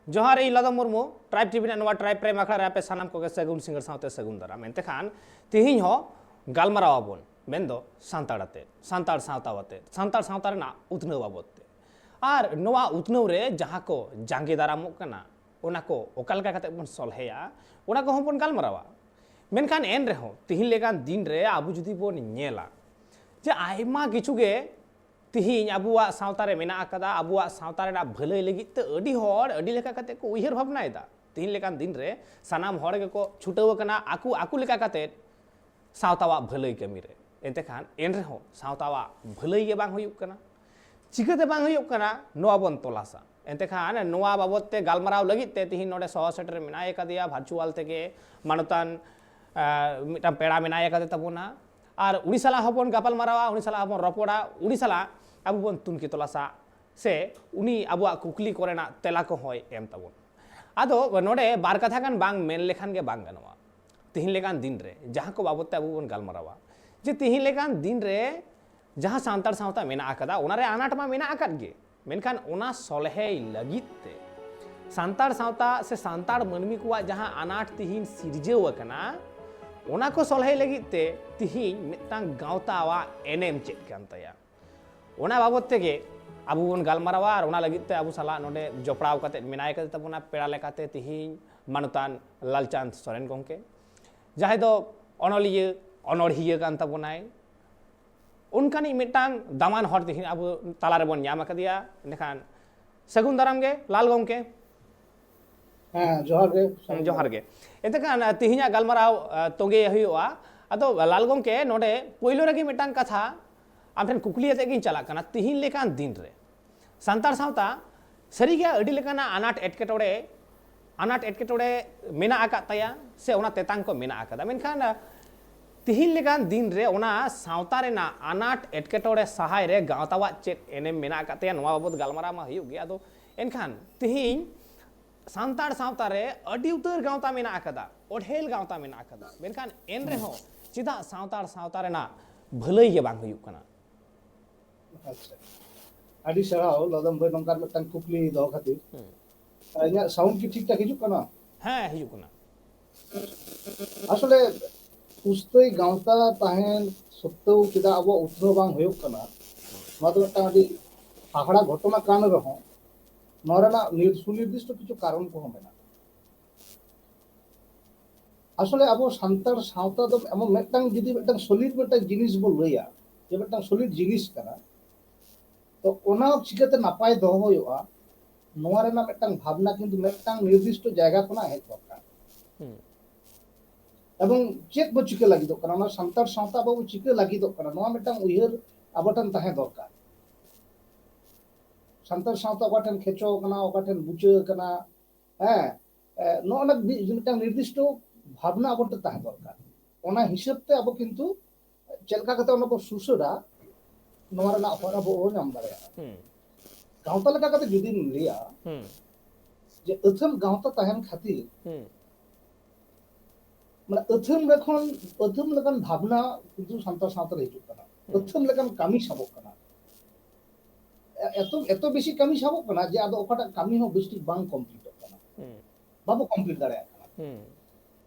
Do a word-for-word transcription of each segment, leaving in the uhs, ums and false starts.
ᱡᱚᱦᱟᱨ, ᱤᱧ ᱞᱟᱫᱚᱢ Murmu, tribe TV ᱨᱮᱱᱟᱜ ᱱᱚᱣᱟ ᱴᱨᱟᱭᱤᱵᱽ ᱯᱨᱟᱭᱤᱢ ᱟᱠᱷᱲᱟ ᱨᱮ ᱟᱯᱮ ᱥᱟᱱᱟᱢ ᱠᱚᱜᱮ ᱥᱟᱹᱜᱩᱱ ᱥᱤᱸᱜᱟᱹᱲ ᱥᱟᱶᱛᱮ ᱥᱟᱹᱜᱩᱱ ᱫᱟᱨᱟᱢ᱾ ᱮᱱᱛᱮ ᱠᱷᱟᱱ ᱛᱤᱦᱤᱧ ᱦᱚᱸ ᱜᱟᱞᱢᱟᱨᱟᱣ ᱟᱵᱚᱱ, ᱢᱮᱱᱫᱚ ᱥᱟᱱᱛᱟᱲ ᱟᱛᱮ, ᱥᱟᱱᱛᱟᱲ ᱥᱟᱶᱛᱟ ᱟᱛᱮ, ᱥᱟᱱᱛᱟᱲ ᱥᱟᱶᱛᱟ ᱨᱮᱱᱟᱜ ᱩᱛᱱᱟᱹᱣ ᱵᱟᱵᱚᱫ ᱛᱮ᱾ ᱟᱨ ᱱᱚᱣᱟ ᱩᱛᱱᱟᱹᱣ ᱨᱮ ᱡᱟᱦᱟᱸ ᱠᱚ ᱡᱟᱸᱜᱮ ᱫᱟᱨᱟᱢᱚᱜ ᱠᱟᱱᱟ, ᱚᱱᱟ ᱠᱚ ᱚᱠᱟ ᱞᱮᱠᱟ ᱠᱟᱛᱮ ᱵᱚᱱ ᱥᱚᱞᱦᱮᱭᱟ, ᱚᱱᱟ ᱠᱚᱦᱚᱸ ᱵᱚᱱ ᱜᱟᱞᱢᱟᱨᱟᱣᱟ᱾ ᱢᱮᱱᱠᱷᱟᱱ ᱮᱱ ᱨᱮᱦᱚᱸ ᱛᱤᱦᱤᱧ ᱞᱮᱠᱟᱱ ᱫᱤᱱ ᱨᱮ ᱟᱵᱚ ᱡᱩᱫᱤ ᱵᱚᱱ ᱧᱮᱞᱟ ᱡᱮ ᱟᱭᱢᱟ ᱠᱤᱪᱷᱩ ᱜᱮ ᱛᱤᱦᱤᱧ ᱟᱵᱚᱣᱟᱜ ᱥᱟᱶᱛᱟ ᱨᱮ ᱢᱮᱱᱟᱜ ᱟᱠᱟᱫᱟ, ᱟᱵᱚᱣᱟᱜ ᱥᱟᱶᱛᱟ ᱨᱮᱱᱟᱜ ᱵᱷᱟᱹᱞᱟᱹᱭ ᱞᱟᱹᱜᱤᱫ ᱛᱮ ᱟᱹᱰᱤ ᱦᱚᱲ ᱟᱹᱰᱤ ᱞᱮᱠᱟ ᱠᱟᱛᱮ ᱠᱚ ᱩᱭᱦᱟᱹᱨ ᱵᱷᱟᱵᱽᱱᱟᱭᱮᱫᱟ᱾ ᱛᱤᱦᱤᱧ ᱞᱮᱠᱟᱱ ᱫᱤᱱ ᱨᱮ ᱥᱟᱱᱟᱢ ᱦᱚᱲ ᱜᱮᱠᱚ ᱪᱷᱩᱴᱟᱹᱣ ᱟᱠᱟᱱᱟ ᱟᱠᱚ, ᱟᱠᱚ ᱞᱮᱠᱟ ᱠᱟᱛᱮ ᱥᱟᱶᱛᱟᱣᱟᱜ ᱵᱷᱟᱹᱞᱟᱹᱭ ᱠᱟᱹᱢᱤ ᱨᱮ᱾ ᱮᱱᱛᱮ ᱠᱷᱟᱱ ᱮᱱ ᱨᱮᱦᱚᱸ ᱥᱟᱶᱛᱟᱣᱟᱜ ᱵᱷᱟᱹᱞᱟᱹᱭ ᱜᱮ ᱵᱟᱝ ᱦᱩᱭᱩᱜ ᱠᱟᱱᱟ᱾ ᱪᱤᱠᱟᱹᱛᱮ ᱵᱟᱝ ᱦᱩᱭᱩᱜ ᱠᱟᱱᱟ, ᱱᱚᱣᱟ ᱵᱚᱱ ᱛᱚᱞᱟᱥᱟ᱾ ᱮᱱᱛᱮ ᱠᱷᱟᱱ ᱱᱚᱣᱟ ᱵᱟᱵᱚᱫ ᱛᱮ ᱜᱟᱞᱢᱟᱨᱟᱣ ᱞᱟᱹᱜᱤᱫ ᱛᱮ ᱛᱤᱦᱤᱧ ᱱᱚᱰᱮ ᱥᱚᱦᱚᱨ ᱥᱮᱴᱮᱨ ᱢᱮᱱᱟᱭ ᱟᱠᱟᱫᱮᱭᱟ ᱵᱷᱟᱨᱪᱩᱣᱟᱞ ᱛᱮᱜᱮ ᱢᱟᱱᱚᱛᱟᱱ, ᱟᱸ, ᱢᱤᱫᱴᱟᱝ ᱯᱮᱲᱟ ᱢᱮᱱᱟᱭ ᱟᱠᱟᱫᱮ ᱛᱟᱵᱚᱱᱟ᱾ ᱟᱨ ᱩᱱᱤ ᱥᱟᱞᱟᱜ ᱦᱚᱸᱵᱚᱱ ᱜᱟᱯᱟᱞ ᱢᱟᱨᱟᱣᱟ, ᱩᱱᱤ ᱥᱟᱞᱟᱜ ᱦᱚᱸᱵᱚᱱ ᱨᱚᱯᱚᱲᱟ, ᱩᱱᱤ ᱥᱟᱞᱟᱜ ᱟᱵᱚ ᱵᱚᱱ ᱛᱩᱱᱠᱷᱤ ᱛᱚᱞᱟᱥᱟ, ᱥᱮ ᱩᱱᱤ ᱟᱵᱚᱣᱟᱜ ᱠᱩᱠᱞᱤ ᱠᱚᱨᱮᱱᱟᱜ ᱛᱮᱞᱟ ᱠᱚᱦᱚᱸᱭ ᱮᱢ ᱛᱟᱵᱚᱱ᱾ ᱟᱫᱚ ᱱᱚᱰᱮ ᱵᱟᱨ ᱠᱟᱛᱷᱟ ᱜᱟᱱ ᱵᱟᱝ ᱢᱮᱱ ᱞᱮᱠᱷᱟᱱ ᱜᱮ ᱵᱟᱝ ᱜᱟᱱᱚᱜᱼᱟ᱾ ᱛᱤᱦᱤᱧ ᱞᱮᱠᱟᱱ ᱫᱤᱱ ᱨᱮ ᱡᱟᱦᱟᱸ ᱠᱚ ᱵᱟᱵᱚᱫ ᱛᱮ ᱟᱵᱚ ᱵᱚᱱ ᱜᱟᱞᱢᱟᱨᱟᱣᱟ, ᱡᱮ ᱛᱤᱦᱤᱧ ᱞᱮᱠᱟᱱ ᱫᱤᱱ ᱨᱮ ᱡᱟᱦᱟᱸ ᱥᱟᱱᱛᱟᱲ ᱥᱟᱶᱛᱟ ᱢᱮᱱᱟᱜ ᱟᱠᱟᱫᱟ, ᱚᱱᱟᱨᱮ ᱟᱱᱟᱴ ᱢᱟ ᱢᱮᱱᱟᱜ ᱟᱠᱟᱫ ᱜᱮ, ᱢᱮᱱᱠᱷᱟᱱ ᱚᱱᱟ ᱥᱚᱞᱦᱮᱭ ᱞᱟᱹᱜᱤᱫ ᱛᱮ ᱥᱟᱱᱛᱟᱲ ᱥᱟᱶᱛᱟ ᱥᱮ ᱥᱟᱱᱛᱟᱲ ᱢᱟᱹᱱᱢᱤ ᱠᱚᱣᱟᱜ ᱡᱟᱦᱟᱸ ᱟᱱᱟᱴ ᱛᱤᱦᱤᱧ ᱥᱤᱨᱡᱟᱹᱣ ᱟᱠᱟᱱᱟ, ᱚᱱᱟ ᱠᱚ ᱥᱚᱞᱦᱮᱭ ᱞᱟᱹᱜᱤᱫ ᱛᱮ ᱛᱤᱦᱤᱧ ᱢᱤᱫᱴᱟᱝ ᱜᱟᱶᱛᱟᱣᱟᱜ ᱮᱱᱮᱢ ᱪᱮᱫ ᱠᱟᱱ ᱛᱟᱭᱟ, ᱚᱱᱟ ᱵᱟᱵᱚᱫ ᱛᱮᱜᱮ ᱟᱵᱚ ᱵᱚᱱ ᱜᱟᱞᱢᱟᱨᱟᱣᱟ᱾ ᱟᱨ ᱚᱱᱟ ᱞᱟᱹᱜᱤᱫ ᱛᱮ ᱟᱵᱚ ᱥᱟᱞᱟᱜ ᱱᱚᱰᱮ ᱡᱚᱯᱲᱟᱣ ᱠᱟᱛᱮ ᱢᱮᱱᱟᱭ ᱠᱟᱫᱮ ᱛᱟᱵᱚᱱᱟ ᱯᱮᱲᱟ ᱞᱮᱠᱟᱛᱮ ᱛᱤᱦᱤᱧ ᱢᱟᱱᱚᱛᱟᱱ ᱞᱟᱞᱪᱟᱸᱫᱽ ᱥᱚᱨᱮᱱ ᱜᱚᱢᱠᱮ, ᱡᱟᱦᱟᱸᱭ ᱫᱚ ᱚᱱᱚᱞᱤᱭᱟᱹ, ᱚᱱᱚᱲᱦᱤᱭᱟᱹ ᱠᱟᱱ ᱛᱟᱵᱚᱱᱟᱭ᱾ ᱚᱱᱠᱟᱱᱤᱡ ᱢᱤᱫᱴᱟᱝ ᱫᱟᱢᱟᱱ ᱦᱚᱲ ᱛᱤᱦᱤᱧ ᱟᱵᱚ ᱛᱟᱞᱟ ᱨᱮᱵᱚᱱ ᱧᱟᱢ ᱟᱠᱟᱫᱮᱭᱟ᱾ ᱮᱸᱰᱮᱠᱷᱟᱱ ᱥᱟᱹᱜᱩᱱ ᱫᱟᱨᱟᱢ ᱜᱮ ᱞᱟᱞ ᱜᱚᱢᱠᱮ᱾ ᱦᱮᱸ, ᱡᱚᱦᱟᱨ ᱜᱮ᱾ ᱦᱮᱸ, ᱡᱚᱦᱟᱨ ᱜᱮ᱾ ᱮᱱᱛᱮ ᱠᱷᱟᱱ, ᱛᱮᱦᱮᱧᱟᱜ ᱜᱟᱞᱢᱟᱨᱟᱣ, ᱟ, ᱛᱚᱸᱜᱮ ᱦᱩᱭᱩᱜᱼᱟ᱾ ᱟᱫᱚ ᱞᱟᱞ ᱜᱚᱢᱠᱮ, ᱱᱚᱰᱮ ᱯᱳᱭᱞᱳ ᱨᱮᱜᱮ ᱢᱤᱫᱴᱟᱝ ᱠᱟᱛᱷᱟ ᱟᱢ ᱴᱷᱮᱱ ᱠᱩᱠᱞᱤ ᱟᱛᱮ ᱜᱤᱧ ᱪᱟᱞᱟᱜ ᱠᱟᱱᱟ᱾ ᱛᱤᱦᱤᱧ ᱞᱮᱠᱟᱱ ᱫᱤᱱ ᱨᱮ ᱥᱟᱱᱛᱟᱲ ᱥᱟᱶᱛᱟ ᱥᱟᱹᱨᱤᱜᱮ ᱟᱹᱰᱤ ᱞᱮᱠᱟᱱᱟᱜ ᱟᱱᱟᱴ ᱮᱴᱠᱮᱴᱚᱬᱮ, ᱟᱱᱟᱴ ᱮᱴᱠᱮᱴᱚᱬᱮ ᱢᱮᱱᱟᱜ ᱟᱠᱟᱫ ᱛᱟᱭᱟ ᱥᱮ ᱚᱱᱟ ᱛᱮᱛᱟᱝ ᱠᱚ ᱢᱮᱱᱟᱜ ᱟᱠᱟᱫᱟ, ᱢᱮᱱᱠᱷᱟᱱ, ᱟ, ᱛᱤᱦᱤᱧ ᱞᱮᱠᱟᱱ ᱫᱤᱱ ᱨᱮ ᱚᱱᱟ ᱥᱟᱶᱛᱟ ᱨᱮᱱᱟᱜ ᱟᱱᱟᱴ ᱮᱴᱠᱮᱴᱚᱬᱮ ᱥᱟᱦᱟᱭ ᱨᱮ ᱜᱟᱶᱛᱟᱣᱟᱜ ᱪᱮᱫ ᱮᱱᱮᱢ ᱢᱮᱱᱟᱜ ᱟᱠᱟᱫ ᱛᱟᱭᱟ, ᱱᱚᱣᱟ ᱵᱟᱵᱚᱛ ᱜᱟᱞᱢᱟᱨᱟᱣ ᱢᱟ ᱦᱩᱭᱩᱜ ᱜᱮ᱾ ᱟᱫᱚ ᱮᱱᱠᱷᱟᱱ ᱛᱤᱦᱤᱧ ᱥᱟᱱᱛᱟᱲ ᱥᱟᱶᱛᱟ ᱨᱮ ᱟᱹᱰᱤ ᱩᱛᱟᱹᱨ ᱜᱟᱶᱛᱟ ᱢᱮᱱᱟᱜ ᱟᱠᱟᱫᱟ, ᱚᱰᱷᱮᱞ ᱜᱟᱶᱛᱟ ᱢᱮᱱᱟᱜ ᱟᱠᱟᱫᱟ, ᱢᱮᱱᱠᱷᱟᱱ ᱮᱱ ᱨᱮᱦᱚᱸ ᱪᱮᱫᱟᱜ ᱥᱟᱱᱛᱟᱲ ᱥᱟᱶᱛᱟ ᱨᱮᱱᱟᱜ ᱵᱷᱟᱹᱞᱟᱹᱭ ᱜᱮ ᱵᱟᱝ ᱦᱩᱭᱩᱜ ᱠᱟᱱᱟ? ᱟᱪᱪᱷᱟ, ᱟᱹᱰᱤ ᱥᱟᱨᱦᱟᱣ ᱞᱚᱫᱚᱢ ᱵᱷᱟᱹᱭ ᱱᱚᱝᱠᱟᱱ ᱢᱤᱫᱴᱟᱝ ᱠᱩᱠᱞᱤ ᱫᱚᱦᱚ ᱠᱷᱟᱹᱛᱤᱨ᱾ ᱦᱩᱸ᱾ ᱤᱧᱟᱹᱜ ᱥᱟᱣᱩᱱᱰ ᱠᱤ ᱴᱷᱤᱠ ᱴᱷᱟᱠ ᱦᱤᱡᱩᱜ ᱠᱟᱱᱟ? ᱦᱮᱸ, ᱦᱤᱡᱩᱜ ᱠᱟᱱᱟ᱾ ᱟᱥᱚᱞᱮ ᱯᱩᱥᱛᱟᱹᱭ ᱜᱟᱶᱛᱟ ᱛᱟᱦᱮᱱ ᱥᱚᱛᱛᱮᱣ ᱪᱮᱫᱟᱜ ᱟᱵᱚᱣᱟᱜ ᱩᱛᱱᱟᱹᱣ ᱵᱟᱝ ᱦᱩᱭᱩᱜ ᱠᱟᱱᱟ, ᱱᱚᱣᱟ ᱫᱚ ᱢᱤᱫᱴᱟᱝ ᱟᱹᱰᱤ ᱦᱟᱦᱟᱲᱟ ᱜᱷᱚᱴᱚᱱᱟ ᱠᱟᱱ ᱨᱮᱦᱚᱸ, ᱱᱚᱣᱟ ᱨᱮᱱᱟᱜ ᱱᱤᱨ-, ᱥᱩᱱᱤᱨᱫᱤᱥᱴᱚ ᱠᱤᱪᱷᱩ ᱠᱟᱨᱚᱱ ᱠᱚᱦᱚᱸ ᱢᱮᱱᱟᱜᱼᱟ᱾ ᱟᱥᱚᱞᱮ ᱟᱵᱚ ᱥᱟᱱᱛᱟᱲ ᱥᱟᱶᱛᱟ ᱫᱚ ᱮᱢᱚᱱ ᱢᱤᱫᱴᱟᱝ, ᱡᱩᱫᱤ ᱢᱤᱫᱴᱟᱝ ᱥᱚᱞᱤᱰ ᱢᱤᱫᱴᱟᱝ ᱡᱤᱱᱤᱥ ᱵᱚ ᱞᱟᱹᱭᱟ, ᱡᱮ ᱢᱤᱫᱴᱟᱝ ᱥᱚᱞᱤᱰ ᱡᱤᱱᱤᱥ ᱠᱟᱱᱟ, ᱛᱚ ᱚᱱᱟ ᱪᱤᱠᱟᱹᱛᱮ ᱱᱟᱯᱟᱭ ᱫᱚᱦᱚ ᱦᱩᱭᱩᱜᱼᱟ, ᱱᱚᱣᱟ ᱨᱮᱱᱟᱜ ᱢᱤᱫᱴᱟᱝ ᱵᱷᱟᱵᱽᱱᱟ ᱠᱤᱱᱛᱩ ᱢᱤᱫᱴᱟᱝ ᱱᱤᱨᱫᱤᱥᱴᱚ ᱡᱟᱭᱜᱟ ᱠᱷᱚᱱᱟᱜ ᱦᱮᱡ ᱫᱚᱨᱠᱟᱨ᱾ ᱦᱩᱸ᱾ ᱮᱵᱚᱝ ᱪᱮᱫ ᱵᱚ ᱪᱤᱠᱟᱹ ᱞᱟᱹᱜᱤᱫᱚᱜ ᱠᱟᱱᱟ, ᱚᱱᱟ ᱥᱟᱱᱛᱟᱲ ᱥᱟᱶᱛᱟ ᱟᱵᱚ ᱵᱚ ᱪᱤᱠᱟᱹ ᱞᱟᱹᱜᱤᱫᱚᱜ ᱠᱟᱱᱟ, ᱱᱚᱣᱟ ᱢᱤᱫᱴᱟᱝ ᱩᱭᱦᱟᱹᱨ ᱟᱵᱚ ᱴᱷᱮᱱ ᱛᱟᱦᱮᱸ ᱫᱚᱨᱠᱟᱨ᱾ ᱥᱟᱱᱛᱟᱲ ᱥᱟᱶᱛᱟ ᱚᱠᱟ ᱴᱷᱮᱱ ᱠᱷᱮᱪᱚ ᱟᱠᱟᱱᱟ, ᱚᱠᱟ ᱴᱷᱮᱱ ᱵᱩᱪᱟᱹ ᱟᱠᱟᱱᱟ, ᱦᱮᱸ, ᱮ, ᱱᱚᱜᱼᱚ ᱱᱟ ᱢᱤᱫ-, ᱢᱤᱫᱴᱟᱝ ᱱᱤᱨᱫᱤᱥᱴᱚ ᱵᱷᱟᱵᱽᱱᱟ ᱟᱵᱚ ᱴᱷᱮᱱ ᱛᱟᱦᱮᱸ ᱫᱚᱨᱠᱟᱨ᱾ ᱚᱱᱟ ᱦᱤᱥᱟᱹᱵ ᱛᱮ ᱟᱵᱚ ᱠᱤᱱᱛᱩ ᱪᱮᱫ ᱞᱮᱠᱟ ᱠᱟᱛᱮ ᱚᱱᱟ ᱵᱚ ᱥᱩᱥᱟᱹᱨᱟ, ᱱᱚᱣᱟ ᱨᱮᱱᱟᱜ ᱦᱚᱨ ᱟᱵᱚ ᱵᱚ ᱧᱟᱢ ᱫᱟᱲᱮᱭᱟᱜᱼᱟ᱾ ᱦᱩᱸ᱾ ᱜᱟᱶᱛᱟ ᱞᱮᱠᱟ ᱠᱟᱛᱮ ᱡᱩᱫᱤᱢ ᱞᱟᱹᱭᱟ, ᱦᱩᱸ᱾ ᱡᱮ ᱟᱹᱛᱷᱟᱹᱱ ᱜᱟᱶᱛᱟ ᱛᱟᱦᱮᱱ ᱠᱷᱟᱹᱛᱤᱨ, ᱦᱩᱸ᱾ ᱢᱟᱱᱮ ᱟᱹᱛᱷᱟᱹᱱ ᱞᱮᱠᱷᱚᱱ, ᱟᱹᱛᱷᱟᱹᱱ ᱞᱮᱠᱟᱱ ᱵᱷᱟᱵᱽᱱᱟ ᱠᱤᱱᱛᱩ ᱥᱟᱱᱛᱟᱲ ᱥᱟᱶᱛᱟ ᱨᱮ ᱦᱤᱡᱩᱜ ᱠᱟᱱᱟ, ᱦᱩᱸ᱾ ᱟᱹᱛᱷᱟᱹᱱ ᱞᱮᱠᱟᱱ ᱠᱟᱹᱢᱤ ᱥᱟᱵᱚᱜ ᱠᱟᱱᱟ᱾ ᱮ-, ᱮᱛᱚ, ᱮᱛᱚ ᱵᱮᱥᱤ ᱠᱟᱹᱢᱤ ᱥᱟᱵᱚᱜ ᱠᱟᱱᱟ ᱡᱮ ᱟᱫᱚ ᱚᱠᱟᱴᱟᱜ ᱠᱟᱹᱢᱤ ᱦᱚᱸ ᱵᱮᱥ ᱴᱷᱤᱠ ᱵᱟᱝ ᱠᱚᱢᱯᱞᱤᱴᱚᱜ ᱠᱟᱱᱟ, ᱦᱩᱸ᱾ ᱵᱟᱵᱚ ᱠᱚᱢᱯᱞᱤᱴ ᱫᱟᱲᱮᱭᱟᱜ ᱠᱟᱱᱟ᱾ ᱦᱩᱸ᱾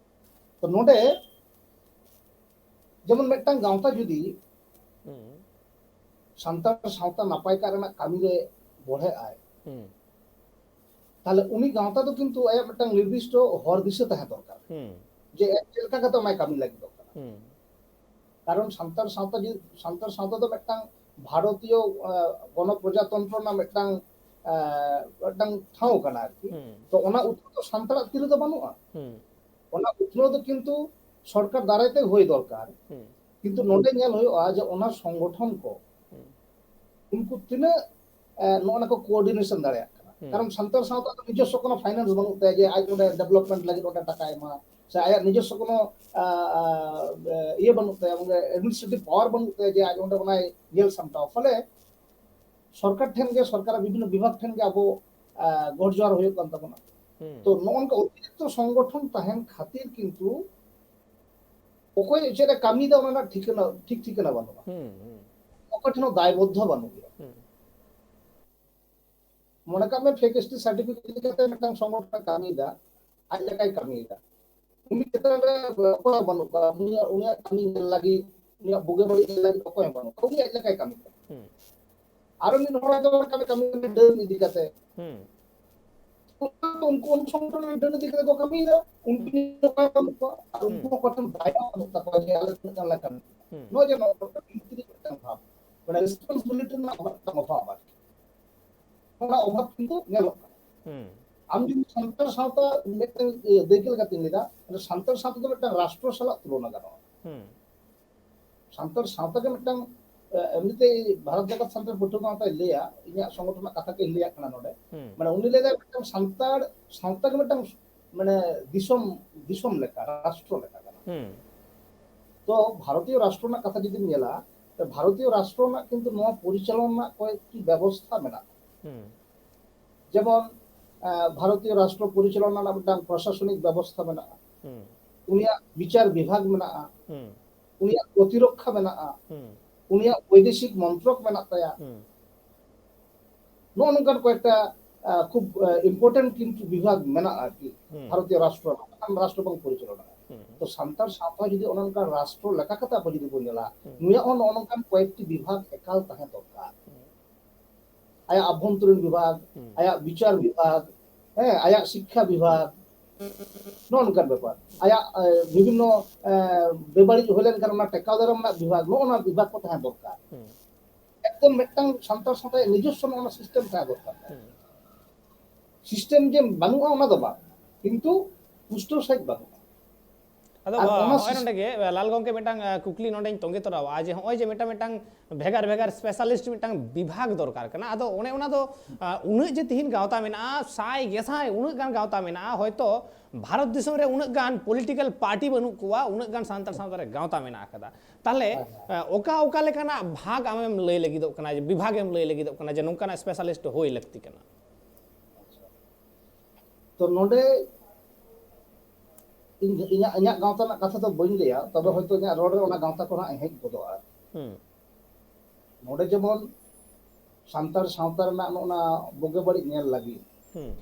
ᱛᱚ ᱱᱚᱰᱮ ᱡᱮᱢᱚᱱ ᱢᱤᱫᱴᱟᱝ ᱜᱟᱶᱛᱟ ᱡᱩᱫᱤ ᱦᱩᱸ᱾ ᱥᱟᱱᱛᱟᱲ ᱥᱟᱶᱛᱟ ᱱᱟᱯᱟᱭ ᱠᱟᱜ ᱨᱮᱱᱟᱜ ᱠᱟᱹᱢᱤ ᱨᱮ ᱵᱚᱲᱦᱮ ᱟᱭ, ᱦᱩᱸ᱾ ᱛᱟᱦᱞᱮ ᱩᱱᱤ ᱜᱟᱶᱛᱟ ᱫᱚ ᱠᱤᱱᱛᱩ ᱟᱭᱟᱜ ᱢᱤᱫᱴᱟᱝ ᱱᱤᱨᱫᱤᱥᱴᱚ ᱦᱚᱨ ᱫᱤᱥᱟᱹ ᱛᱟᱦᱮᱸ ᱫᱚᱨᱠᱟᱨ, ᱦᱩᱸ᱾ ᱡᱮ ᱪᱮᱫ ᱞᱮᱠᱟ ᱠᱟᱛᱮ ᱚᱱᱟᱭ ᱠᱟᱹᱢᱤ ᱞᱟᱹᱜᱤᱫᱚᱜ ᱠᱟᱱᱟ᱾ ᱦᱩᱸ᱾ ᱠᱟᱨᱚᱱ ᱥᱟᱱᱛᱟᱲ ᱥᱟᱶᱛᱟ ᱡᱩᱫᱤ, ᱥᱟᱱᱛᱟᱲ ᱥᱟᱶᱛᱟ ᱫᱚ ᱢᱤᱫᱴᱟᱝ ᱵᱷᱟᱨᱚᱛᱤᱭᱚ, ᱟ, ᱜᱚᱱᱚᱯᱨᱚᱡᱟᱛᱚᱱᱛᱨᱚ ᱨᱮᱱᱟᱜ ᱢᱤᱫᱴᱟᱝ, ᱟ, ᱢᱤᱫᱴᱟᱝ ᱴᱷᱟᱶ ᱠᱟᱱᱟ ᱟᱨᱠᱤ᱾ ᱦᱩᱸ᱾ ᱛᱚ ᱚᱱᱟ ᱩᱛᱱᱟᱹᱣ ᱫᱚ ᱥᱟᱱᱛᱟᱲᱟᱜ ᱛᱤ ᱨᱮᱫᱚ ᱵᱟᱹᱱᱩᱜᱼᱟ᱾ ᱦᱩᱸ᱾ ᱚᱱᱟ ᱩᱛᱱᱟᱹᱣ ᱫᱚ ᱠᱤᱱᱛᱩ ᱥᱚᱨᱠᱟᱨ ᱫᱟᱨᱟᱭ ᱛᱮ ᱦᱩᱭ ᱫᱚᱨᱠᱟᱨ᱾ ᱦᱩᱸ᱾ ᱠᱤᱱᱛᱩ ᱱᱚᱰᱮ ᱧᱮᱞ ᱦᱩᱭᱩᱜᱼᱟ ᱡᱮ ᱚᱱᱟ ᱥᱚᱝᱜᱚᱴᱷᱚᱱ ᱠᱚ ᱦᱩᱸ᱾ ᱩᱱᱠᱩ ᱛᱤᱱᱟᱹᱜ, ᱮ, ᱱᱚᱜᱼᱚ ᱱᱟ ᱠᱚ ᱠᱳᱚᱨᱰᱤᱱᱮᱥᱚᱱ ᱫᱟᱲᱮᱭᱟᱜ ᱠᱟᱱᱟ᱾ ᱦᱩᱸ᱾ ᱠᱟᱨᱚᱱ ᱥᱟᱱᱛᱟᱲ ᱥᱟᱶᱛᱟ ᱫᱚ ᱱᱤᱡᱚᱥᱥᱚ ᱠᱳᱱᱳ ᱯᱷᱟᱭᱱᱟᱱᱥ ᱵᱟᱹᱱᱩᱜ ᱛᱟᱭᱟ ᱡᱮ ᱟᱡ ᱚᱸᱰᱮ ᱰᱮᱵᱷᱞᱚᱯᱢᱮᱱᱴ ᱞᱟᱹᱜᱤᱫ ᱚᱸᱰᱮ ᱴᱟᱠᱟᱭ ᱮᱢᱟ, ᱥᱮ ᱟᱭᱟᱜ ᱱᱤᱡᱚᱥᱥᱚ ᱠᱳᱱᱳ, ᱟ, ᱟ, ᱤᱭᱟᱹ ᱵᱟᱹᱱᱩᱜ ᱛᱟᱭᱟ, ᱮᱰᱢᱤᱱᱤᱥᱴᱨᱮᱴᱤᱵᱷ ᱯᱟᱣᱟᱨ ᱵᱟᱹᱱᱩᱜ ᱛᱟᱭᱟ ᱡᱮ ᱟᱡ ᱚᱸᱰᱮ ᱚᱱᱟᱭ ᱧᱮᱞ ᱥᱟᱢᱴᱟᱣᱟ᱾ ᱯᱷᱚᱞᱮ ᱥᱚᱨᱠᱟᱨ ᱴᱷᱮᱱ ᱜᱮ, ᱥᱚᱨᱠᱟᱨᱟᱜ ᱵᱤᱵᱷᱤᱱᱱᱚ ᱵᱤᱵᱷᱟᱜᱽ ᱴᱷᱮᱱ ᱜᱮ ᱟᱵᱚ, ᱟ, ᱜᱚᱲ ᱡᱚᱦᱟᱨ ᱦᱩᱭᱩᱜ ᱠᱟᱱ ᱛᱟᱵᱚᱱᱟ᱾ ᱦᱩᱸ᱾ ᱛᱚ ᱱᱚᱜᱼᱚ ᱱᱚᱝᱠᱟ ᱚᱛᱤᱨᱤᱠᱛᱚ ᱥᱚᱝᱜᱚᱴᱷᱚᱱ ᱛᱟᱦᱮᱱ ᱠᱷᱟᱹᱛᱤᱨ ᱠᱤᱱᱛᱩ ᱚᱠᱚᱭ ᱪᱮᱫ ᱮ ᱠᱟᱹᱢᱤᱭᱮᱫᱟ ᱚᱱᱟ ᱨᱮᱱᱟᱜ ᱴᱷᱤᱠᱟᱹᱱᱟ, ᱴᱷᱤᱠ ᱴᱷᱤᱠᱟᱹᱱᱟ ᱵᱟᱹᱱᱩᱜᱼᱟ᱾ ᱦᱩᱸ, ᱦᱩᱸ, ᱚᱠᱚᱭ ᱴᱷᱮᱱ ᱦᱚᱸ ᱫᱟᱭᱵᱚᱫᱽᱫᱷᱚ ᱵᱟᱹᱱᱩᱜ ᱜᱮᱭᱟ᱾ ᱦᱩᱸ᱾ ᱢᱚᱱᱮ ᱠᱟᱜ ᱢᱮ, ᱯᱷᱮᱠ ᱮᱥ ᱴᱤ ᱥᱟᱨᱴᱤᱯᱷᱤᱠᱮᱴ ᱤᱫᱤ ᱠᱟᱛᱮ ᱢᱤᱫᱴᱟᱝ ᱥᱚᱝᱜᱚᱴᱷᱚᱱ ᱮ ᱠᱟᱹᱢᱤᱭᱮᱫᱟ, ᱟᱡ ᱞᱮᱠᱟᱭ ᱠᱟᱹᱢᱤᱭᱮᱫᱟ, ᱩᱱᱤ ᱪᱮᱛᱟᱱ ᱨᱮ ᱚᱠᱚᱭ ᱦᱚᱸ ᱵᱟᱹᱱᱩᱜ ᱠᱚᱣᱟ, ᱩᱱᱤᱭᱟᱜ, ᱩᱱᱤᱭᱟᱜ ᱠᱟᱹᱢᱤ ᱧᱮᱞ ᱞᱟᱹᱜᱤᱫ, ᱩᱱᱤᱭᱟᱜ ᱵᱩᱜᱤ ᱵᱟᱹᱲᱤᱡ ᱧᱮᱞ ᱞᱟᱹᱜᱤᱫ ᱚᱠᱚᱭ ᱦᱚᱸ ᱵᱟᱹᱱᱩᱜ ᱠᱚᱣᱟ, ᱩᱱᱤ ᱟᱡ ᱞᱮᱠᱟᱭ ᱠᱟᱹᱢᱤ ᱠᱟᱱᱟ᱾ ᱦᱩᱸ᱾ ᱟᱨᱚ ᱢᱤᱫ ᱦᱚᱲ ᱫᱚ ᱠᱟᱹᱢᱤ, ᱠᱟᱹᱢᱤ ᱠᱟᱱᱟ ᱰᱟᱹᱱ ᱤᱫᱤ ᱠᱟᱛᱮ, ᱦᱩᱸ᱾ ᱩᱱᱠᱩ, ᱩᱱᱠᱩ ᱚᱱᱩᱥᱚᱝᱜᱚᱴᱷᱚᱱ ᱨᱮ ᱰᱟᱹᱱ ᱤᱫᱤ ᱠᱟᱛᱮ ᱠᱚ ᱠᱟᱹᱢᱤᱭᱮᱫᱟ, ᱩᱱᱠᱩ ᱚᱠᱚᱭ ᱦᱚᱸ ᱵᱟᱹᱱᱩᱜ ᱠᱚᱣᱟ, ᱟᱨ ᱩᱱᱠᱩ ᱦᱩᱸ᱾ ᱦᱚᱸ ᱚᱠᱚᱭ ᱴᱷᱮᱱ ᱫᱟᱭᱟ ᱵᱟᱹᱱᱩᱜ ᱛᱟᱠᱚᱣᱟ ᱡᱮ ᱟᱞᱮ ᱛᱤᱱᱟᱹᱜ ᱜᱟᱱ ᱞᱮ ᱠᱟᱹᱢᱤ᱾ ᱦᱩᱸ᱾ ᱱᱚᱜᱼᱚᱭ ᱡᱮ ᱱᱚᱣᱟ ᱢᱤᱫᱴᱟᱝ ᱵᱷᱟᱵᱽ, ᱢᱟᱱᱮ ᱨᱮᱥᱯᱚᱱᱥᱤᱵᱤᱞᱤᱴᱤ ᱨᱮᱱᱟᱜ ᱢᱤᱫᱴᱟᱝ ᱚᱵᱷᱟᱵᱽ ᱟᱨᱠᱤ᱾ ᱚᱱᱟ ᱚᱵᱷᱟᱵᱽ ᱠᱤᱱᱛᱩ ᱧᱮᱞᱚᱜ ᱠᱟᱱᱟ᱾ ᱦᱩᱸ᱾ ᱟᱢ ᱡᱩᱫᱤ ᱥᱟᱱᱛᱟᱲ ᱥᱟᱶᱛᱟ ᱢᱤᱫᱴᱟᱝ, ᱤᱭᱟᱹ, ᱫᱟᱹᱭᱠᱟᱹ ᱞᱮᱠᱟᱛᱮᱧ ᱞᱟᱹᱭᱫᱟ, ᱥᱟᱱᱛᱟᱲ ᱥᱟᱶᱛᱟ ᱫᱚ ᱢᱤᱫᱴᱟᱝ ᱨᱟᱥᱴᱨᱚ ᱥᱟᱞᱟᱜ ᱛᱩᱞᱚᱱᱟ ᱜᱟᱱᱚᱜᱼᱟ᱾ ᱦᱩᱸ᱾ ᱥᱟᱱᱛᱟᱲ ᱥᱟᱶᱛᱟ ᱜᱮ ᱢᱤᱫᱴᱟᱝ, ᱮ, ᱮᱢᱱᱤᱛᱮ ᱵᱷᱟᱨᱚᱛ ᱡᱟᱠᱟᱛ ᱥᱟᱱᱛᱟᱲ ᱯᱟᱹᱴᱷᱩᱣᱟᱹ ᱜᱟᱶᱛᱟᱭ ᱞᱟᱹᱭᱟ, ᱤᱧᱟᱹᱜ ᱥᱚᱝᱜᱚᱴᱷᱚᱱ ᱨᱮᱱᱟᱜ ᱠᱟᱛᱷᱟ ᱜᱮᱧ ᱞᱟᱹᱭᱟᱜ ᱠᱟᱱᱟ ᱱᱚᱰᱮ᱾ ᱦᱩᱸ᱾ ᱢᱟᱱᱮ ᱩᱱᱤ ᱞᱟᱹᱭᱫᱟᱭ ᱢᱤᱫᱴᱟᱝ ᱥᱟᱱᱛᱟᱲ ᱥᱟᱶᱛᱟ ᱜᱮ ᱢᱤᱫᱴᱟᱝ, ᱢᱟᱱᱮ, ᱫᱤᱥᱚᱢ, ᱫᱤᱥᱚᱢ ᱞᱮᱠᱟ, ᱨᱟᱥᱴᱨᱚ ᱞᱮᱠᱟ ᱠᱟᱱᱟ᱾ ᱦᱩᱸ᱾ ᱛᱚ ᱵᱷᱟᱨᱚᱛᱤᱭᱚ ᱨᱟᱥᱴᱨᱚ ᱨᱮᱱᱟᱜ ᱠᱟᱛᱷᱟ ᱡᱩᱫᱤᱢ ᱧᱮᱞᱟ, ᱛᱚ ᱵᱷᱟᱨᱚᱛᱤᱭᱚ ᱨᱟᱥᱴᱨᱚ ᱨᱮᱱᱟᱜ ᱠᱤᱱᱛᱩ ᱱᱚᱣᱟ ᱯᱚᱨᱤᱪᱟᱞᱚᱱᱟ ᱨᱮᱱᱟᱜ ᱠᱚᱭᱮᱠᱴᱤ ᱵᱮᱵᱚᱥᱛᱷᱟ ᱢᱮᱱᱟᱜᱼᱟ᱾ ᱦᱩᱸ᱾ ᱡᱮᱢᱚᱱ, ᱮ, ᱵᱷᱟᱨᱚᱛᱤᱭᱚ ᱨᱟᱥᱴᱨᱚ ᱯᱚᱨᱤᱪᱟᱞᱚᱱᱟ ᱨᱮᱱᱟᱜ ᱢᱤᱫᱴᱟᱝ ᱯᱨᱚᱥᱟᱥᱚᱱᱤᱠ ᱵᱮᱵᱚᱥᱛᱷᱟ ᱢᱮᱱᱟᱜᱼᱟ, ᱦᱩᱸ᱾ ᱩᱱᱤᱭᱟᱜ ᱵᱤᱪᱟᱨ ᱵᱤᱵᱷᱟᱜᱽ ᱢᱮᱱᱟᱜᱼᱟ, ᱦᱩᱸ᱾ ᱩᱱᱤᱭᱟᱜ ᱯᱨᱚᱛᱤᱨᱚᱠᱠᱷᱟ ᱢᱮᱱᱟᱜᱼᱟ, ᱦᱩᱸ᱾ ᱩᱱᱤᱭᱟᱜ ᱵᱳᱭᱫᱮᱥᱤᱠ ᱢᱚᱱᱛᱨᱚᱠ ᱢᱮᱱᱟᱜ ᱛᱟᱭᱟ᱾ ᱦᱩᱸ᱾ ᱱᱚᱜᱼᱚ ᱱᱚᱝᱠᱟᱱ ᱠᱚᱭᱮᱠᱴᱟ, ᱟ, ᱠᱷᱩᱵ, ᱟ, ᱤᱢᱯᱚᱨᱴᱮᱱᱴ ᱠᱤᱱᱛᱩ ᱵᱤᱵᱷᱟᱜᱽ ᱢᱮᱱᱟᱜᱼᱟ ᱟᱨᱠᱤ ᱦᱩᱸ᱾ ᱵᱷᱟᱨᱚᱛᱤᱭᱚ ᱨᱟᱥᱴᱨᱚ ᱨᱮᱱᱟᱜ, ᱢᱤᱫᱴᱟᱝ ᱨᱟᱥᱴᱨᱚ ᱵᱟᱝ ᱯᱚᱨᱤᱪᱟᱞᱚᱱᱟ᱾ ᱦᱩᱸ᱾ ᱛᱚ ᱥᱟᱱᱛᱟᱲ ᱥᱟᱶᱛᱟ ᱡᱩᱫᱤ ᱚᱱᱮ ᱚᱱᱠᱟ ᱨᱟᱥᱴᱨᱚ ᱞᱮᱠᱟ ᱠᱟᱛᱮ ᱟᱵᱚ ᱡᱩᱫᱤ ᱵᱚᱱ ᱧᱮᱞᱟ, ᱦᱩᱸ᱾ ᱱᱩᱭᱟᱜ ᱦᱚᱸ ᱱᱚᱜᱼᱚ ᱱᱚᱝᱠᱟᱱ ᱠᱚᱭᱮᱠᱴᱤ ᱵᱤᱵᱷᱟᱜᱽ ᱮᱠᱟᱞ ᱛᱟᱦᱮᱸ ᱫᱚᱨᱠᱟᱨ᱾ ᱦᱩᱸ᱾ ᱟᱭᱟᱜ ᱟᱵᱷᱚᱱᱛᱚᱨᱤᱱ ᱵᱤᱵᱷᱟᱜᱽ, ᱦᱩᱸ᱾ ᱟᱭᱟᱜ ᱵᱤᱪᱟᱨ ᱵᱤᱵᱷᱟᱜᱽ, ᱦᱮᱸ, ᱟᱭᱟᱜ ᱥᱤᱠᱠᱷᱟ ᱵᱤᱵᱷᱟᱜᱽ, ᱱᱚᱜᱼᱚ ᱱᱚᱝᱠᱟᱱ ᱵᱮᱯᱟᱨ᱾ ᱟᱭᱟᱜ, ᱮ, ᱵᱤᱵᱷᱤᱱᱱᱚ, ᱮ, ᱵᱮᱵᱟᱹᱲᱤᱡ ᱦᱩᱭ ᱞᱮᱱᱠᱷᱟᱱ ᱚᱱᱟ ᱴᱮᱠᱟᱣ ᱫᱟᱨᱟᱢ ᱨᱮᱱᱟᱜ ᱵᱤᱵᱷᱟᱜᱽ, ᱱᱚᱜᱼᱚ ᱱᱚᱣᱟ ᱵᱤᱵᱷᱟᱜᱽ ᱠᱚ ᱛᱟᱦᱮᱸ ᱫᱚᱨᱠᱟᱨ᱾ ᱦᱩᱸ᱾ ᱮᱠᱫᱚᱢ ᱢᱤᱫᱴᱟᱝ ᱥᱟᱱᱛᱟᱲ ᱥᱟᱶᱛᱟ ᱨᱮᱭᱟᱜ ᱱᱤᱡᱚᱥᱥᱚ ᱱᱚᱜᱼᱚ ᱱᱚᱣᱟ ᱥᱤᱥᱴᱮᱢ ᱛᱟᱦᱮᱸ ᱫᱚᱨᱠᱟᱨ᱾ ᱦᱩᱸ᱾ ᱥᱤᱥᱴᱮᱢ ᱡᱮ ᱵᱟᱹᱱᱩᱜᱼᱟ ᱚᱱᱟ ᱫᱚ ᱵᱟᱝ, ᱠᱤᱱᱛᱩ ᱯᱩᱥᱴᱟᱹᱣ ᱥᱟᱺᱦᱤᱡ ᱵᱟᱹᱱᱩᱜᱼᱟ᱾ ᱟᱫᱚ ᱟᱨ ᱚᱱᱟ ᱱᱚᱜᱼᱚᱭ ᱥᱤᱥ- ᱱᱚᱰᱮ ᱜᱮ ᱞᱟᱞ ᱜᱚᱢᱠᱮ ᱢᱤᱫᱴᱟᱝ, ᱟ, ᱠᱩᱠᱞᱤ ᱱᱚᱰᱮᱧ ᱛᱚᱸᱜᱮ ᱛᱚᱨᱟᱣᱟ ᱡᱮ ᱱᱚᱜᱼᱚᱭ ᱡᱮ ᱢᱤᱫᱴᱟᱝ, ᱢᱤᱫᱴᱟᱝ ᱵᱷᱮᱜᱟᱨ ᱵᱷᱮᱜᱟᱨ ᱥᱯᱮᱥᱟᱞᱤᱥᱴ ᱢᱤᱫᱴᱟᱝ ᱵᱤᱵᱷᱟᱜᱽ ᱫᱚᱨᱠᱟᱨ ᱠᱟᱱᱟ, ᱟᱫᱚ ᱚᱱᱮ ᱚᱱᱟ ᱫᱚ, ᱟ, ᱩᱱᱟᱹᱜ ᱡᱮ ᱛᱤᱦᱤᱧ ᱜᱟᱶᱛᱟ ᱢᱮᱱᱟᱜᱼᱟ, ᱥᱟᱭ ᱜᱮᱥᱟᱭ ᱩᱱᱟᱹᱜ ᱜᱟᱱ ᱜᱟᱶᱛᱟ ᱢᱮᱱᱟᱜᱼᱟ, ᱦᱚᱭᱛᱚ ᱵᱷᱟᱨᱚᱛ ᱫᱤᱥᱚᱢ ᱨᱮ ᱩᱱᱟᱹᱜ ᱜᱟᱱ ᱯᱚᱞᱤᱴᱤᱠᱟᱞ ᱯᱟᱨᱴᱤ ᱵᱟᱹᱱᱩᱜ ᱠᱚᱣᱟ, ᱩᱱᱟᱹᱜ ᱜᱟᱱ ᱥᱟᱱᱛᱟᱲ ᱥᱟᱶᱛᱟ ᱨᱮ ᱜᱟᱶᱛᱟ ᱢᱮᱱᱟᱜ ᱟᱠᱟᱫᱟ᱾ ᱛᱟᱦᱞᱮ, ᱦᱮᱸ, ᱦᱮᱸ᱾ ᱟ, ᱚᱠᱟ ᱚᱠᱟ ᱞᱮᱠᱟᱱᱟᱜ ᱵᱷᱟᱜᱽ ᱟᱢᱮᱢ ᱞᱟᱹᱭ ᱞᱟᱹᱜᱤᱫᱚᱜ ᱠᱟᱱᱟ, ᱡᱮ ᱵᱤᱵᱷᱟᱜᱽ ᱮᱢ ᱞᱟᱹᱭ ᱞᱟᱹᱜᱤᱫᱚᱜ ᱠᱟᱱᱟ ᱡᱮ ᱱᱚᱝᱠᱟᱱᱟᱜ ᱥᱯᱮᱥᱟᱞᱤᱥᱴ ᱦᱩᱭ ᱞᱟᱹᱠᱛᱤ ᱠᱟᱱᱟ? ᱛᱚ ᱱᱚᱰᱮ ᱤᱧ, ᱤᱧᱟᱹᱜ, ᱤᱧᱟᱹᱜ ᱜᱟᱶᱛᱟ ᱨᱮᱱᱟᱜ ᱠᱟᱛᱷᱟ ᱫᱚ ᱵᱟᱹᱧ ᱞᱟᱹᱭᱟ, ᱛᱚᱵᱮ ᱦᱩᱸ᱾ ᱦᱚᱭᱛᱳ ᱤᱧᱟᱹᱜ ᱨᱚᱲ ᱨᱮ ᱚᱱᱟ ᱜᱟᱶᱛᱟ ᱠᱚ ᱦᱟᱸᱜ ᱦᱮᱡ ᱜᱚᱫᱚᱜᱼᱟ᱾ ᱦᱩᱸ᱾ ᱱᱚᱰᱮ ᱡᱮᱢᱚᱱ ᱥᱟᱱᱛᱟᱲ ᱥᱟᱶᱛᱟ ᱨᱮᱱᱟᱜ ᱱᱚᱜᱼᱚ ᱱᱟ ᱵᱩᱜᱤ ᱵᱟᱹᱲᱤᱡ ᱧᱮᱞ ᱞᱟᱹᱜᱤᱫ᱾ ᱦᱩᱸ᱾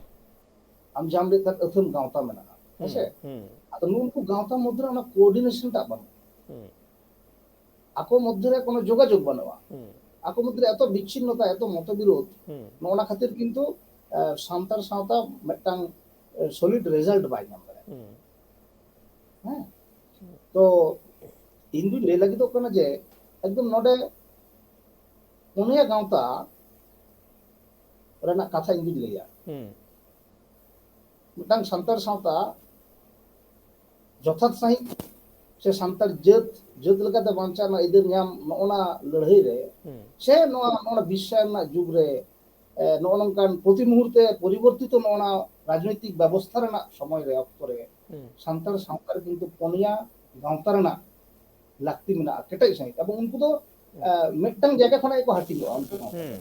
ᱟᱢ ᱡᱟᱦᱟᱸᱢ ᱞᱟᱹᱭᱮᱫ ᱛᱟᱦᱮᱸᱫ ᱟᱹᱛᱷᱟᱹᱱ ᱜᱟᱶᱛᱟ ᱢᱮᱱᱟᱜᱼᱟ, ᱦᱩᱸ, ᱦᱮᱸᱥᱮ? ᱦᱩᱸ᱾ ᱟᱫᱚ ᱱᱩᱜᱼᱩ ᱱᱩᱠᱩ ᱜᱟᱶᱛᱟ ᱢᱚᱫᱽᱫᱷᱮ ᱨᱮ ᱚᱱᱟ coordination ᱴᱟᱜ ᱵᱟᱹᱱᱩᱜᱼᱟ᱾ ᱦᱩᱸ᱾ ᱟᱠᱚ ᱢᱚᱫᱽᱫᱷᱮ ᱨᱮ ᱠᱳᱱᱳ ᱡᱳᱜᱟᱡᱳᱜᱽ ᱵᱟᱹᱱᱩᱜᱼᱟ᱾ ᱦᱩᱸ᱾ ᱟᱠᱚ ᱢᱚᱫᱽᱫᱷᱮ ᱨᱮ ᱮᱛᱚ ᱵᱤᱪᱷᱤᱱᱱᱚᱛᱟ, ᱮᱛᱚ ᱢᱚᱛᱚᱵᱤᱨᱳᱫᱷ, ᱦᱩᱸ᱾ ᱱᱚᱜᱼᱚ ᱱᱟ ᱠᱷᱟᱹᱛᱤᱨ ᱠᱤᱱᱛᱩ, ᱮ, ᱥᱟᱱᱛᱟᱲ ᱥᱟᱶᱛᱟ ᱢᱤᱫᱴᱟᱝ, ᱮ, solid result ᱵᱟᱭ ᱧᱟᱢ ᱫᱟᱲᱮᱭᱟᱜᱼᱟ᱾ ᱦᱩᱸ᱾ ᱦᱮᱸ? ᱛᱚ ᱤᱧ ᱫᱩᱧ ᱞᱟᱹᱭ ᱞᱟᱹᱜᱤᱫᱚᱜ ᱠᱟᱱᱟ ᱡᱮ ᱮᱠᱫᱚᱢ ᱱᱚᱰᱮ ᱯᱩᱱᱭᱟ ᱜᱟᱶᱛᱟ ᱨᱮᱱᱟᱜ ᱠᱟᱛᱷᱟ ᱤᱧ ᱫᱩᱧ ᱞᱟᱹᱭᱟ᱾ ᱦᱩᱸ᱾ ᱢᱤᱫᱴᱟᱝ ᱥᱟᱱᱛᱟᱲ ᱥᱟᱶᱛᱟ ᱡᱚᱛᱷᱟᱛ ᱥᱟᱺᱦᱤᱡ ᱥᱮ ᱥᱟᱱᱛᱟᱲ ᱡᱟᱹᱛ, ᱡᱟᱹᱛ ᱞᱮᱠᱟᱛᱮ ᱵᱟᱧᱪᱟᱣ ᱨᱮᱱᱟᱜ ᱟᱹᱭᱫᱟᱹᱨ ᱧᱟᱢ, ᱱᱚᱜᱼᱚ ᱱᱟ ᱞᱟᱹᱲᱦᱟᱹᱭ ᱨᱮ, ᱦᱩᱸ᱾ ᱥᱮ ᱱᱚᱣᱟ, ᱱᱚᱣᱟ ᱵᱤᱥᱥᱟᱭᱚᱱ ᱨᱮᱱᱟᱜ ᱡᱩᱜᱽ ᱨᱮ, ᱮ, ᱱᱚᱜᱼᱚ ᱱᱚᱝᱠᱟᱱ ᱯᱨᱚᱛᱤ ᱢᱩᱦᱩᱨᱛᱮ ᱯᱚᱨᱤᱵᱚᱨᱛᱤᱛᱚ ᱱᱚᱜᱼᱚ ᱱᱟ ᱨᱟᱡᱽᱱᱳᱭᱛᱤᱠ ᱵᱮᱵᱚᱥᱛᱷᱟ ᱨᱮᱱᱟᱜ ᱥᱚᱢᱚᱭ ᱨᱮ, ᱚᱠᱛᱚ ᱨᱮ, ᱦᱩᱸ᱾ ᱥᱟᱱᱛᱟᱲ ᱥᱟᱶᱛᱟ ᱨᱮ ᱠᱤᱱᱛᱩ ᱯᱩᱱᱭᱟ ᱜᱟᱶᱛᱟ ᱨᱮᱱᱟᱜ ᱞᱟᱹᱠᱛᱤ ᱢᱮᱱᱟᱜᱼᱟ, ᱠᱮᱴᱮᱡ ᱥᱟᱺᱦᱤᱡ᱾ ᱮᱵᱚᱝ ᱩᱱᱠᱩ ᱫᱚ, ᱦᱩᱸ᱾ ᱮ, ᱢᱤᱫᱴᱟᱝ ᱡᱟᱭᱜᱟ ᱠᱷᱚᱱᱟᱜ ᱜᱮᱠᱚ ᱦᱟᱹᱴᱤᱧᱚᱜᱼᱟ, ᱩᱱᱠᱩ ᱦᱚᱸ᱾ ᱦᱩᱸ᱾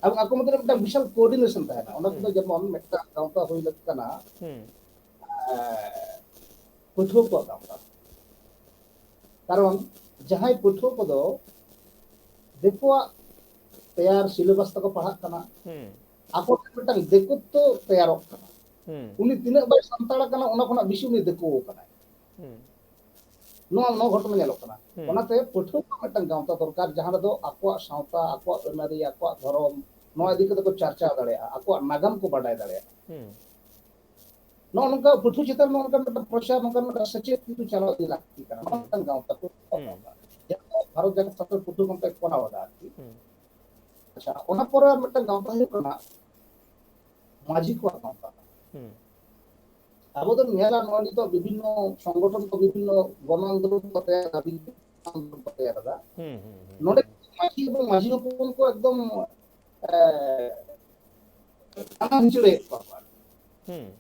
ᱮᱵᱚᱝ ᱟᱠᱚ ᱢᱚᱫᱽᱫᱷᱮ ᱨᱮ ᱢᱤᱫᱴᱟᱝ ᱵᱤᱥᱟᱞ coordination ᱛᱟᱦᱮᱱᱟ᱾ ᱚᱱᱟ ᱠᱚᱫᱚ ᱦᱩᱸ᱾ ᱡᱮᱢᱚᱱ ᱢᱤᱫᱴᱟᱝ ᱜᱟᱶᱛᱟ ᱦᱩᱭ ᱞᱟᱹᱠᱛᱤ ᱠᱟᱱᱟ, ᱦᱩᱸ᱾ ᱮ, ᱯᱟᱹᱴᱷᱩᱣᱟᱹ ᱠᱚᱣᱟᱜ ᱜᱟᱶᱛᱟ᱾ ᱠᱟᱨᱚᱱ ᱡᱟᱦᱟᱸᱭ ᱯᱟᱹᱴᱷᱩᱣᱟᱹ ᱠᱚᱫᱚ ᱫᱤᱠᱩᱣᱟᱜ ᱛᱮᱭᱟᱨ syllabus ᱛᱮᱠᱚ ᱯᱟᱲᱦᱟᱜ ᱠᱟᱱᱟ, ᱦᱩᱸ᱾ ᱟᱠᱚ ᱴᱷᱮᱱ ᱢᱤᱫᱴᱟᱝ ᱫᱤᱠᱩᱛᱛᱚ ᱛᱮᱭᱟᱨᱚᱜ ᱠᱟᱱᱟ᱾ ᱦᱩᱸ᱾ ᱩᱱᱤ ᱛᱤᱱᱟᱹᱜ ᱵᱟᱭ ᱥᱟᱱᱛᱟᱲ ᱠᱟᱱᱟ, ᱚᱱᱟ ᱠᱷᱚᱱᱟᱜ ᱵᱮᱥᱤ ᱩᱱᱤ ᱫᱤᱠᱩ ᱠᱟᱱᱟᱭ᱾ ᱦᱩᱸ᱾ ᱱᱚᱣᱟ, ᱱᱚᱣᱟ ᱜᱷᱚᱴᱚᱱᱟ ᱧᱮᱞᱚᱜ ᱠᱟᱱᱟ᱾ ᱦᱩᱸ᱾ ᱚᱱᱟᱛᱮ ᱯᱟᱹᱴᱷᱩᱣᱟᱹ ᱠᱚᱣᱟᱜ ᱢᱤᱫᱴᱟᱝ ᱜᱟᱶᱛᱟ ᱫᱚᱨᱠᱟᱨ, ᱡᱟᱦᱟᱸ ᱨᱮᱫᱚ ᱟᱠᱚᱣᱟᱜ ᱥᱟᱶᱛᱟ, ᱟᱠᱚᱣᱟᱜ ᱟᱹᱱᱟᱹᱨᱤ, ᱟᱠᱚᱣᱟᱜ ᱫᱷᱚᱨᱚᱢ, ᱱᱚᱣᱟ ᱦᱩᱸ᱾ ᱤᱫᱤ ᱠᱟᱛᱮ ᱠᱚ ᱪᱟᱨᱪᱟᱣ ᱫᱟᱲᱮᱭᱟᱜᱼᱟ, ᱟᱠᱚᱣᱟᱜ ᱱᱟᱜᱟᱢ ᱠᱚ ᱵᱟᱰᱟᱭ ᱫᱟᱲᱮᱭᱟᱜᱼᱟ᱾ ᱦᱩᱸ᱾ ᱱᱚᱜᱼᱚ ᱱᱚᱝᱠᱟ ᱯᱟᱹᱴᱷᱩᱣᱟᱹ ᱪᱮᱛᱟᱱ ᱱᱚᱜᱼᱚ ᱱᱚᱝᱠᱟ ᱢᱤᱫᱴᱟᱝ ᱯᱨᱚᱪᱟᱨ, ᱱᱚᱝᱠᱟ ᱢᱤᱫᱴᱟᱝ ᱥᱮᱪᱮᱫ ᱠᱤᱱᱛᱩ ᱪᱟᱞᱟᱣ ᱤᱫᱤ ᱞᱟᱹᱠᱛᱤ ᱠᱟᱱᱟ, ᱱᱚᱣᱟ ᱢᱤᱫᱴᱟᱝ ᱜᱟᱶᱛᱟ ᱠᱚ ᱦᱩᱸ᱾ ᱡᱟᱦᱟᱸ ᱫᱚ ᱵᱷᱟᱨᱚᱛ ᱡᱟᱠᱟᱛ ᱥᱟᱱᱛᱟᱲ ᱯᱟᱹᱴᱷᱩᱣᱟᱹ ᱜᱟᱶᱛᱟ ᱠᱚᱨᱟᱣ ᱮᱫᱟ ᱟᱨᱠᱤ᱾ ᱦᱩᱸ᱾ ᱟᱪᱪᱷᱟ, ᱚᱱᱟ ᱯᱚᱨᱮ ᱟᱨ ᱢᱤᱫᱴᱟᱝ ᱜᱟᱶᱛᱟ ᱦᱩᱭᱩᱜ ᱠᱟᱱᱟ ᱢᱟᱹᱡᱷᱤ ᱠᱚᱣᱟᱜ ᱜᱟᱶᱛᱟ᱾ ᱦᱩᱸ᱾ ᱟᱵᱚ ᱫᱚ ᱧᱮᱞᱟ, ᱱᱚᱜᱼᱚᱭ ᱱᱤᱛᱚᱜ ᱵᱤᱵᱷᱤᱱᱱᱚ ᱥᱚᱝᱜᱚᱴᱷᱚᱱ ᱠᱚ ᱵᱤᱵᱷᱤᱱᱱᱚ ᱜᱚᱱ ᱟᱱᱫᱳᱞᱚᱱ ᱠᱚ ᱛᱮᱭᱟᱨ ᱮᱫᱟ, ᱵᱤᱵᱷᱤᱱᱱᱚ ᱟᱱᱫᱳᱞᱚᱱ ᱠᱚ ᱛᱮᱭᱟᱨ ᱮᱫᱟ᱾ ᱦᱩᱸ, ᱦᱩᱸ, ᱦᱩᱸ᱾ ᱱᱚᱰᱮ ᱢᱟᱹᱡᱷᱤ ᱮᱵᱚᱝ ᱢᱟᱹᱡᱷᱤ ᱦᱚᱯᱚᱱ ᱠᱚ ᱮᱠᱫᱚᱢ, ᱮ, ᱫᱟᱱᱟᱝ ᱦᱤᱥᱟᱹᱲᱮᱫ ᱠᱚᱣᱟ ᱠᱚ᱾ ᱦᱩᱸ᱾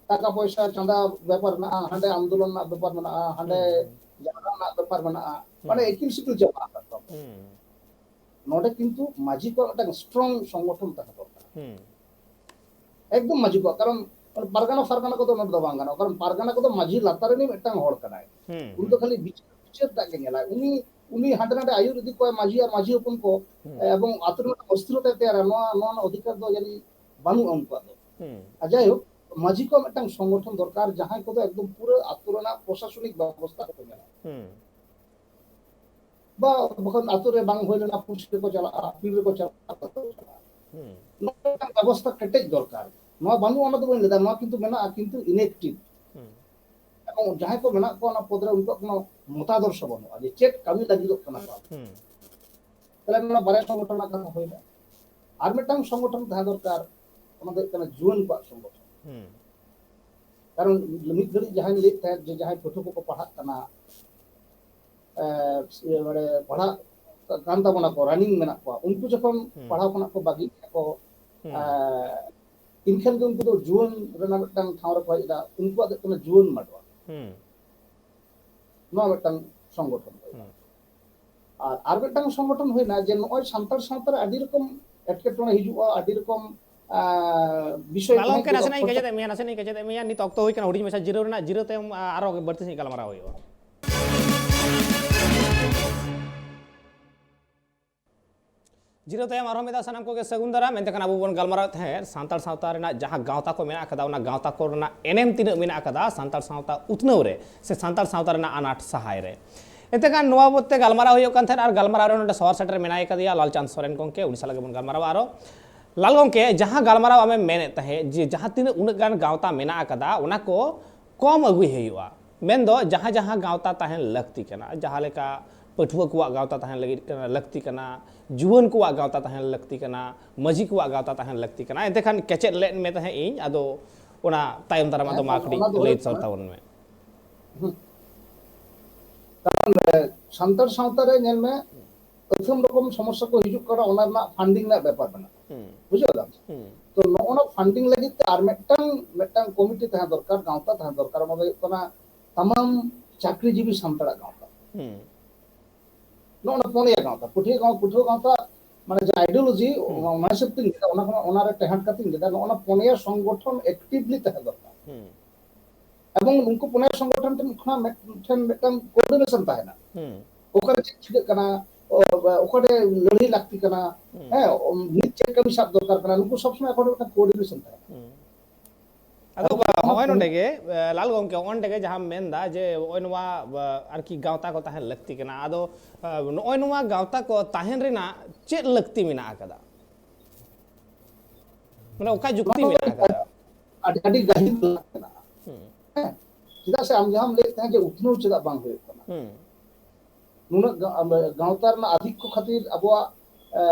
ᱴᱟᱠᱟ ᱯᱚᱭᱥᱟ ᱪᱟᱸᱫᱟ ᱵᱮᱯᱟᱨ ᱢᱮᱱᱟᱜᱼᱟ, ᱦᱟᱸᱰᱮ ᱟᱱᱫᱳᱞᱚᱱ ᱨᱮᱱᱟᱜ ᱵᱮᱯᱟᱨ ᱢᱮᱱᱟᱜᱼᱟ, ᱦᱟᱸᱰᱮ ᱦᱩᱸ, ᱦᱩᱸ᱾ ᱡᱟᱦᱟᱱᱟᱜ ᱨᱮᱱᱟᱜ ᱵᱮᱯᱟᱨ ᱢᱮᱱᱟᱜᱼᱟ, ᱦᱩᱸ᱾ ᱢᱟᱱᱮ ᱮᱠᱤᱞ ᱥᱤᱠᱤᱞ ᱪᱟᱵᱟ ᱟᱠᱟᱫ ᱠᱚᱣᱟ ᱠᱚ᱾ ᱦᱩᱸ᱾ ᱱᱚᱰᱮ ᱠᱤᱱᱛᱩ ᱢᱟᱹᱡᱷᱤ ᱠᱚᱣᱟᱜ ᱢᱤᱫᱴᱟᱝ strong ᱥᱚᱝᱜᱚᱴᱷᱚᱱ ᱛᱟᱦᱮᱸ ᱫᱚᱨᱠᱟᱨ᱾ ᱦᱩᱸ᱾ ᱮᱠᱫᱚᱢ ᱢᱟᱹᱡᱷᱤ ᱠᱚᱣᱟᱜ, ᱠᱟᱨᱚᱱ ᱯᱟᱨᱜᱟᱱᱟ ᱯᱷᱟᱨᱜᱟᱱᱟ ᱠᱚᱫᱚ ᱱᱚᱰᱮ ᱫᱚ ᱵᱟᱝ ᱜᱟᱱᱚᱜᱼᱟ, ᱠᱟᱨᱚᱱ ᱯᱟᱨᱜᱟᱱᱟ ᱠᱚᱫᱚ ᱢᱟᱹᱡᱷᱤ ᱞᱟᱛᱟᱨ ᱨᱤᱱᱤᱡ ᱢᱤᱫᱴᱟᱝ ᱦᱚᱲ ᱠᱟᱱᱟᱭ᱾ ᱦᱩᱸ, ᱩᱱᱤ ᱫᱚ ᱦᱩᱸ᱾ ᱠᱷᱟᱹᱞᱤ ᱵᱤᱪᱟᱹᱨ, ᱵᱤᱪᱟᱹᱨ ᱴᱟᱜ ᱜᱮ ᱧᱮᱞᱟᱭ᱾ ᱩᱱᱤ ᱩᱱᱤ ᱦᱟᱸᱰᱮ ᱱᱟᱰᱮ ᱟᱹᱭᱩᱨ ᱤᱫᱤ ᱠᱚᱣᱟᱭ ᱢᱟᱹᱡᱷᱤ ᱟᱨ ᱢᱟᱹᱡᱷᱤ ᱦᱚᱯᱚᱱ ᱠᱚ, ᱦᱩᱸ᱾ ᱮᱵᱚᱝ ᱟᱹᱛᱩ ᱨᱮᱱᱟᱜ ᱚᱥᱛᱷᱤᱨᱚᱛᱟᱭ ᱛᱮᱭᱟᱨᱟ, ᱱᱚᱣᱟ, ᱱᱚᱣᱟ ᱨᱮᱱᱟᱜ ᱚᱫᱷᱤᱠᱟᱨ ᱫᱚ ᱡᱟᱹᱱᱤᱡ ᱵᱟᱹᱱᱩᱜᱼᱟ ᱩᱱᱠᱩᱣᱟᱜ ᱫᱚ᱾ ᱦᱩᱸ᱾ ᱟᱨ ᱡᱟᱭᱦᱳᱠ, ᱢᱟᱹᱡᱷᱤ ᱠᱚᱣᱟᱜ ᱢᱤᱫᱴᱟᱝ ᱥᱚᱝᱜᱚᱴᱷᱚᱱ ᱫᱚᱨᱠᱟᱨ, ᱡᱟᱦᱟᱸᱭ ᱠᱚᱫᱚ ᱮᱠᱫᱚᱢ ᱯᱩᱨᱟᱹ ᱟᱹᱛᱩ ᱨᱮᱱᱟᱜ ᱯᱨᱚᱥᱟᱥᱚᱱᱤᱠ ᱵᱮᱵᱚᱥᱛᱷᱟ ᱠᱚ ᱧᱮᱞᱟ᱾ ᱦᱩᱸ᱾ ᱵᱟ ᱵᱟᱠᱷᱟᱱ ᱟᱹᱛᱩ ᱨᱮ ᱵᱟᱝ ᱦᱩᱭ ᱞᱮᱱᱟ, ᱯᱩᱞᱤᱥ ᱨᱮᱠᱚ ᱪᱟᱞᱟᱜᱼᱟ, ᱯᱤᱲ ᱨᱮᱠᱚ ᱪᱟᱞᱟᱜᱼᱟ᱾ ᱦᱩᱸ᱾ ᱱᱚᱣᱟ ᱢᱤᱫᱴᱟᱝ ᱵᱮᱵᱚᱥᱛᱷᱟ ᱠᱮᱴᱮᱡ ᱫᱚᱨᱠᱟᱨ᱾ ᱱᱚᱣᱟ ᱵᱟᱹᱱᱩᱜᱼᱟ, ᱚᱱᱟ ᱫᱚ ᱵᱟᱹᱧ ᱞᱟᱹᱭᱫᱟ, ᱱᱚᱣᱟ ᱠᱤᱱᱛᱩ ᱢᱮᱱᱟᱜᱼᱟ, ᱠᱤᱱᱛᱩ inactive᱾ ᱦᱩᱸ᱾ ᱮᱵᱚᱝ ᱡᱟᱦᱟᱸᱭ ᱠᱚ ᱢᱮᱱᱟᱜ ᱠᱚᱣᱟ ᱚᱱᱟ ᱯᱚᱫᱽ ᱨᱮ, ᱩᱱᱠᱩᱣᱟᱜ ᱠᱳᱱᱳ ᱢᱚᱛᱟᱫᱚᱨᱥᱚ ᱵᱟᱹᱱᱩᱜᱼᱟ ᱡᱮ ᱪᱮᱫ ᱠᱟᱹᱢᱤ ᱞᱟᱹᱜᱤᱫᱚᱜ ᱠᱟᱱᱟ ᱠᱚ᱾ ᱦᱩᱸ᱾ ᱛᱟᱦᱞᱮ ᱱᱚᱣᱟ ᱵᱟᱨᱭᱟ ᱥᱚᱝᱜᱚᱴᱷᱚᱱ ᱨᱮᱱᱟᱜ ᱠᱟᱛᱷᱟ ᱦᱩᱭᱱᱟ᱾ ᱟᱨ ᱢᱤᱫᱴᱟᱝ ᱥᱚᱝᱜᱚᱴᱷᱚᱱ ᱛᱟᱦᱮᱸ ᱫᱚᱨᱠᱟᱨ, ᱚᱱᱟ ᱫᱚ ᱦᱩᱭᱩᱜ ᱠᱟᱱᱟ ᱡᱩᱣᱟᱹᱱ ᱠᱚᱣᱟᱜ ᱥᱚᱝᱜᱚᱴᱷᱚᱱ᱾ ᱦᱩᱸ᱾ ᱠᱟᱨᱚᱱ ᱢᱤᱫ ᱜᱷᱟᱹᱲᱤᱡ ᱡᱟᱦᱟᱸᱧ ᱞᱟᱹᱭᱮᱫ ᱛᱟᱦᱮᱸᱫ ᱡᱮ ᱡᱟᱦᱟᱸᱭ ᱯᱟᱹᱴᱷᱩᱣᱟᱹ ᱠᱚᱠᱚ ᱯᱟᱲᱦᱟᱜ ᱠᱟᱱᱟ, ᱮ, ᱤᱭᱟᱹ, ᱢᱟᱱᱮ ᱯᱟᱲᱦᱟᱜ ᱠᱟᱱ ᱛᱟᱵᱚᱱᱟ ᱠᱚ, running ᱢᱮᱱᱟᱜ ᱠᱚᱣᱟ, ᱩᱱᱠᱩ ᱡᱚᱠᱷᱚᱱ ᱦᱩᱸ᱾ ᱯᱟᱲᱦᱟᱣ ᱠᱷᱚᱱᱟᱜ ᱠᱚ ᱵᱟᱹᱜᱤ ᱠᱚ, ᱦᱩᱸ᱾ ᱮ, ᱮᱱᱠᱷᱟᱱ ᱜᱮ ᱩᱱᱠᱩ ᱫᱚ ᱡᱩᱣᱟᱹᱱ ᱨᱮᱱᱟᱜ ᱢᱤᱫᱴᱟᱝ ᱴᱷᱟᱶ ᱨᱮᱠᱚ ᱦᱮᱡ ᱮᱫᱟ, ᱩᱱᱠᱩᱣᱟᱜ ᱫᱚ ᱦᱩᱭᱩᱜ ᱠᱟᱱᱟ ᱡᱩᱣᱟᱹᱱ ᱢᱟᱰᱣᱟ᱾ ᱦᱩᱸ᱾ ᱱᱚᱣᱟ ᱢᱤᱫᱴᱟᱝ ᱥᱚᱝᱜᱚᱴᱷᱚᱱ ᱦᱩᱭᱩᱜᱼᱟ᱾ ᱦᱩᱸ᱾ ᱟᱨ, ᱟᱨ ᱢᱤᱫᱴᱟᱝ ᱥᱚᱝᱜᱚᱴᱷᱚᱱ ᱦᱩᱭᱱᱟ ᱡᱮ ᱱᱚᱜᱼᱚᱭ ᱥᱟᱱᱛᱟᱲ ᱥᱟᱶᱛᱟ ᱨᱮ ᱟᱹᱰᱤ ᱨᱚᱠᱚᱢ ᱮᱴᱠᱮᱴᱚᱬᱮ ᱦᱤᱡᱩᱜᱼᱟ, ᱟᱹᱰᱤ ᱨᱚᱠᱚᱢ, ᱟ, ᱵᱤᱥᱚᱭ ᱞᱟᱞ ᱛᱟᱦᱮᱸ ᱜᱚᱢᱠᱮ, ᱠᱚᱫᱚ ᱱᱟᱥᱮᱱᱟᱜ ᱤᱧ ᱠᱷᱚᱨᱪᱟ ᱠᱮᱪᱮᱫ ᱮᱫ ᱢᱮᱭᱟ, ᱱᱟᱥᱮᱱᱟᱜ ᱤᱧ ᱠᱮᱪᱮᱫ ᱮᱫ ᱢᱮᱭᱟ᱾ ᱱᱤᱛ ᱚᱠᱛᱚ ᱦᱩᱭ ᱠᱟᱱᱟ ᱦᱩᱰᱤᱧ ᱢᱟᱪᱷᱟ ᱡᱤᱨᱟᱹᱣ ᱨᱮᱱᱟᱜ, ᱡᱤᱨᱟᱹᱣ ᱛᱟᱭᱚᱢ, ᱟ, ᱟᱨᱚ ᱵᱟᱹᱲᱛᱤ ᱥᱟᱺᱦᱤᱡ ᱜᱟᱞᱢᱟᱨᱟᱣ ᱦᱩᱭᱩᱜᱼᱟ᱾ ᱡᱤᱨᱟᱹᱣ ᱛᱟᱭᱚᱢ ᱟᱨᱦᱚᱸ ᱢᱤᱫ ᱫᱷᱟᱣ ᱥᱟᱱᱟᱢ ᱠᱚᱜᱮ ᱥᱟᱹᱜᱩᱱ ᱫᱟᱨᱟᱢ᱾ ᱮᱱᱛᱮ ᱠᱷᱟᱱ ᱟᱵᱚ ᱵᱚᱱ ᱜᱟᱞᱢᱟᱨᱟᱣᱮᱫ ᱛᱟᱦᱮᱸᱫ ᱥᱟᱱᱛᱟᱲ ᱥᱟᱶᱛᱟ ᱨᱮᱱᱟᱜ ᱡᱟᱦᱟᱸ ᱜᱟᱶᱛᱟ ᱠᱚ ᱢᱮᱱᱟᱜ ᱟᱠᱟᱫᱟ, ᱚᱱᱟ ᱜᱟᱶᱛᱟ ᱠᱚ ᱨᱮᱱᱟᱜ ᱮᱱᱮᱢ ᱛᱤᱱᱟᱹᱜ ᱢᱮᱱᱟᱜ ᱟᱠᱟᱫᱟ ᱥᱟᱱᱛᱟᱲ ᱥᱟᱶᱛᱟ ᱩᱛᱱᱟᱹᱣ ᱨᱮ ᱥᱮ ᱥᱟᱱᱛᱟᱲ ᱥᱟᱶᱛᱟ ᱨᱮᱱᱟᱜ ᱟᱱᱟᱴ ᱥᱟᱦᱟᱭ ᱨᱮ᱾ ᱮᱱᱛᱮ ᱠᱷᱟᱱ ᱱᱚᱣᱟ ᱵᱟᱵᱚᱫ ᱛᱮ ᱜᱟᱞᱢᱟᱨᱟᱣ ᱦᱩᱭᱩᱜ ᱠᱟᱱ ᱛᱟᱦᱮᱸᱫ, ᱟᱨ ᱜᱟᱞᱢᱟᱨᱟᱣ ᱨᱮ ᱱᱚᱰᱮ ᱥᱚᱦᱚᱨ ᱥᱮᱴᱮᱨ ᱢᱮᱱᱟᱭ ᱟᱠᱟᱫᱮᱭᱟ ᱞᱟᱞᱪᱟᱸᱫᱽ ᱥᱚᱨᱮᱱ ᱜᱚᱢᱠᱮ, ᱩᱱᱤ ᱥᱟᱞᱟᱜ ᱜᱮᱵᱚᱱ ᱜᱟᱞᱢᱟᱨᱟᱣᱟ ᱟᱨᱚ᱾ ᱞᱟᱞ ᱜᱚᱢᱠᱮ, ᱡᱟᱦᱟᱸ ᱜᱟᱞᱢᱟᱨᱟᱣ ᱟᱢᱮᱢ ᱢᱮᱱᱮᱫ ᱛᱟᱦᱮᱸᱫ ᱡᱮ ᱡᱟᱦᱟᱸ ᱛᱤᱱᱟᱹᱜ ᱩᱱᱟᱹᱜ ᱜᱟᱱ ᱜᱟᱶᱛᱟ ᱢᱮᱱᱟᱜ ᱟᱠᱟᱫᱟ, ᱚᱱᱟ ᱠᱚ ᱠᱚᱢ ᱟᱹᱜᱩᱭ ᱦᱩᱭᱩᱜᱼᱟ᱾ ᱢᱮᱱᱫᱚ ᱡᱟᱦᱟᱸ ᱡᱟᱦᱟᱸ ᱜᱟᱶᱛᱟ ᱛᱟᱦᱮᱱ ᱞᱟᱹᱠᱛᱤ ᱠᱟᱱᱟ, ᱡᱟᱦᱟᱸ ᱞᱮᱠᱟ ᱯᱟᱹᱴᱷᱩᱣᱟᱹ ᱠᱚᱣᱟᱜ ᱜᱟᱶᱛᱟ ᱛᱟᱦᱮᱱ ᱞᱟᱹᱜᱤᱫ ᱠᱟᱱᱟ, ᱞᱟᱹᱠᱛᱤ ᱠᱟᱱᱟ, ᱡᱩᱣᱟᱹᱱ ᱠᱚᱣᱟᱜ ᱜᱟᱶᱛᱟ ᱛᱟᱦᱮᱱ ᱞᱟᱹᱠᱛᱤ ᱠᱟᱱᱟ, ᱢᱟᱹᱡᱷᱤ ᱠᱚᱣᱟᱜ ᱜᱟᱶᱛᱟ ᱛᱟᱦᱮᱱ ᱞᱟᱹᱠᱛᱤ ᱠᱟᱱᱟ, ᱮᱱᱛᱮ ᱠᱷᱟᱱ ᱠᱮᱪᱮᱫ ᱞᱮᱫ ᱢᱮ ᱛᱟᱦᱮᱸᱫ ᱤᱧ, ᱟᱫᱚ ᱚᱱᱟ ᱛᱟᱭᱚᱢ ᱫᱟᱨᱟᱢ ᱦᱮᱸ, ᱟᱫᱚ ᱢᱟ ᱠᱟᱹᱴᱤᱡ ᱚᱱᱟ ᱫᱚ ᱞᱟᱹᱭ ᱦᱩᱭᱩᱜ ᱥᱚᱫᱚᱨ ᱠᱟᱱᱟ᱾ ᱛᱟᱵᱚᱱ ᱢᱮ᱾ ᱦᱩᱸ᱾ ᱠᱟᱨᱚᱱ, ᱮ, ᱥᱟᱱᱛᱟᱲ ᱥᱟᱶᱛᱟ ᱨᱮ ᱧᱮᱞ ᱢᱮ, ᱟᱹᱛᱷᱟᱹᱱ ᱨᱚᱠᱚᱢ ᱥᱚᱢᱚᱥᱥᱟ ᱠᱚ ᱦᱤᱡᱩᱜ ᱠᱟᱱᱟ, ᱚᱱᱟ ᱨᱮᱱᱟᱜ funding ᱨᱮᱱᱟᱜ ᱵᱮᱯᱟᱨ ᱢᱮᱱᱟᱜᱼᱟ᱾ ᱦᱩᱸ᱾ ᱵᱩᱡᱷᱟᱹᱣ ᱫᱟᱢ? ᱦᱩᱸ᱾ ᱛᱚ, ᱱᱚᱜᱼᱚ ᱱᱟ funding ᱞᱟᱹᱜᱤᱫ ᱛᱮ ᱟᱨ ᱢᱤᱫᱴᱟᱝ, ᱢᱤᱫᱴᱟᱝ ᱠᱚᱢᱤᱴᱤ ᱛᱟᱦᱮᱸ ᱫᱚᱨᱠᱟᱨ, ᱜᱟᱶᱛᱟ ᱛᱟᱦᱮᱸ ᱫᱚᱨᱠᱟᱨ, ᱚᱱᱟ ᱫᱚ ᱦᱩᱭᱩᱜ ᱠᱟᱱᱟ ᱛᱟᱢᱟᱢ ᱪᱟᱹᱠᱨᱤᱡᱤᱵᱤ ᱥᱟᱱᱛᱟᱲᱟᱜ ᱜᱟᱶᱛᱟ᱾ ᱦᱩᱸ᱾ ᱱᱚᱜᱼᱚ ᱱᱟ ᱯᱩᱱᱭᱟ ᱜᱟᱶᱛᱟ, ᱯᱟᱹᱴᱷᱩᱣᱟᱹ ᱜᱟᱶ-, ᱯᱟᱹᱴᱷᱩᱣᱟᱹ ᱜᱟᱶᱛᱟ, ᱢᱟᱱᱮ ᱡᱟᱦᱟᱸ ideology, ᱦᱩᱸ᱾ ᱚᱱᱟ, ᱚᱱᱟ ᱦᱤᱥᱟᱹᱵ ᱛᱤᱧ ᱞᱟᱹᱭᱫᱟ, ᱚᱱᱟ ᱠᱷᱚᱱᱟᱜ, ᱚᱱᱟ ᱨᱮ ᱴᱮᱦᱟᱸᱰ ᱠᱟᱛᱮᱧ ᱞᱟᱹᱭᱫᱟ, ᱱᱚᱜᱼᱚ ᱱᱟ ᱯᱩᱱᱭᱟ ᱥᱚᱝᱜᱚᱴᱷᱚᱱ actively ᱛᱟᱦᱮᱸ ᱫᱚᱨᱠᱟᱨ᱾ ᱦᱩᱸ᱾ ᱮᱵᱚᱝ ᱩᱱᱠᱩ ᱯᱩᱱᱭᱟ ᱥᱚᱝᱜᱚᱴᱷᱚᱱ ᱴᱷᱮᱱ ᱠᱷᱚᱱᱟᱜ ᱢᱤᱫ-, ᱴᱷᱮᱱ ᱢᱤᱫᱴᱟᱝ coordination ᱛᱟᱦᱮᱱᱟ᱾ ᱦᱩᱸ᱾ ᱚᱠᱟᱨᱮ ᱪᱮᱫ ᱪᱤᱠᱟᱹᱜ ᱠᱟᱱᱟ, ᱚ-, ᱚᱠᱟᱨᱮ ᱞᱟᱹᱲᱦᱟᱹᱭ ᱞᱟᱹᱠᱛᱤ ᱠᱟᱱᱟ, ᱦᱮᱸ, ᱚ-, ᱱᱤᱛ ᱪᱮᱫ ᱠᱟᱹᱢᱤ ᱥᱟᱵ ᱫᱚᱨᱠᱟᱨ ᱠᱟᱱᱟ, ᱱᱩᱠᱩ ᱥᱚᱵ ᱥᱚᱢᱚᱭ ᱟᱠᱚ ᱢᱤᱫᱴᱟᱝ coordination ᱛᱟᱦᱮᱸ ᱠᱟᱱᱟ᱾ ᱟᱫᱚ ᱟᱫᱚ ᱚᱱᱟ ᱦᱚᱸᱜᱼᱚᱭ ᱠᱚ- ᱱᱚᱰᱮ ᱜᱮ ᱮ, ᱞᱟᱞ ᱜᱚᱢᱠᱮ, ᱚᱸᱰᱮ ᱜᱮ ᱡᱟᱦᱟᱸᱢ ᱢᱮᱱᱫᱟ ᱡᱮ ᱱᱚᱜᱼᱚᱭ ᱱᱚᱣᱟ ᱮ, ᱟᱨᱠᱤ ᱜᱟᱶᱛᱟ ᱠᱚ ᱛᱟᱦᱮᱸ ᱞᱟᱹᱠᱛᱤ ᱠᱟᱱᱟ, ᱟᱫᱚ ᱮ, ᱱᱚᱜᱼᱚᱭ ᱱᱚᱣᱟ ᱜᱟᱶᱛᱟ ᱠᱚ ᱛᱟᱦᱮᱱ ᱨᱮᱱᱟᱜ ᱪᱮᱫ ᱞᱟᱹᱠᱛᱤ ᱢᱮᱱᱟᱜ ᱟᱠᱟᱫᱟ? ᱢᱟᱱᱮ ᱚᱠᱟ ᱡᱩᱠᱛᱤ ᱱᱚᱣᱟ ᱫᱚ ᱢᱮᱱᱟᱜ ᱟᱠᱟᱫᱟ? ᱟᱹᱰᱤ ᱟᱹᱰᱤ ᱜᱟᱹᱦᱤᱨ ᱞᱟᱹᱠᱛᱤ ᱢᱮᱱᱟᱜᱼᱟ᱾ ᱦᱩᱸ, ᱦᱮᱸ, ᱪᱮᱫᱟᱜ ᱥᱮ ᱟᱢ ᱡᱟᱦᱟᱸᱢ ᱞᱟᱹᱭᱮᱫ ᱛᱟᱦᱮᱸᱫ ᱡᱮ ᱩᱛᱱᱟᱹᱣ ᱪᱮᱫᱟᱜ ᱵᱟᱝ ᱦᱩᱭᱩᱜ ᱠᱟᱱᱟ, ᱦᱩᱸ, ᱱᱩᱱᱟᱹᱜ ᱜᱟ-, ᱟᱢ, ᱜᱟᱶᱛᱟ ᱨᱮᱱᱟᱜ ᱟᱫᱷᱤᱠᱠᱚ ᱠᱷᱟᱹᱛᱤᱨ ᱟᱵᱚᱣᱟᱜ ᱮ,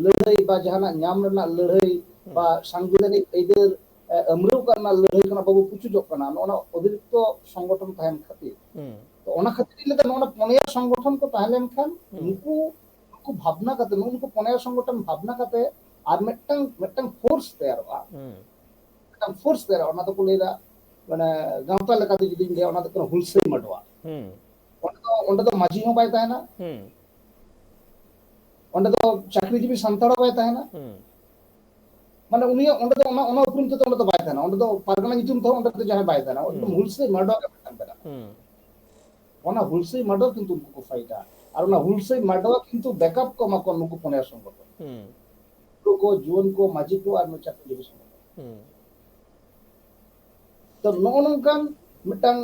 ᱞᱟᱹᱲᱦᱟᱹᱭ ᱵᱟ ᱡᱟᱦᱟᱱᱟᱜ ᱧᱟᱢ ᱨᱮᱱᱟᱜ ᱞᱟᱹᱲᱦᱟᱹᱭ ᱦᱩᱸ, ᱵᱟ ᱥᱟᱝᱵᱤᱫᱷᱟᱱᱤᱠ ᱟᱹᱭᱫᱟᱹᱨ ᱮ, ᱟᱹᱢᱨᱟᱹᱣ ᱠᱟᱜ ᱨᱮᱱᱟᱜ ᱞᱟᱹᱲᱦᱟᱹᱭ ᱠᱷᱚᱱᱟᱜ ᱵᱟᱵᱚ ᱯᱩᱪᱩᱡᱚᱜ ᱠᱟᱱᱟ, ᱱᱚᱜᱼᱚ ᱱᱚᱣᱟ ᱚᱛᱤᱨᱤᱠᱛᱚ ᱥᱚᱝᱜᱚᱴᱷᱚᱱ ᱛᱟᱦᱮᱱ ᱠᱷᱟᱹᱛᱤᱨ᱾ ᱦᱩᱸ, ᱛᱚ ᱚᱱᱟ ᱠᱷᱟᱹᱛᱤᱨ ᱤᱧ ᱞᱟᱹᱭᱫᱟ, ᱱᱚᱜᱼᱚ ᱱᱚᱣᱟ ᱯᱚᱱᱭᱟ ᱥᱚᱝᱜᱚᱴᱷᱚᱱ ᱠᱚ ᱛᱟᱦᱮᱸ ᱞᱮᱱᱠᱷᱟᱱ ᱦᱩᱸ, ᱱᱩᱠᱩ ᱱᱩᱠᱩ ᱵᱷᱟᱵᱽᱱᱟ ᱠᱟᱛᱮ, ᱱᱩᱜᱼᱩ ᱱᱩᱠᱩ ᱯᱚᱱᱭᱟ ᱥᱚᱝᱜᱚᱴᱷᱚᱱ ᱵᱷᱟᱵᱽᱱᱟ ᱠᱟᱛᱮ ᱟᱨ ᱢᱤᱫᱴᱟᱝ ᱢᱤᱫᱴᱟᱝ ᱯᱷᱳᱨᱥ ᱛᱮᱭᱟᱨᱚᱜᱼᱟ, ᱦᱩᱸ, ᱢᱤᱫᱴᱟᱝ ᱯᱷᱳᱨᱥ ᱛᱮᱭᱟᱨᱚᱜᱼᱟ᱾ ᱚᱱᱟ ᱫᱚᱠᱚ ᱞᱟᱹᱭᱫᱟ, ᱢᱟᱱᱮ, ᱜᱟᱶᱛᱟ ᱞᱮᱠᱟᱛᱮ ᱡᱩᱫᱤᱧ ᱞᱟᱹᱭᱟ, ᱚᱱᱟ ᱫᱚ ᱠᱟᱱᱟ ᱦᱩᱞᱥᱟᱹᱭ ᱢᱟᱰᱣᱟ᱾ ᱦᱩᱸ, ᱚᱸᱰᱮ ᱫᱚ ᱚᱸᱰᱮ ᱫᱚ ᱢᱟᱹᱡᱷᱤ ᱦᱚᱸ ᱵᱟᱭ ᱛᱟᱦᱮᱱᱟ, ᱦᱩᱸ, ᱚᱸᱰᱮ ᱫᱚ ᱪᱟᱹᱠᱨᱤᱡᱤᱵᱤ ᱥᱟᱱᱛᱟᱲ ᱦᱚᱸ ᱵᱟᱭ ᱛᱟᱦᱮᱱᱟ᱾ ᱦᱩᱸ, ᱢᱟᱱᱮ ᱩᱱᱤᱭᱟᱜ ᱚᱸᱰᱮ ᱫᱚ ᱚᱱᱟ, ᱚᱱᱟ ᱩᱯᱨᱩᱢ ᱛᱮᱫᱚ ᱚᱸᱰᱮ ᱫᱚ ᱵᱟᱭ ᱛᱟᱦᱮᱱᱟ, ᱚᱸᱰᱮ ᱫᱚ ᱯᱟᱨᱜᱟᱱᱟ ᱧᱩᱛᱩᱢ ᱛᱮᱦᱚᱸ ᱚᱸᱰᱮ ᱫᱚ ᱡᱟᱦᱟᱸᱭ ᱵᱟᱭ ᱛᱟᱦᱮᱱᱟ, ᱮᱠᱫᱚᱢ ᱦᱩᱸ, ᱦᱩᱞᱥᱟᱹᱭ ᱢᱟᱰᱣᱟ ᱜᱮ ᱢᱤᱫᱴᱟᱝ ᱢᱮᱱᱟᱜᱼᱟ᱾ ᱦᱩᱸ, ᱚᱱᱟ ᱦᱩᱞᱥᱟᱹᱭ ᱢᱟᱰᱣᱟ ᱠᱤᱱᱛᱩ ᱩᱱᱠᱩ ᱠᱚ ᱯᱷᱟᱭᱤᱴᱟ, ᱟᱨ ᱚᱱᱟ ᱦᱩᱞᱥᱟᱹᱭ ᱢᱟᱰᱣᱟ ᱠᱤᱱᱛᱩ ᱵᱮᱠᱟᱯ ᱠᱚ ᱮᱢᱟ ᱠᱚᱣᱟ ᱱᱩᱠᱩ ᱯᱚᱱᱭᱟ ᱥᱚᱝᱜᱚᱴᱷᱚᱱ᱾ ᱦᱩᱸ, ᱯᱟᱹᱴᱷᱩᱣᱟᱹ ᱠᱚ, ᱡᱩᱣᱟᱹᱱ ᱠᱚ, ᱢᱟᱹᱡᱷᱤ ᱠᱚ ᱟᱨ ᱱᱩᱭ ᱪᱟᱹᱠᱨᱤᱡᱤᱵᱤ ᱥᱚᱝᱜᱚᱴᱷᱚᱱ᱾ ᱦᱩᱸ, ᱛᱚ ᱱᱚᱜᱼᱚ ᱱᱚᱝᱠᱟᱱ ᱢᱤᱫᱴᱟᱝ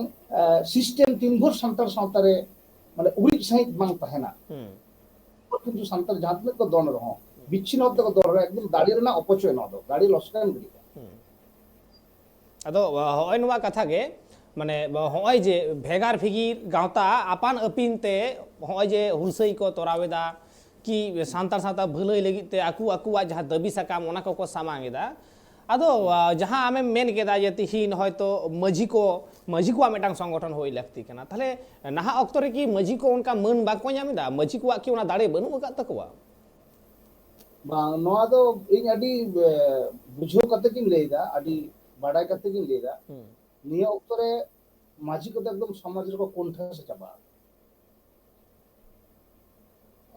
ᱥᱤᱥᱴᱮᱢ ᱛᱤᱱ ᱵᱷᱳᱨ ᱥᱟᱱᱛᱟᱲ ᱥᱟᱶᱛᱟ ᱨᱮ ᱢᱟᱱᱮ ᱩᱨᱤᱡ ᱥᱟᱺᱦᱤᱡ ᱵᱟᱝ ᱛᱟᱦᱮᱱᱟ, ᱦᱩᱸ, ᱩᱱ ᱵᱷᱳᱨ ᱠᱤᱱᱛᱩ ᱥᱟᱱᱛᱟᱲ ᱡᱟᱦᱟᱸ ᱛᱤᱱᱟᱹᱜ ᱠᱚ ᱫᱚᱱ ᱨᱮᱦᱚᱸ, ᱵᱤᱪᱷᱤᱱᱱᱚ ᱛᱮᱠᱚ ᱫᱚᱱ ᱨᱮᱦᱚᱸ, ᱮᱠᱫᱚᱢ ᱫᱟᱲᱮ ᱨᱮᱱᱟᱜ ᱚᱯᱚᱪᱚᱭ ᱱᱚᱣᱟ ᱫᱚ, ᱫᱟᱲᱮ ᱞᱚᱥᱠᱟᱱ ᱜᱤᱰᱤ ᱠᱟᱜᱼᱟ᱾ ᱦᱩᱸ᱾ ᱟᱫᱚ ᱦᱚᱸᱜᱼᱚᱭ ᱱᱚᱣᱟ ᱠᱟᱛᱷᱟ ᱜᱮ, ᱢᱟᱱᱮ ᱦᱚᱸᱜᱼᱚᱭ ᱡᱮ ᱵᱷᱮᱜᱟᱨ ᱵᱷᱮᱜᱤᱨ ᱜᱟᱶᱛᱟ ᱟᱯᱟᱱ ᱟᱹᱯᱤᱱ ᱛᱮ ᱦᱚᱸᱜᱼᱚᱭ ᱡᱮ ᱦᱩᱞᱥᱟᱹᱭ ᱠᱚ ᱛᱚᱨᱟᱣ ᱮᱫᱟ, ᱠᱤ ᱥᱟᱱᱛᱟᱲ ᱥᱟᱶᱛᱟ ᱵᱷᱟᱹᱞᱟᱹᱭ ᱞᱟᱹᱜᱤᱫ ᱛᱮ ᱟᱠᱚ ᱟᱠᱚᱣᱟᱜ ᱡᱟᱦᱟᱸ ᱫᱟᱹᱵᱤ ᱥᱟᱠᱟᱢ ᱚᱱᱟ ᱠᱚᱠᱚ ᱥᱟᱢᱟᱝ ᱮᱫᱟ᱾ ᱟᱫᱚ ᱟ, ᱡᱟᱦᱟᱸ ᱟᱢᱮᱢ ᱢᱮᱱ ᱠᱮᱫᱟ ᱡᱮ ᱛᱤᱦᱤᱧ ᱦᱚᱭᱛᱳ ᱢᱟᱹᱡᱷᱤ ᱠᱚ, ᱢᱟᱹᱡᱷᱤ ᱠᱚᱣᱟᱜ ᱢᱤᱫᱴᱟᱝ ᱥᱚᱝᱜᱚᱴᱷᱚᱱ ᱦᱩᱭ ᱞᱟᱹᱠᱛᱤ ᱠᱟᱱᱟ, ᱛᱟᱦᱞᱮ ᱱᱟᱦᱟᱜ ᱚᱠᱛᱚ ᱨᱮᱠᱤ ᱢᱟᱹᱡᱷᱤ ᱠᱚ ᱚᱱᱠᱟ ᱢᱟᱹᱱ ᱵᱟᱠᱚ ᱧᱟᱢ ᱮᱫᱟ? ᱢᱟᱹᱡᱷᱤ ᱠᱚᱣᱟᱜ ᱠᱤ ᱚᱱᱟ ᱫᱟᱲᱮ ᱵᱟᱹᱱᱩᱜ ᱟᱠᱟᱫ ᱛᱟᱠᱚᱣᱟ? ᱵᱟᱝ, ᱱᱚᱣᱟ ᱫᱚ ᱤᱧ ᱟᱹᱰᱤ ᱮ, ᱵᱩᱡᱷᱟᱹᱣ ᱠᱟᱛᱮ ᱜᱤᱧ ᱞᱟᱹᱭᱫᱟ, ᱟᱹᱰᱤ ᱵᱟᱰᱟᱭ ᱠᱟᱛᱮ ᱜᱤᱧ ᱞᱟᱹᱭᱫᱟ᱾ ᱦᱩᱸ, ᱱᱤᱭᱟᱹ ᱚᱠᱛᱚ ᱨᱮ ᱢᱟᱹᱡᱷᱤ ᱠᱚᱫᱚ ᱮᱠᱫᱚᱢ ᱥᱚᱢᱟᱡᱽ ᱨᱮᱠᱚ ᱠᱚᱱᱴᱷᱟᱥ ᱪᱟᱵᱟ ᱟᱠᱟᱱᱟ,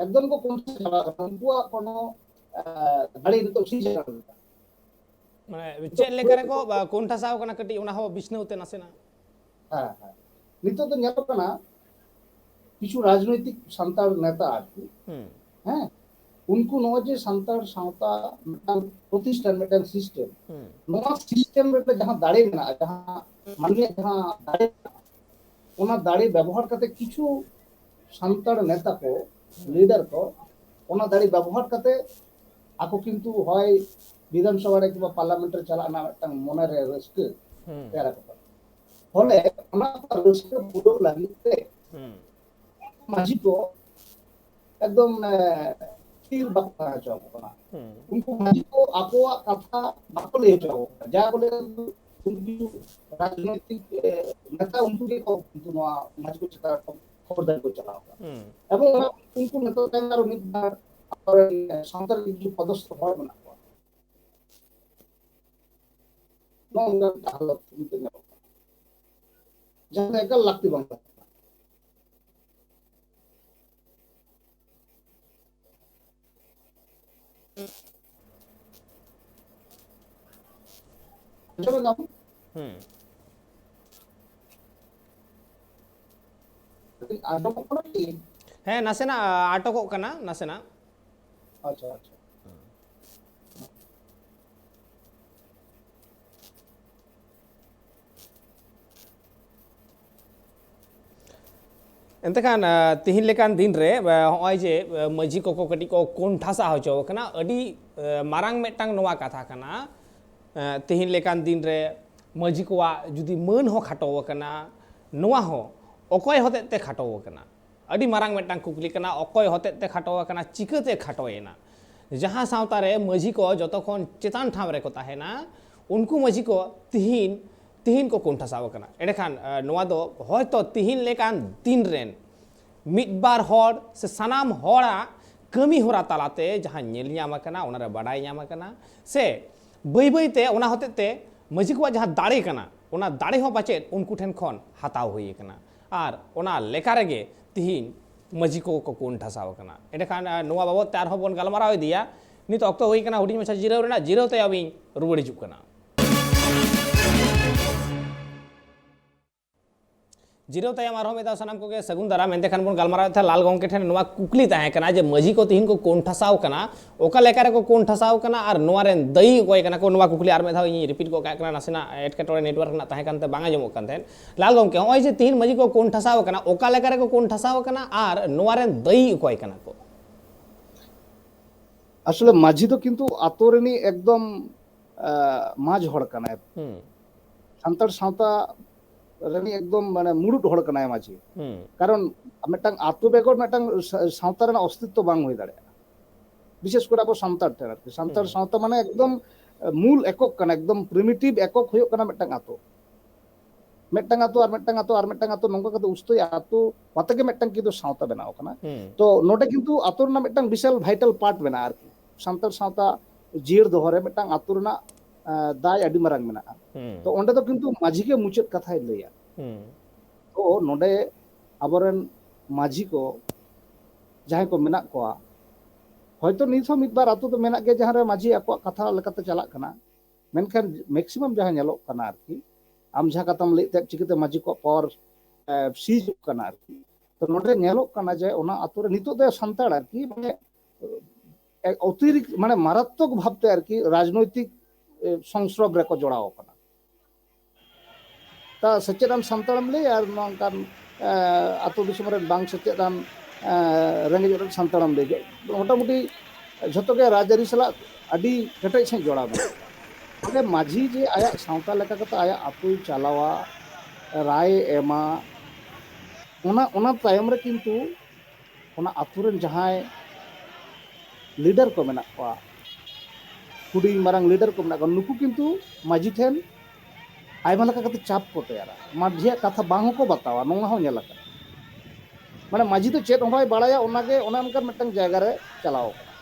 ᱮᱠᱫᱚᱢ ᱠᱚ ᱠᱚᱱᱴᱷᱟᱥ ᱪᱟᱵᱟ ᱟᱠᱟᱱᱟ᱾ ᱩᱱᱠᱩᱣᱟᱜ ᱠᱳᱱᱳ ᱮ, ᱫᱟᱲᱮ ᱱᱤᱛᱚᱜ ᱥᱤᱨᱡᱟᱹᱜ ᱠᱟᱱᱟ᱾ ᱢᱟᱱᱮ ᱪᱮᱫ ᱞᱮᱠᱟ ᱨᱮᱠᱚ ᱵᱟ, ᱠᱚᱱᱴᱷᱟᱥᱟᱣ ᱠᱟᱱᱟ, ᱠᱟᱹᱴᱤᱡ ᱚᱱᱟ ᱦᱚᱸ ᱵᱤᱪᱷᱱᱟᱹᱣ ᱛᱮ ᱱᱟᱥᱮᱱᱟᱜ᱾ ᱦᱮᱸ, ᱦᱮᱸ᱾ ᱱᱤᱛᱚᱜ ᱫᱚ ᱧᱮᱞᱚᱜ ᱠᱟᱱᱟ, ᱠᱤᱪᱷᱩ ᱨᱟᱡᱽᱱᱳᱭᱛᱤᱠ ᱥᱟᱱᱛᱟᱲ ᱱᱮᱛᱟ ᱟᱨᱠᱤ, ᱦᱮᱸ, ᱩᱱᱠᱩ ᱱᱚᱜᱼᱚᱭ ᱡᱮ ᱥᱟᱱᱛᱟᱲ ᱥᱟᱶᱛᱟ ᱢᱤᱫᱴᱟᱝ ᱯᱨᱚᱛᱤᱥᱴᱷᱟᱱ, ᱢᱤᱫᱴᱟᱝ ᱥᱤᱥᱴᱮᱢ, ᱱᱚᱣᱟ ᱥᱤᱥᱴᱮᱢ ᱨᱮ ᱡᱟᱦᱟᱸ ᱫᱟᱲᱮ ᱢᱮᱱᱟᱜᱼᱟ, ᱡᱟᱦᱟᱸ ᱢᱟᱹᱱᱢᱤᱭᱟᱜ ᱡᱟᱦᱟᱸ ᱫᱟᱲᱮ ᱢᱮᱱᱟᱜᱼᱟ, ᱚᱱᱟ ᱫᱟᱲᱮ ᱵᱮᱵᱚᱦᱟᱨ ᱠᱟᱛᱮ ᱠᱤᱪᱷᱩ ᱥᱟᱱᱛᱟᱲ ᱱᱮᱛᱟ ᱠᱚ, ᱞᱤᱰᱟᱨ ᱠᱚ, ᱚᱱᱟ ᱫᱟᱲᱮ ᱵᱮᱵᱚᱦᱟᱨ ᱠᱟᱛᱮ ᱟᱠᱚ ᱠᱤᱱᱛᱩ ᱦᱚᱭ ᱵᱤᱫᱷᱟᱱ ᱥᱚᱵᱷᱟ ᱨᱮ ᱠᱤᱝᱵᱟ ᱯᱟᱨᱞᱟᱢᱮᱱᱴ ᱨᱮ ᱪᱟᱞᱟᱜ ᱨᱮᱱᱟᱜ ᱢᱤᱫᱴᱟᱝ ᱢᱚᱱᱮ ᱨᱮ ᱨᱟᱹᱥᱠᱟᱹ ᱛᱮᱭᱟᱨ ᱟᱠᱚ ᱠᱟᱱᱟ᱾ ᱯᱷᱚᱞᱮ ᱚᱱᱟ ᱨᱟᱹᱥᱠᱟᱹ ᱯᱩᱨᱟᱹᱣ ᱞᱟᱹᱜᱤᱫ ᱛᱮ ᱢᱟᱹᱡᱷᱤ ᱠᱚ ᱮᱠᱫᱚᱢ, ᱮ, ᱛᱷᱤᱨ ᱵᱟᱠᱚ ᱛᱟᱦᱮᱸ ᱦᱚᱪᱚ ᱟᱠᱚ ᱠᱟᱱᱟ᱾ ᱩᱱᱠᱩ ᱢᱟᱹᱡᱷᱤ ᱠᱚ ᱟᱠᱚᱣᱟᱜ ᱠᱟᱛᱷᱟ ᱵᱟᱠᱚ ᱞᱟᱹᱭ ᱦᱚᱪᱚ ᱟᱠᱚ ᱠᱟᱱᱟ᱾ ᱡᱟ ᱠᱚ ᱞᱟᱹᱭᱟ, ᱩᱱᱠᱩ ᱨᱟᱡᱽᱱᱳᱭᱛᱤᱠ, ᱮ, ᱱᱮᱛᱟ ᱩᱱᱠᱩ ᱜᱮᱠᱚ ᱠᱤᱱᱛᱩ ᱱᱚᱣᱟ ᱢᱟᱹᱡᱷᱤ ᱠᱚ ᱪᱮᱛᱟᱱ ᱨᱮ ᱠᱷᱚᱵᱚᱨᱫᱟᱨᱤ ᱠᱚ ᱪᱟᱞᱟᱣ ᱠᱟᱱᱟ᱾ ᱮᱵᱚᱝ ᱚᱱᱟ ᱩᱱᱠᱩ ᱱᱮᱛᱟ ᱛᱟᱭᱚᱢ ᱟᱨᱚ ᱢᱤᱫ ᱵᱟᱨ ᱟᱵᱚᱨᱮᱱ ᱥᱟᱶᱛᱟ ᱨᱮ ᱠᱤᱪᱷᱩ ᱯᱚᱫᱚᱥᱛᱷ ᱦᱚᱲ ᱢᱮᱱᱟᱜ ᱠᱚᱣᱟ᱾ ᱱᱚᱜᱼᱚ ᱱᱚᱝᱠᱟ ᱢᱤᱫᱴᱟᱝ ᱦᱟᱞᱚᱛ ᱱᱤᱛᱚᱜ ᱧᱮᱞᱚᱜ ᱠᱟᱱᱟ, ᱡᱟᱦᱟᱸ ᱫᱚ ᱮᱠᱟᱞ ᱞᱟᱹᱠᱛᱤ ᱵᱟᱝ ᱠᱟᱱᱟ᱾ ᱟᱸᱡᱚᱢ ᱮᱫᱟᱢ? ᱦᱩᱸ᱾ ᱟᱸᱡᱚᱢᱚᱜ ᱠᱟᱱᱟ ᱠᱤ? ᱦᱮᱸ, ᱱᱟᱥᱮᱱᱟᱜ ᱟᱴᱚᱠᱚᱜ ᱠᱟᱱᱟ, ᱱᱟᱥᱮᱱᱟᱜ᱾ ᱟᱪᱪᱷᱟ, ᱟᱪᱪᱷᱟ᱾ ᱮᱱᱛᱮ ᱠᱷᱟᱱ, ᱟ, ᱛᱤᱦᱤᱧ ᱞᱮᱠᱟᱱ ᱫᱤᱱ ᱨᱮ, ᱟ, ᱦᱚᱸᱜᱼᱚᱭ ᱡᱮ, ᱟ, ᱢᱟᱹᱡᱷᱤ ᱠᱚᱠᱚ ᱠᱟᱹᱴᱤᱡ ᱠᱚ ᱠᱚᱱᱴᱷᱟᱥᱟ ᱦᱚᱪᱚ ᱟᱠᱟᱱᱟ, ᱟᱹᱰᱤ, ᱟ, ᱢᱟᱨᱟᱝ ᱢᱤᱫᱴᱟᱝ ᱱᱚᱣᱟ ᱠᱟᱛᱷᱟ ᱠᱟᱱᱟ᱾ ᱟ, ᱛᱤᱦᱤᱧ ᱞᱮᱠᱟᱱ ᱫᱤᱱ ᱨᱮ ᱢᱟᱹᱡᱷᱤ ᱠᱚᱣᱟᱜ ᱡᱩᱫᱤ ᱢᱟᱹᱱ ᱦᱚᱸ ᱠᱷᱟᱴᱚ ᱟᱠᱟᱱᱟ, ᱱᱚᱣᱟ ᱦᱚᱸ ᱚᱠᱚᱭ ᱦᱚᱛᱮᱡ ᱛᱮ ᱠᱷᱟᱴᱚ ᱟᱠᱟᱱᱟ? ᱟᱹᱰᱤ ᱢᱟᱨᱟᱝ ᱢᱤᱫᱴᱟᱝ ᱠᱩᱠᱞᱤ ᱠᱟᱱᱟ, ᱚᱠᱚᱭ ᱦᱚᱛᱮᱡ ᱛᱮ ᱠᱷᱟᱴᱚ ᱟᱠᱟᱱᱟ, ᱪᱤᱠᱟᱹᱛᱮ ᱠᱷᱟᱴᱚᱭᱮᱱᱟ? ᱡᱟᱦᱟᱸ ᱥᱟᱶᱛᱟ ᱨᱮ ᱢᱟᱹᱡᱷᱤ ᱠᱚ ᱡᱚᱛᱚ ᱠᱷᱚᱱ ᱪᱮᱛᱟᱱ ᱴᱷᱟᱶ ᱨᱮᱠᱚ ᱛᱟᱦᱮᱱᱟ, ᱩᱱᱠᱩ ᱢᱟᱹᱡᱷᱤ ᱠᱚ ᱛᱤᱦᱤᱧ, ᱛᱤᱦᱤᱧ ᱠᱚ ᱠᱚᱱᱴᱷᱟᱥᱟᱣ ᱟᱠᱟᱱᱟ᱾ ᱮᱸᱰᱮᱠᱷᱟᱱ, ᱟ, ᱱᱚᱣᱟ ᱫᱚ ᱦᱚᱭᱛᱚ ᱛᱤᱦᱤᱧ ᱞᱮᱠᱟᱱ ᱫᱤᱱ ᱨᱮᱱ ᱢᱤᱫ ᱵᱟᱨ ᱦᱚᱲ ᱥᱮ ᱥᱟᱱᱟᱢ ᱦᱚᱲᱟᱜ ᱠᱟᱹᱢᱤ ᱦᱚᱨᱟ ᱛᱟᱞᱟᱛᱮ ᱡᱟᱦᱟᱸ ᱧᱮᱞ ᱧᱟᱢ ᱟᱠᱟᱱᱟ, ᱚᱱᱟᱨᱮ ᱵᱟᱰᱟᱭ ᱧᱟᱢ ᱟᱠᱟᱱᱟ, ᱥᱮ ᱵᱟᱹᱭ ᱵᱟᱹᱭ ᱛᱮ ᱚᱱᱟ ᱦᱚᱛᱮᱡ ᱛᱮ ᱢᱟᱹᱡᱷᱤ ᱠᱚᱣᱟᱜ ᱡᱟᱦᱟᱸ ᱫᱟᱲᱮ ᱠᱟᱱᱟ, ᱚᱱᱟ ᱫᱟᱲᱮ ᱦᱚᱸ ᱯᱟᱪᱮᱫ ᱩᱱᱠᱩ ᱴᱷᱮᱱ ᱠᱷᱚᱱ ᱦᱟᱛᱟᱣ ᱦᱩᱭ ᱟᱠᱟᱱᱟ᱾ ᱟᱨ ᱚᱱᱟ ᱞᱮᱠᱟ ᱨᱮᱜᱮ ᱛᱤᱦᱤᱧ ᱢᱟᱹᱡᱷᱤ ᱠᱚ ᱠᱚ ᱠᱚᱱᱴᱷᱟᱥᱟᱣ ᱟᱠᱟᱱᱟ᱾ ᱮᱸᱰᱮᱠᱷᱟᱱ, ᱟ, ᱱᱚᱣᱟ ᱵᱟᱵᱚᱫ ᱛᱮ ᱟᱨᱦᱚᱸ ᱵᱚᱱ ᱜᱟᱞᱢᱟᱨᱟᱣ ᱤᱫᱤᱭᱟ᱾ ᱱᱤᱛ ᱚᱠᱛᱚ ᱦᱩᱭ ᱟᱠᱟᱱᱟ ᱦᱩᱰᱤᱧ ᱢᱟᱪᱷᱟ ᱡᱤᱨᱟᱹᱣ ᱨᱮᱱᱟᱜ᱾ ᱡᱤᱨᱟᱹᱣ ᱛᱟᱭᱚᱢ ᱤᱧ ᱨᱩᱣᱟᱹᱲ ᱦᱤᱡᱩᱜ ᱠᱟᱱᱟ᱾ ᱡᱤᱨᱟᱹᱣ ᱛᱟᱭᱚᱢ ᱟᱨᱦᱚᱸ ᱢᱤᱫ ᱫᱷᱟᱣ ᱥᱟᱱᱟᱢ ᱠᱚᱜᱮ ᱥᱟᱹᱜᱩᱱ ᱫᱟᱨᱟᱢ᱾ ᱮᱱᱛᱮ ᱠᱷᱟᱱ ᱵᱚᱱ ᱜᱟᱞᱢᱟᱨᱟᱣᱮᱫ ᱛᱟᱦᱮᱸᱫ ᱞᱟᱞ ᱜᱚᱢᱠᱮ ᱴᱷᱮᱱ ᱱᱚᱣᱟ ᱠᱩᱠᱞᱤ ᱛᱟᱦᱮᱸ ᱠᱟᱱᱟ ᱡᱮ ᱢᱟᱹᱡᱷᱤ ᱠᱚ ᱛᱤᱦᱤᱧ ᱠᱚ ᱠᱳᱱ ᱴᱷᱟᱥᱟᱣ ᱠᱟᱱᱟ, ᱚᱠᱟ ᱞᱮᱠᱟ ᱨᱮᱠᱚ ᱠᱳᱱ ᱴᱷᱟᱥᱟᱣ ᱠᱟᱱᱟ ᱟᱨ ᱱᱚᱣᱟ ᱨᱮᱱ ᱫᱟᱹᱭᱤ ᱚᱠᱚᱭ ᱠᱟᱱᱟ ᱠᱚ? ᱱᱚᱣᱟ ᱠᱩᱠᱞᱤ ᱟᱨ ᱢᱤᱫ ᱫᱷᱟᱣ ᱤᱧᱤᱧ ᱨᱤᱯᱤᱴ ᱜᱚᱫ ᱠᱟᱜ ᱠᱟᱱᱟ, ᱱᱟᱥᱮᱱᱟᱜ ᱮᱴᱠᱮᱴᱚᱬᱮ ᱱᱮᱴᱣᱟᱨᱠ ᱨᱮᱱᱟᱜ ᱛᱟᱦᱮᱸ ᱠᱟᱱᱛᱮ ᱵᱟᱝ ᱟᱸᱡᱚᱢᱚᱜ ᱠᱟᱱ ᱛᱟᱦᱮᱸᱫ᱾ ᱞᱟᱞ ᱜᱚᱢᱠᱮ, ᱱᱚᱜᱼᱚᱭ ᱡᱮ ᱛᱤᱦᱤᱧ ᱢᱟᱹᱡᱷᱤ ᱠᱚ ᱠᱳᱱ ᱴᱷᱟᱥᱟᱣ ᱠᱟᱱᱟ, ᱚᱠᱟ ᱞᱮᱠᱟ ᱨᱮᱠᱚ ᱠᱳᱱ ᱴᱷᱟᱥᱟᱣ ᱠᱟᱱᱟ ᱟᱨ ᱱᱚᱣᱟ ᱨᱮᱱ ᱫᱟᱹᱭᱤ ᱚᱠᱚᱭ ᱠᱟᱱᱟ ᱠᱚ? ᱟᱥᱚᱞᱮ ᱢᱟᱹᱡᱷᱤ ᱫᱚ ᱠᱤᱱᱛᱩ ᱟᱛᱳ ᱨᱤᱱᱤᱡ ᱮᱠᱫᱚᱢ ᱢᱟᱡᱽ ᱦᱚᱲ ᱠᱟᱱᱟᱭ᱾ ᱥᱟᱱᱛᱟᱲ ᱥᱟᱶᱛᱟ ᱨᱤᱱᱤᱡ ᱮᱠᱫᱚᱢ ᱢᱟᱱᱮ ᱢᱩᱲᱩᱫ ᱦᱚᱲ ᱠᱟᱱᱟᱭ ᱢᱟᱹᱡᱷᱤ᱾ ᱠᱟᱨᱚᱱ ᱢᱤᱫᱴᱟᱝ ᱟᱛᱳ ᱵᱮᱜᱚᱨ ᱢᱤᱫᱴᱟᱝ ᱥᱟᱶᱛᱟ ᱨᱮᱱᱟᱜ ᱚᱥᱛᱤᱛᱛᱚ ᱵᱟᱝ ᱦᱩᱭ ᱫᱟᱲᱮᱭᱟᱜᱼᱟ᱾ ᱵᱤᱥᱮᱥ ᱠᱚᱨᱮ ᱟᱵᱚ ᱥᱟᱱᱛᱟᱲ ᱴᱷᱮᱱ ᱟᱨᱠᱤ, ᱥᱟᱱᱛᱟᱲ ᱥᱟᱶᱛᱟ ᱢᱟᱱᱮ ᱮᱠᱫᱚᱢ ᱢᱩᱞ ᱮᱠᱚᱠ ᱠᱟᱱᱟ, ᱮᱠᱫᱚᱢ ᱯᱨᱤᱢᱤᱴᱤᱵᱷ ᱮᱠᱚᱠ ᱦᱩᱭᱩᱜ ᱠᱟᱱᱟ ᱢᱤᱫᱴᱟᱝ ᱟᱛᱳ᱾ ᱢᱤᱫᱴᱟᱝ ᱟᱛᱳ ᱟᱨ ᱢᱤᱫᱴᱟᱝ ᱟᱛᱳ ᱟᱨ ᱢᱤᱫᱴᱟᱝ ᱟᱛᱳ, ᱱᱚᱝᱠᱟ ᱠᱟᱛᱮ ᱩᱥᱛᱟᱹᱭ ᱟᱛᱳ ᱟᱛᱮ ᱜᱮ ᱢᱤᱫᱴᱟᱝ ᱠᱤᱱᱛᱩ ᱥᱟᱶᱛᱟ ᱵᱮᱱᱟᱣ ᱟᱠᱟᱱᱟ᱾ ᱛᱚ ᱱᱚᱰᱮ ᱠᱤᱱᱛᱩ ᱟᱛᱳ ᱨᱮᱱᱟᱜ ᱢᱤᱫᱴᱟᱝ ᱵᱤᱥᱟᱞ ᱵᱷᱟᱭᱴᱟᱞ ᱯᱟᱨᱴ ᱢᱮᱱᱟᱜᱼᱟ ᱟᱨᱠᱤ᱾ ᱥᱟᱱᱛᱟᱲ ᱥᱟᱶᱛᱟ ᱡᱤᱭᱟᱹᱲ ᱫᱚᱦᱚ ᱨᱮ ᱢᱤᱫᱴᱟᱝ ᱟᱛᱳ ᱨᱮᱱᱟᱜ ᱫᱟᱭ ᱟᱹᱰᱤ ᱢᱟᱨᱟᱝ ᱢᱮᱱᱟᱜᱼᱟ᱾ ᱛᱚ ᱚᱸᱰᱮ ᱫᱚ ᱠᱤᱱᱛᱩ ᱢᱟᱹᱡᱷᱤ ᱜᱮ ᱢᱩᱪᱟᱹᱫ ᱠᱟᱛᱷᱟᱭ ᱞᱟᱹᱭᱟ᱾ ᱛᱚ ᱱᱚᱰᱮ ᱟᱵᱚᱨᱮᱱ ᱢᱟᱹᱡᱷᱤ ᱠᱚ ᱡᱟᱦᱟᱸᱭ ᱠᱚ ᱢᱮᱱᱟᱜ ᱠᱚᱣᱟ, ᱦᱚᱭᱛᱚ ᱱᱤᱛ ᱦᱚᱸ ᱢᱤᱫ ᱵᱟᱨ ᱟᱛᱳ ᱫᱚ ᱢᱮᱱᱟᱜ ᱜᱮᱭᱟ ᱡᱟᱦᱟᱸ ᱨᱮ ᱢᱟᱹᱡᱷᱤ ᱟᱠᱚᱣᱟᱜ ᱠᱟᱛᱷᱟ ᱞᱮᱠᱟᱛᱮ ᱪᱟᱞᱟᱜ ᱠᱟᱱᱟ, ᱢᱮᱱᱠᱷᱟᱱ ᱢᱮᱠᱥᱤᱢᱟᱢ ᱡᱟᱦᱟᱸ ᱧᱮᱞᱚᱜ ᱠᱟᱱᱟ ᱟᱨᱠᱤ, ᱟᱢ ᱡᱟᱦᱟᱸ ᱠᱟᱛᱷᱟᱢ ᱞᱟᱹᱭᱮᱫ ᱛᱟᱦᱮᱸᱫ ᱪᱤᱠᱟᱹᱛᱮ ᱢᱟᱹᱡᱷᱤ ᱠᱚᱣᱟᱜ ᱯᱟᱣᱟᱨ ᱥᱤᱡᱚᱜ ᱠᱟᱱᱟ ᱟᱨᱠᱤ, ᱛᱚ ᱱᱚᱰᱮ ᱧᱮᱞᱚᱜ ᱠᱟᱱᱟ ᱡᱮ ᱚᱱᱟ ᱟᱛᱳ ᱨᱮ ᱱᱤᱛᱚᱜ ᱫᱚ ᱥᱟᱱᱛᱟᱲ ᱟᱨᱠᱤ ᱢᱟᱱᱮ ᱚᱛᱤᱨᱤᱠᱛ ᱢᱟᱱᱮ ᱢᱟᱨᱟᱛᱢᱚᱠ ᱵᱷᱟᱵᱛᱮ ᱟᱨᱠᱤ ᱨᱟᱡᱽᱱᱳᱭᱛᱤᱠ ᱥᱚᱝᱥᱨᱚᱵ ᱨᱮᱠᱚ ᱡᱚᱲᱟᱣ ᱟᱠᱟᱱᱟ᱾ ᱛᱟ ᱥᱮᱪᱮᱫ ᱟᱱ ᱥᱟᱱᱛᱟᱲᱮᱢ ᱞᱟᱹᱭ ᱟᱨ ᱱᱚᱝᱠᱟᱱ ᱟᱹᱛᱩ ᱫᱤᱥᱚᱢ ᱨᱮᱱ ᱵᱟᱝ ᱥᱮᱪᱮᱫ ᱟᱱ ᱨᱮᱸᱜᱮᱡ ᱚᱨᱮᱡ ᱥᱟᱱᱛᱟᱲᱮᱢ ᱞᱟᱹᱭ ᱠᱮᱫ, ᱢᱚᱴᱟᱢᱩᱴᱤ ᱡᱷᱚᱛᱚ ᱜᱮ ᱨᱟᱡᱽᱟᱹᱨᱤ ᱥᱟᱞᱟᱜ ᱟᱹᱰᱤ ᱠᱮᱴᱮᱡ ᱥᱟᱺᱦᱤᱡ ᱡᱚᱲᱟᱣ ᱢᱮᱱᱟᱜᱼᱟ᱾ ᱚᱸᱰᱮ ᱢᱟᱹᱡᱷᱤ ᱡᱮ ᱟᱭᱟᱜ ᱥᱟᱶᱛᱟ ᱞᱮᱠᱟ ᱠᱟᱛᱮ ᱟᱭᱟᱜ ᱟᱹᱛᱩᱭ ᱪᱟᱞᱟᱣᱟ, ᱨᱟᱭᱮ ᱮᱢᱟ, ᱚᱱᱟ ᱚᱱᱟ ᱛᱟᱭᱚᱢ ᱨᱮ ᱠᱤᱱᱛᱩ ᱚᱱᱟ ᱟᱹᱛᱩ ᱨᱮᱱ ᱡᱟᱦᱟᱸᱭ ᱞᱤᱰᱟᱨ ᱠᱚ ᱢᱮᱱᱟᱜ ᱠᱚᱣᱟ, ᱦᱩᱰᱤᱧ ᱢᱟᱨᱟᱝ ᱞᱤᱰᱟᱨ ᱠᱚ ᱢᱮᱱᱟᱜ ᱠᱚᱣᱟ, ᱱᱩᱠᱩ ᱠᱤᱱᱛᱩ ᱢᱟᱹᱡᱷᱤ ᱴᱷᱮᱱ ᱟᱭᱢᱟ ᱞᱮᱠᱟ ᱠᱟᱛᱮ ᱪᱟᱯ ᱠᱚ ᱛᱮᱭᱟᱨᱟ᱾ ᱢᱟᱹᱡᱷᱤᱭᱟᱜ ᱠᱟᱛᱷᱟ ᱵᱟᱝ ᱦᱚᱸᱠᱚ ᱵᱟᱛᱟᱣᱟ, ᱱᱚᱣᱟ ᱦᱚᱸ ᱧᱮᱞ ᱟᱠᱟᱱᱟ᱾ ᱢᱟᱱᱮ ᱢᱟᱹᱡᱷᱤ ᱫᱚ ᱪᱮᱫ ᱦᱚᱸ ᱵᱟᱭ ᱵᱟᱲᱟᱭᱟ, ᱚᱱᱟᱜᱮ ᱚᱱᱮ ᱚᱱᱠᱟᱱ ᱢᱤᱫᱴᱟᱝ ᱡᱟᱭᱜᱟ ᱨᱮ ᱪᱟᱞᱟᱣ ᱟᱠᱟᱱᱟ᱾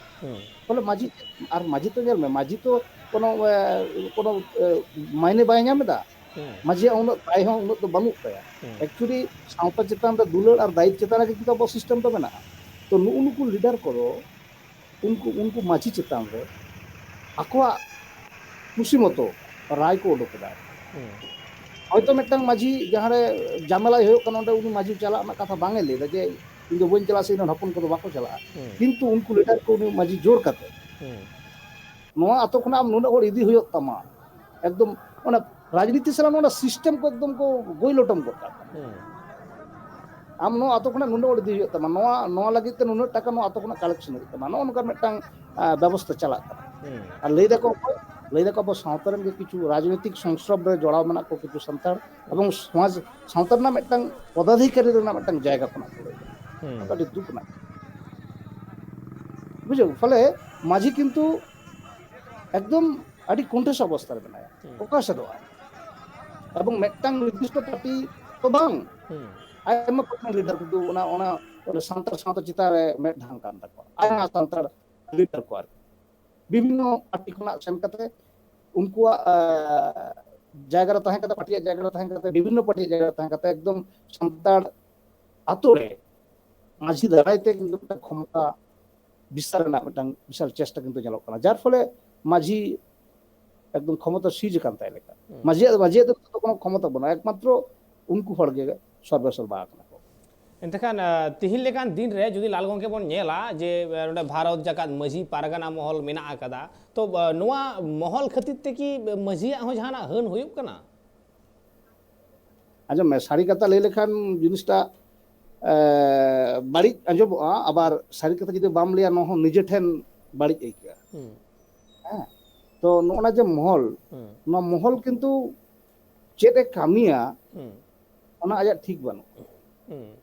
ᱛᱟᱦᱚᱞᱮ ᱢᱟᱹᱡᱷᱤ ᱟᱨ ᱢᱟᱹᱡᱷᱤ ᱛᱚ ᱧᱮᱞ ᱢᱮ, ᱢᱟᱹᱡᱷᱤ ᱛᱚ ᱠᱳᱱᱳ ᱠᱳᱱᱳ ᱢᱟᱭᱱᱮ ᱵᱟᱭ ᱧᱟᱢ ᱮᱫᱟ᱾ ᱢᱟᱹᱡᱷᱤᱭᱟᱜ ᱩᱱᱟᱹᱜ ᱫᱟᱭ ᱦᱚᱸ ᱩᱱᱟᱹᱜ ᱫᱚ ᱵᱟᱹᱱᱩᱜ ᱛᱟᱭᱟ᱾ ᱮᱠᱪᱩᱭᱮᱞᱤ ᱥᱟᱶᱛᱟ ᱪᱮᱛᱟᱱ ᱨᱮ ᱫᱩᱞᱟᱹᱲ ᱟᱨ ᱫᱟᱭᱤᱛ ᱪᱮᱛᱟᱱ ᱨᱮᱜᱮ ᱠᱤᱱᱛᱩ ᱟᱵᱚᱣᱟᱜ ᱥᱤᱥᱴᱮᱢ ᱫᱚ ᱢᱮᱱᱟᱜᱼᱟ᱾ ᱛᱚ ᱱᱩᱜᱼᱩ ᱱᱩᱠᱩ ᱞᱤᱰᱟᱨ ᱠᱚᱫᱚ ᱩᱱᱠᱩ ᱩᱱᱠᱩ ᱢᱟᱹᱡᱷᱤ ᱪᱮᱛᱟᱱ ᱨᱮ ᱟᱠᱚᱣᱟᱜ ᱠᱩᱥᱤ ᱢᱚᱛᱚ ᱨᱟᱭ ᱠᱚ ᱩᱰᱩᱠ ᱮᱫᱟ᱾ ᱦᱚᱭᱛᱳ ᱢᱤᱫᱴᱟᱝ ᱢᱟᱹᱡᱷᱤ ᱡᱟᱦᱟᱸᱨᱮ ᱡᱟᱢᱮᱞᱟᱭ ᱦᱩᱭᱩᱜ ᱠᱟᱱᱟ, ᱚᱸᱰᱮ ᱩᱱᱤ ᱢᱟᱹᱡᱷᱤ ᱪᱟᱞᱟᱜ ᱨᱮᱱᱟᱜ ᱠᱟᱛᱷᱟ ᱵᱟᱝ ᱮ ᱞᱟᱹᱭ ᱮᱫᱟ ᱡᱮ ᱤᱧ ᱫᱚ ᱵᱟᱹᱧ ᱪᱟᱞᱟᱜᱼᱟ ᱥᱮ ᱤᱧ ᱨᱮᱱ ᱦᱚᱯᱚᱱ ᱠᱚᱫᱚ ᱵᱟᱠᱚ ᱪᱟᱞᱟᱜᱼᱟ᱾ ᱦᱩᱸ᱾ ᱠᱤᱱᱛᱩ ᱩᱱᱠᱩ ᱞᱤᱰᱟᱨ ᱠᱚ ᱩᱱᱤ ᱢᱟᱹᱡᱷᱤ ᱡᱳᱨ ᱠᱟᱛᱮ, ᱦᱩᱸ᱾ ᱱᱚᱣᱟ ᱟᱛᱳ ᱠᱷᱚᱱᱟᱜ ᱟᱢ ᱱᱩᱱᱟᱹᱜ ᱦᱚᱲ ᱤᱫᱤ ᱦᱩᱭᱩᱜ ᱛᱟᱢᱟ, ᱮᱠᱫᱚᱢ ᱚᱱᱟ ᱨᱟᱡᱽᱱᱤᱛᱤ ᱥᱟᱞᱟᱜ ᱱᱚᱣᱟ ᱥᱤᱥᱴᱮᱢ ᱠᱚ ᱮᱠᱫᱚᱢ ᱠᱚ ᱜᱳᱭᱞᱚᱴᱚᱢ ᱜᱚᱫ ᱠᱟᱜ ᱠᱟᱱᱟ᱾ ᱦᱩᱸ᱾ ᱟᱢ ᱱᱚᱣᱟ ᱟᱛᱳ ᱠᱷᱚᱱᱟᱜ ᱱᱩᱱᱟᱹᱜ ᱦᱚᱲ ᱤᱫᱤ ᱦᱩᱭᱩᱜ ᱛᱟᱢᱟ, ᱱᱚᱣᱟ, ᱱᱚᱣᱟ ᱞᱟᱹᱜᱤᱫ ᱛᱮ ᱱᱩᱱᱟᱹᱜ ᱴᱟᱠᱟ ᱱᱚᱣᱟ ᱟᱛᱳ ᱠᱷᱚᱱᱟᱜ ᱠᱟᱞᱮᱠᱥᱚᱱ ᱦᱩᱭᱩᱜ ᱛᱟᱢᱟ, ᱱᱚᱜᱼᱚ ᱱᱚᱝᱠᱟ ᱢᱤᱫᱴᱟᱝ, ᱟ, ᱵᱮᱵᱚᱥᱛᱷᱟ ᱪᱟᱞᱟᱜ ᱠᱟᱱᱟ᱾ ᱦᱩᱸ᱾ ᱟᱨ ᱞᱟᱹᱭ ᱫᱟᱠᱚ ᱚᱠᱚᱭ? ᱞᱟᱹᱭ ᱫᱟᱠᱚ ᱟᱵᱚ ᱥᱟᱶᱛᱟ ᱨᱮᱱ ᱜᱮ ᱠᱤᱪᱷᱩ ᱨᱟᱡᱽᱱᱳᱭᱛᱤᱠ ᱥᱚᱝᱥᱨᱚᱵ ᱨᱮ ᱡᱚᱲᱟᱣ ᱢᱮᱱᱟᱜ ᱠᱚ ᱠᱤᱪᱷᱩ ᱥᱟᱱᱛᱟᱲ, ᱮᱵᱚᱝ ᱥᱚᱢᱟᱡᱽ, ᱥᱟᱶᱛᱟ ᱨᱮᱱᱟᱜ ᱢᱤᱫᱴᱟᱝ ᱯᱚᱫᱟᱫᱷᱤᱠᱟᱨᱤ ᱨᱮᱱᱟᱜ ᱢᱤᱫᱴᱟᱝ ᱡᱟᱭᱜᱟ ᱠᱷᱚᱱᱟᱜ ᱠᱚ ᱞᱟᱹᱭ ᱫᱟ᱾ ᱦᱩᱸ᱾ ᱱᱚᱣᱟ ᱫᱚ ᱟᱹᱰᱤ ᱫᱩᱠ ᱨᱮᱱᱟᱜ, ᱵᱩᱡᱷᱟᱹᱣ? ᱯᱷᱚᱞᱮ ᱢᱟᱹᱡᱷᱤ ᱠᱤᱱᱛᱩ ᱮᱠᱫᱚᱢ ᱟᱹᱰᱤ ᱠᱚᱱᱴᱷᱮᱥ ᱚᱵᱚᱥᱛᱷᱟ ᱨᱮ ᱢᱮᱱᱟᱭᱟ, ᱦᱩᱸ᱾ ᱚᱠᱟ ᱥᱮᱫᱚᱜᱼᱟ? ᱮᱵᱚᱝ ᱢᱤᱫᱴᱟᱝ ᱱᱤᱨᱫᱤᱥᱴᱚ ᱯᱟᱨᱴᱤ ᱛᱚ ᱵᱟᱝ, ᱦᱩᱸ᱾ ᱟᱭᱢᱟ ᱯᱟᱨᱴᱤ ᱞᱤᱰᱟᱨ ᱠᱤᱱᱛᱩ ᱚᱱᱟ, ᱚᱱᱟ, ᱚᱱᱟ ᱥᱟᱱᱛᱟᱲ ᱥᱟᱶᱛᱟ ᱪᱮᱛᱟᱱ ᱨᱮ ᱢᱮᱫ ᱰᱷᱟᱝ ᱠᱟᱱ ᱛᱟᱠᱚᱣᱟ, ᱟᱭᱢᱟ ᱥᱟᱱᱛᱟᱲ ᱞᱤᱰᱟᱨ ᱠᱚ ᱟᱨᱠᱤ᱾ ᱵᱤᱵᱷᱤᱱᱱᱚ ᱯᱟᱨᱴᱤ ᱠᱷᱚᱱᱟᱜ ᱥᱮᱱ ᱠᱟᱛᱮ ᱩᱱᱠᱩᱣᱟᱜ, ᱟ, ᱡᱟᱭᱜᱟ ᱨᱮ ᱛᱟᱦᱮᱸ ᱠᱟᱛᱮ, ᱯᱟᱨᱴᱤᱭᱟᱜ ᱡᱟᱭᱜᱟ ᱨᱮ ᱛᱟᱦᱮᱸ ᱠᱟᱛᱮ, ᱵᱤᱵᱷᱤᱱᱱᱚ ᱯᱟᱨᱴᱤᱭᱟᱜ ᱡᱟᱭᱜᱟ ᱨᱮ ᱛᱟᱦᱮᱸ ᱠᱟᱛᱮ ᱮᱠᱫᱚᱢ ᱥᱟᱱᱛᱟᱲ ᱟᱛᱳ ᱨᱮ ᱢᱟᱹᱡᱷᱤ ᱫᱟᱨᱟᱭ ᱛᱮ ᱠᱤᱱᱛᱩ ᱢᱤᱫᱴᱟᱝ ᱠᱷᱚᱢᱚᱛᱟ ᱵᱤᱥᱛᱟᱨ ᱨᱮᱱᱟᱜ ᱢᱤᱫᱴᱟᱝ ᱵᱤᱥᱟᱞ ᱪᱮᱥᱴᱟ ᱠᱤᱱᱛᱩ ᱧᱮᱞᱚᱜ ᱠᱟᱱᱟ, ᱡᱟᱨ ᱯᱷᱚᱞᱮ ᱢᱟᱹᱡᱷᱤ ᱮᱠᱫᱚᱢ ᱠᱷᱚᱢᱚᱛᱟ ᱥᱤᱡᱽ ᱟᱠᱟᱱ ᱛᱟᱭ ᱞᱮᱠᱟ᱾ ᱦᱩᱸ᱾ ᱢᱟᱹᱡᱷᱤᱭᱟᱜ, ᱢᱟᱹᱡᱷᱤᱭᱟᱜ ᱫᱚ ᱱᱤᱛᱚᱜ ᱫᱚ ᱠᱳᱱᱳ ᱠᱷᱚᱢᱚᱛᱟ ᱵᱟᱹᱱᱩᱜᱼᱟ, ᱮᱠᱢᱟᱛᱨᱚ ᱩᱱᱠᱩ ᱦᱚᱲ ᱜᱮ ᱥᱚᱨᱵᱮ ᱥᱚᱨᱵᱟ ᱟᱠᱟᱱᱟ ᱠᱚ᱾ ᱮᱱᱛᱮᱠᱷᱟᱱ, ᱟ, ᱛᱤᱦᱤᱧ ᱞᱮᱠᱟᱱ ᱫᱤᱱ ᱨᱮ ᱡᱩᱫᱤ ᱞᱟᱞ ᱜᱚᱢᱠᱮ ᱵᱚᱱ ᱧᱮᱞᱟ ᱡᱮ, ᱟ, ᱱᱚᱰᱮ ᱵᱷᱟᱨᱚᱛ ᱡᱟᱠᱟᱛ ᱢᱟᱹᱡᱷᱤ ᱯᱟᱨᱜᱟᱱᱟ ᱢᱚᱦᱚᱞ ᱢᱮᱱᱟᱜ ᱟᱠᱟᱫᱟ, ᱛᱚ, ᱟ, ᱱᱚᱣᱟ ᱢᱚᱦᱚᱞ ᱠᱷᱟᱹᱛᱤᱨ ᱛᱮ ᱠᱤ ᱢᱟᱹᱡᱷᱤᱭᱟᱜ ᱦᱚᱸ ᱡᱟᱦᱟᱱᱟᱜ ᱦᱟᱹᱱ ᱦᱩᱭᱩᱜ ᱠᱟᱱᱟ? ᱟᱸᱡᱚᱢ ᱢᱮ, ᱥᱟᱹᱨᱤ ᱠᱟᱛᱷᱟ ᱞᱟᱹᱭ ᱞᱮᱠᱷᱟᱱ ᱡᱤᱱᱤᱥᱴᱟ, ᱮ, ᱵᱟᱹᱲᱤᱡ ᱟᱸᱡᱚᱢᱚᱜᱼᱟ, ᱟᱵᱟᱨ ᱥᱟᱹᱨᱤ ᱠᱟᱛᱷᱟ ᱡᱩᱫᱤ ᱵᱟᱢ ᱞᱟᱹᱭᱟ, ᱱᱚᱣᱟ ᱦᱚᱸ ᱱᱤᱡᱮ ᱴᱷᱮᱱ ᱵᱟᱹᱲᱤᱡ ᱟᱹᱭᱠᱟᱹᱜᱼᱟ᱾ ᱦᱩᱸ᱾ ᱦᱮᱸ, ᱛᱚ ᱱᱚᱜᱼᱚ ᱱᱟ ᱡᱮ ᱢᱚᱦᱚᱞ, ᱦᱩᱸ᱾ ᱱᱚᱣᱟ ᱢᱚᱦᱚᱞ ᱠᱤᱱᱛᱩ ᱪᱮᱫ ᱮ ᱠᱟᱹᱢᱤᱭᱟ, ᱦᱩᱸ᱾ ᱚᱱᱟ ᱟᱡᱟᱜ ᱴᱷᱤᱠ ᱵᱟᱹᱱᱩᱜᱼᱟ᱾ ᱦᱩᱸ᱾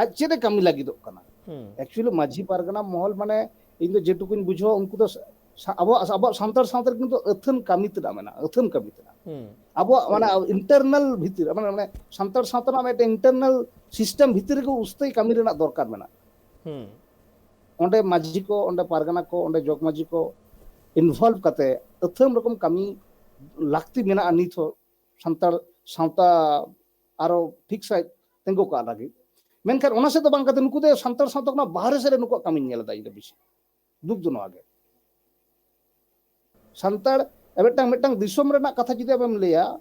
ᱟᱡ ᱪᱮᱫ ᱮ ᱠᱟᱹᱢᱤ ᱞᱟᱹᱜᱤᱫᱚᱜ ᱠᱟᱱᱟ? ᱦᱩᱸ᱾ Actually ᱢᱟᱹᱡᱷᱤ ᱯᱟᱨᱜᱟᱱᱟ ᱢᱚᱦᱚᱞ, ᱢᱟᱱᱮ, ᱤᱧ ᱫᱚ ᱡᱮᱴᱩᱠᱩᱧ ᱵᱩᱡᱷᱟᱹᱣᱟ, ᱩᱱᱠᱩ ᱫᱚ ᱥᱟ-, ᱟᱵᱚᱣᱟᱜ, ᱟᱵᱚᱣᱟᱜ ᱥᱟᱱᱛᱟᱲ ᱥᱟᱶᱛᱟ ᱨᱮ ᱠᱤᱱᱛᱩ ᱟᱹᱛᱷᱟᱹᱱ ᱠᱟᱹᱢᱤ ᱛᱮᱱᱟᱜ ᱢᱮᱱᱟᱜᱼᱟ, ᱟᱹᱛᱷᱟᱹᱱ ᱠᱟᱹᱢᱤ ᱛᱮᱱᱟᱜ᱾ ᱦᱩᱸ᱾ ᱟᱵᱚᱣᱟᱜ ᱚᱱᱟ internal ᱵᱷᱤᱛᱤᱨ, ᱢᱟᱱᱮ, ᱢᱟᱱᱮ ᱥᱟᱱᱛᱟᱲ ᱥᱟᱶᱛᱟ ᱨᱮᱱᱟᱜ ᱢᱤᱫᱴᱮᱱ internal system ᱵᱷᱤᱛᱤᱨ ᱨᱮᱜᱮ ᱩᱥᱛᱟᱹᱭ ᱠᱟᱹᱢᱤ ᱨᱮᱱᱟᱜ ᱫᱚᱨᱠᱟᱨ ᱢᱮᱱᱟᱜᱼᱟ᱾ ᱦᱩᱸ᱾ ᱚᱸᱰᱮ ᱢᱟᱹᱡᱷᱤ ᱠᱚ, ᱚᱸᱰᱮ ᱯᱟᱨᱜᱟᱱᱟ ᱠᱚ, ᱚᱸᱰᱮ ᱡᱚᱜᱽ ᱢᱟᱹᱡᱷᱤ ᱠᱚ involve ᱠᱟᱛᱮ ᱟᱹᱛᱷᱟᱹᱱ ᱨᱚᱠᱚᱢ ᱠᱟᱹᱢᱤ ᱞᱟᱹᱠᱛᱤ ᱢᱮᱱᱟᱜᱼᱟ ᱱᱤᱛ ᱦᱚᱸ ᱥᱟᱱᱛᱟᱲ ᱥᱟᱶᱛᱟ ᱟᱨᱚ ᱴᱷᱤᱠ ᱥᱟᱺᱦᱤᱡ ᱛᱤᱸᱜᱩ ᱠᱚᱜ ᱞᱟᱹᱜᱤᱫ᱾ ᱢᱮᱱᱠᱷᱟᱱ ᱚᱱᱟ ᱥᱮᱫ ᱫᱚ ᱵᱟᱝ ᱠᱟᱛᱮ ᱱᱩᱠᱩ ᱫᱚ ᱥᱟᱱᱛᱟᱲ ᱥᱟᱶᱛᱟ ᱠᱷᱚᱱᱟᱜ ᱵᱟᱦᱨᱮ ᱥᱮᱫ ᱨᱮ ᱱᱩᱠᱩᱣᱟᱜ ᱠᱟᱹᱢᱤᱧ ᱧᱮᱞ ᱮᱫᱟ ᱤᱧ ᱫᱚ ᱵᱮᱥᱤ᱾ ᱫᱩᱠ ᱫᱚ ᱱᱚᱣᱟ ᱜᱮ᱾ ᱥᱟᱱᱛᱟᱲ ᱢᱤᱫᱴᱟᱝ, ᱢᱤᱫᱴᱟᱝ ᱫᱤᱥᱚᱢ ᱨᱮᱱᱟᱜ ᱠᱟᱛᱷᱟ ᱡᱩᱫᱤ ᱟᱢᱮᱢ ᱞᱟᱹᱭᱟ,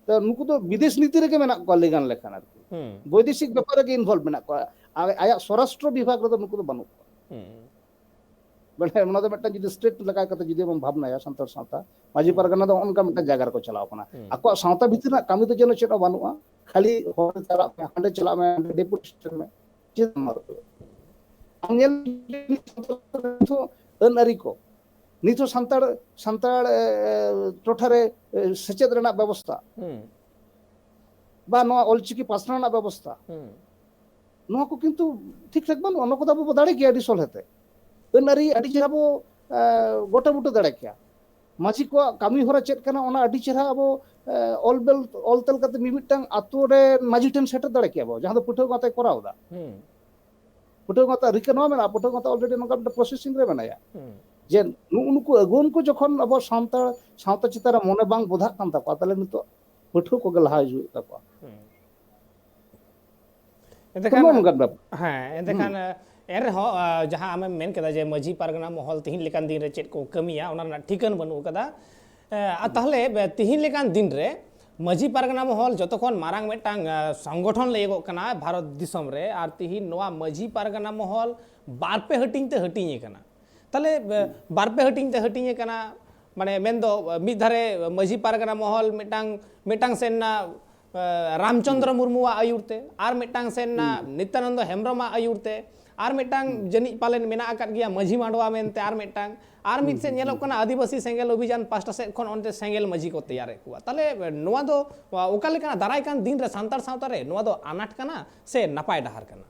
ᱛᱚ ᱱᱩᱠᱩ ᱫᱚ ᱵᱤᱫᱮᱥ ᱱᱤᱛᱤ ᱨᱮᱜᱮ ᱢᱮᱱᱟᱜ ᱠᱚᱣᱟ ᱞᱟᱹᱭ ᱜᱟᱱ ᱞᱮᱠᱷᱟᱱ ᱟᱨᱠᱤ᱾ ᱦᱩᱸ ᱵᱳᱭᱫᱮᱥᱤᱠ ᱵᱮᱯᱟᱨ ᱨᱮᱜᱮ ᱤᱱᱵᱷᱚᱞᱵᱷ ᱢᱮᱱᱟᱜ ᱠᱚᱣᱟ᱾ ᱟᱭ- ᱟᱭᱟᱜ ᱥᱚᱨᱟᱥᱴᱨᱚ ᱵᱤᱵᱷᱟᱜᱽ ᱨᱮᱫᱚ ᱱᱩᱠᱩ ᱫᱚ ᱵᱟᱹᱱᱩᱜ ᱠᱚᱣᱟ᱾ ᱦᱩᱸ ᱢᱟᱱᱮ ᱚᱱᱟ ᱫᱚ ᱢᱤᱫᱴᱟᱝ ᱡᱩᱫᱤ ᱥᱴᱮᱴ ᱞᱮᱠᱟ ᱠᱟᱛᱮ ᱡᱩᱫᱤ ᱵᱚᱱ ᱵᱷᱟᱵᱽᱱᱟᱭᱟ ᱥᱟᱱᱛᱟᱲ ᱥᱟᱶᱛᱟ, ᱢᱟᱹᱡᱷᱤ ᱦᱩᱸ ᱯᱟᱨᱜᱟᱱᱟ ᱫᱚ ᱚᱱᱠᱟ ᱢᱤᱫᱴᱟᱝ ᱡᱟᱭᱜᱟ ᱨᱮᱠᱚ ᱪᱟᱞᱟᱣ ᱠᱟᱱᱟ᱾ ᱦᱩᱸ ᱟᱠᱚᱣᱟᱜ ᱥᱟᱶᱛᱟ ᱵᱷᱤᱛᱤᱨ ᱨᱮᱱᱟᱜ ᱠᱟᱹᱢᱤ ᱫᱚ ᱡᱮᱱᱚ ᱪᱮᱫ ᱦᱚᱸ ᱵᱟᱹᱱᱩᱜᱼᱟ, ᱠᱷᱟᱹᱞᱤ ᱦᱚᱲ ᱪᱟᱞᱟᱜ ᱢᱮ, ᱦᱟᱸᱰᱮ ᱪᱟᱞᱟᱜ ᱢᱮ, ᱰᱮᱯᱩᱴᱮᱥᱚᱱ ᱢᱮ, ᱪᱮᱫ ᱮᱢ ᱟᱹᱜᱩᱭᱟ? ᱟᱢ ᱧᱮᱞ ᱱᱤᱛ ᱦᱚᱸ ᱟᱹᱱ ᱟᱹᱨᱤ ᱠᱚ, ᱱᱤᱛ ᱦᱚᱸ ᱥᱟᱱᱛᱟᱲ ᱥᱟᱱᱛᱟᱲ ᱮ, ᱴᱚᱴᱷᱟ ᱨᱮ ᱮ, ᱥᱮᱪᱮᱫ ᱨᱮᱱᱟᱜ ᱵᱮᱵᱚᱥᱛᱷᱟ ᱦᱩᱸ ᱵᱟ ᱱᱚᱣᱟ ᱚᱞᱪᱤᱠᱤ ᱯᱟᱥᱱᱟᱣ ᱨᱮᱱᱟᱜ ᱵᱮᱵᱚᱥᱛᱷᱟ, ᱦᱩᱸ ᱱᱚᱣᱟ ᱠᱚ ᱠᱤᱱᱛᱩ ᱴᱷᱤᱠ ᱴᱷᱟᱠ ᱵᱟᱹᱱᱩᱜᱼᱟ᱾ ᱱᱚᱣᱟ ᱠᱚᱫᱚ ᱟᱵᱚ ᱵᱚ ᱫᱟᱲᱮ ᱜᱮᱭᱟ ᱟᱹᱰᱤ ᱥᱚᱞᱦᱮ ᱛᱮ᱾ ᱟᱹᱱ ᱟᱹᱨᱤ ᱟᱹᱰᱤ ᱪᱮᱦᱨᱟ ᱵᱚ ᱮ, ᱜᱚᱴᱟ ᱵᱩᱴᱟᱹ ᱫᱟᱲᱮ ᱠᱮᱭᱟ᱾ ᱢᱟᱹᱡᱷᱤ ᱠᱚᱣᱟᱜ ᱠᱟᱹᱢᱤ ᱦᱚᱨᱟ ᱪᱮᱫ ᱠᱟᱱᱟ ᱚᱱᱟ ᱟᱹᱰᱤ ᱪᱮᱦᱨᱟ ᱟᱵᱚ ᱮ, ᱚᱞ ᱵᱮᱞ ᱚᱞ ᱛᱮᱞ ᱠᱟᱛᱮ ᱢᱤᱢᱤᱫᱴᱟᱝ ᱟᱛᱳ ᱨᱮ ᱢᱟᱹᱡᱷᱤ ᱴᱷᱮᱱ ᱥᱮᱴᱮᱨ ᱫᱟᱲᱮ ᱠᱮᱭᱟ ᱵᱚ, ᱡᱟᱦᱟᱸ ᱫᱚ ᱯᱟᱹᱴᱷᱩᱣᱟᱹ ᱜᱟᱶᱛᱟᱭ ᱠᱚᱨᱟᱣ ᱮᱫᱟ᱾ ᱦᱩᱸ ᱯᱟᱹᱴᱷᱩᱣᱟᱹ ᱜᱟᱶᱛᱟ ᱨᱤᱠᱟᱹ ᱱᱚᱣᱟ ᱢᱮᱱᱟᱜᱼᱟ, ᱯᱟᱹᱴᱷᱩᱣᱟᱹ ᱜᱟᱶᱛᱟ ᱚᱞᱨᱮᱰᱤ ᱱᱚᱝᱠᱟ ᱢᱤᱫᱴᱟᱝ ᱯᱨᱚᱥᱮᱥᱤᱝ ᱨᱮ ᱢᱮᱱᱟᱭᱟ ᱦᱩᱸ ᱡᱮ ᱱᱩᱜᱼᱩ ᱱᱩᱠᱩ ᱟᱹᱜᱩᱣᱟᱹᱱ ᱠᱚ ᱡᱚᱠᱷᱚᱱ ᱟᱵᱚ ᱥᱟᱱᱛᱟᱲ ᱥᱟᱶᱛᱟ ᱪᱮᱛᱟᱱ ᱨᱮ ᱢᱚᱱᱮ ᱵᱟᱝ ᱵᱚᱫᱷᱟᱜ ᱠᱟᱱ ᱛᱟᱠᱚᱣᱟ, ᱛᱟᱦᱚᱞᱮ ᱱᱤᱛᱚᱜ ᱯᱟᱹᱴᱷᱩᱣᱟᱹ ᱠᱚᱜᱮ ᱞᱟᱦᱟ ᱦᱤᱡᱩᱜ ᱛᱟᱠᱚᱣᱟ᱾ ᱦᱩᱸ᱾ ᱛᱚ ᱮᱱᱛᱮᱠᱷᱟᱱ ᱱᱚᱜᱼᱚ ᱱᱚᱝᱠᱟᱱ ᱵᱮᱯᱟᱨ᱾ ᱦᱮᱸ, ᱮᱱᱛᱮᱠᱷᱟᱱ ᱮᱱ ᱨᱮᱦᱚᱸ ᱟ, ᱡᱟᱦᱟᱸ ᱟᱢᱮᱢ ᱢᱮᱱ ᱠᱮᱫᱟ ᱡᱮ ᱢᱟᱹᱡᱷᱤ ᱯᱟᱨᱜᱟᱱᱟ ᱢᱚᱦᱚᱞ ᱛᱤᱦᱤᱧ ᱞᱮᱠᱟᱱ ᱫᱤᱱ ᱨᱮ ᱪᱮᱫ ᱠᱚ ᱠᱟᱹᱢᱤᱭᱟ ᱚᱱᱟ ᱨᱮᱱᱟᱜ ᱴᱷᱤᱠᱟᱹᱱ ᱵᱟᱹᱱᱩᱜ ᱟᱠᱟᱫᱟ᱾ ᱮ, ᱟᱨ ᱛᱟᱦᱚᱞᱮ ᱵᱮ- ᱛᱤᱦᱤᱧ ᱞᱮᱠᱟᱱ ᱫᱤᱱ ᱨᱮ ᱢᱟᱹᱡᱷᱤ ᱯᱟᱨᱜᱟᱱᱟ ᱢᱚᱦᱚᱞ ᱡᱚᱛᱚ ᱠᱷᱚᱱ ᱢᱟᱨᱟᱝ ᱢᱤᱫᱴᱟᱝ ᱟ, ᱥᱚᱝᱜᱚᱴᱷᱚᱱ ᱞᱟᱹᱭᱟᱹᱜᱚᱜ ᱠᱟᱱᱟ ᱵᱷᱟᱨᱚᱛ ᱫᱤᱥᱚᱢ ᱨᱮ, ᱟᱨ ᱛᱤᱦᱤᱧ ᱱᱚᱣᱟ ᱢᱟᱹᱡᱷᱤ ᱯᱟᱨᱜᱟᱱᱟ ᱢᱚᱦᱚᱞ ᱵᱟᱨ ᱯᱮ ᱦᱟᱹᱴᱤᱧ ᱛᱮ ᱦᱟᱹᱴᱤᱧ ᱟᱠᱟᱱᱟ᱾ ᱛᱟᱦᱚᱞᱮ ᱮ, ᱵᱟᱨ ᱯᱮ ᱦᱟᱹᱴᱤᱧ ᱛᱮ ᱦᱟᱹᱴᱤᱧ ᱟᱠᱟᱱᱟ, ᱢᱟᱱᱮ ᱢᱮᱱᱫᱚ ᱢᱤᱫ ᱫᱷᱟᱨᱮ ᱢᱟᱹᱡᱷᱤ ᱯᱟᱨᱜᱟᱱᱟ ᱢᱚᱦᱚᱞ ᱢᱤᱫᱴᱟᱝ ᱢᱤᱫᱴᱟᱝ ᱥᱮᱱ ᱨᱮᱱᱟᱜ ᱨᱟᱢᱪᱚᱸᱫᱽᱨᱚ ᱢᱩᱨᱢᱩᱣᱟᱜ ᱟᱹᱭᱩᱨ ᱛᱮ, ᱟᱨ ᱢᱤᱫᱴᱟᱝ ᱥᱮᱱ ᱨᱮᱱᱟᱜ ᱱᱤᱛᱭᱟᱱᱚᱱᱫᱚ ᱦᱮᱢᱵᱨᱚᱢᱟᱜ ᱟᱹᱭᱩᱨ ᱛᱮ, ᱟᱨ ᱢᱤᱫᱴᱟᱝ ᱡᱟᱹᱱᱤᱡ ᱯᱟᱞᱮᱱ ᱢᱮᱱᱟᱜ ᱟᱠᱟᱫ ᱜᱮᱭᱟ ᱢᱟᱹᱡᱷᱤ ᱢᱟᱰᱣᱟ ᱢᱮᱱᱛᱮ ᱟᱨ ᱢᱤᱫᱴᱟᱝ, ᱟᱨ ᱢᱤᱫ ᱥᱮᱫ ᱧᱮᱞᱚᱜ ᱠᱟᱱᱟ ᱟᱹᱫᱤᱵᱟᱹᱥᱤ ᱥᱮᱸᱜᱮᱞ ᱚᱵᱷᱤᱡᱟᱱ ᱯᱟᱥᱴᱟ ᱥᱮᱫ ᱠᱷᱚᱱ ᱚᱱᱛᱮ ᱥᱮᱸᱜᱮᱞ ᱢᱟᱹᱡᱷᱤ ᱠᱚ ᱛᱮᱭᱟᱨᱮᱫ ᱠᱚᱣᱟ᱾ ᱛᱟᱦᱚᱞᱮ ᱱᱚᱣᱟ ᱫᱚ ᱚᱠᱟ ᱞᱮᱠᱟᱱᱟᱜ ᱫᱟᱨᱟᱭ ᱠᱟᱱ ᱫᱤᱱ ᱨᱮ ᱥᱟᱱᱛᱟᱲ ᱥᱟᱶᱛᱟ ᱨᱮ ᱱᱚᱣᱟ ᱫᱚ ᱟᱱᱟᱴ ᱠᱟᱱᱟ ᱥᱮ ᱱᱟᱯᱟᱭ ᱰᱟᱦᱟᱨ ᱠᱟᱱᱟ?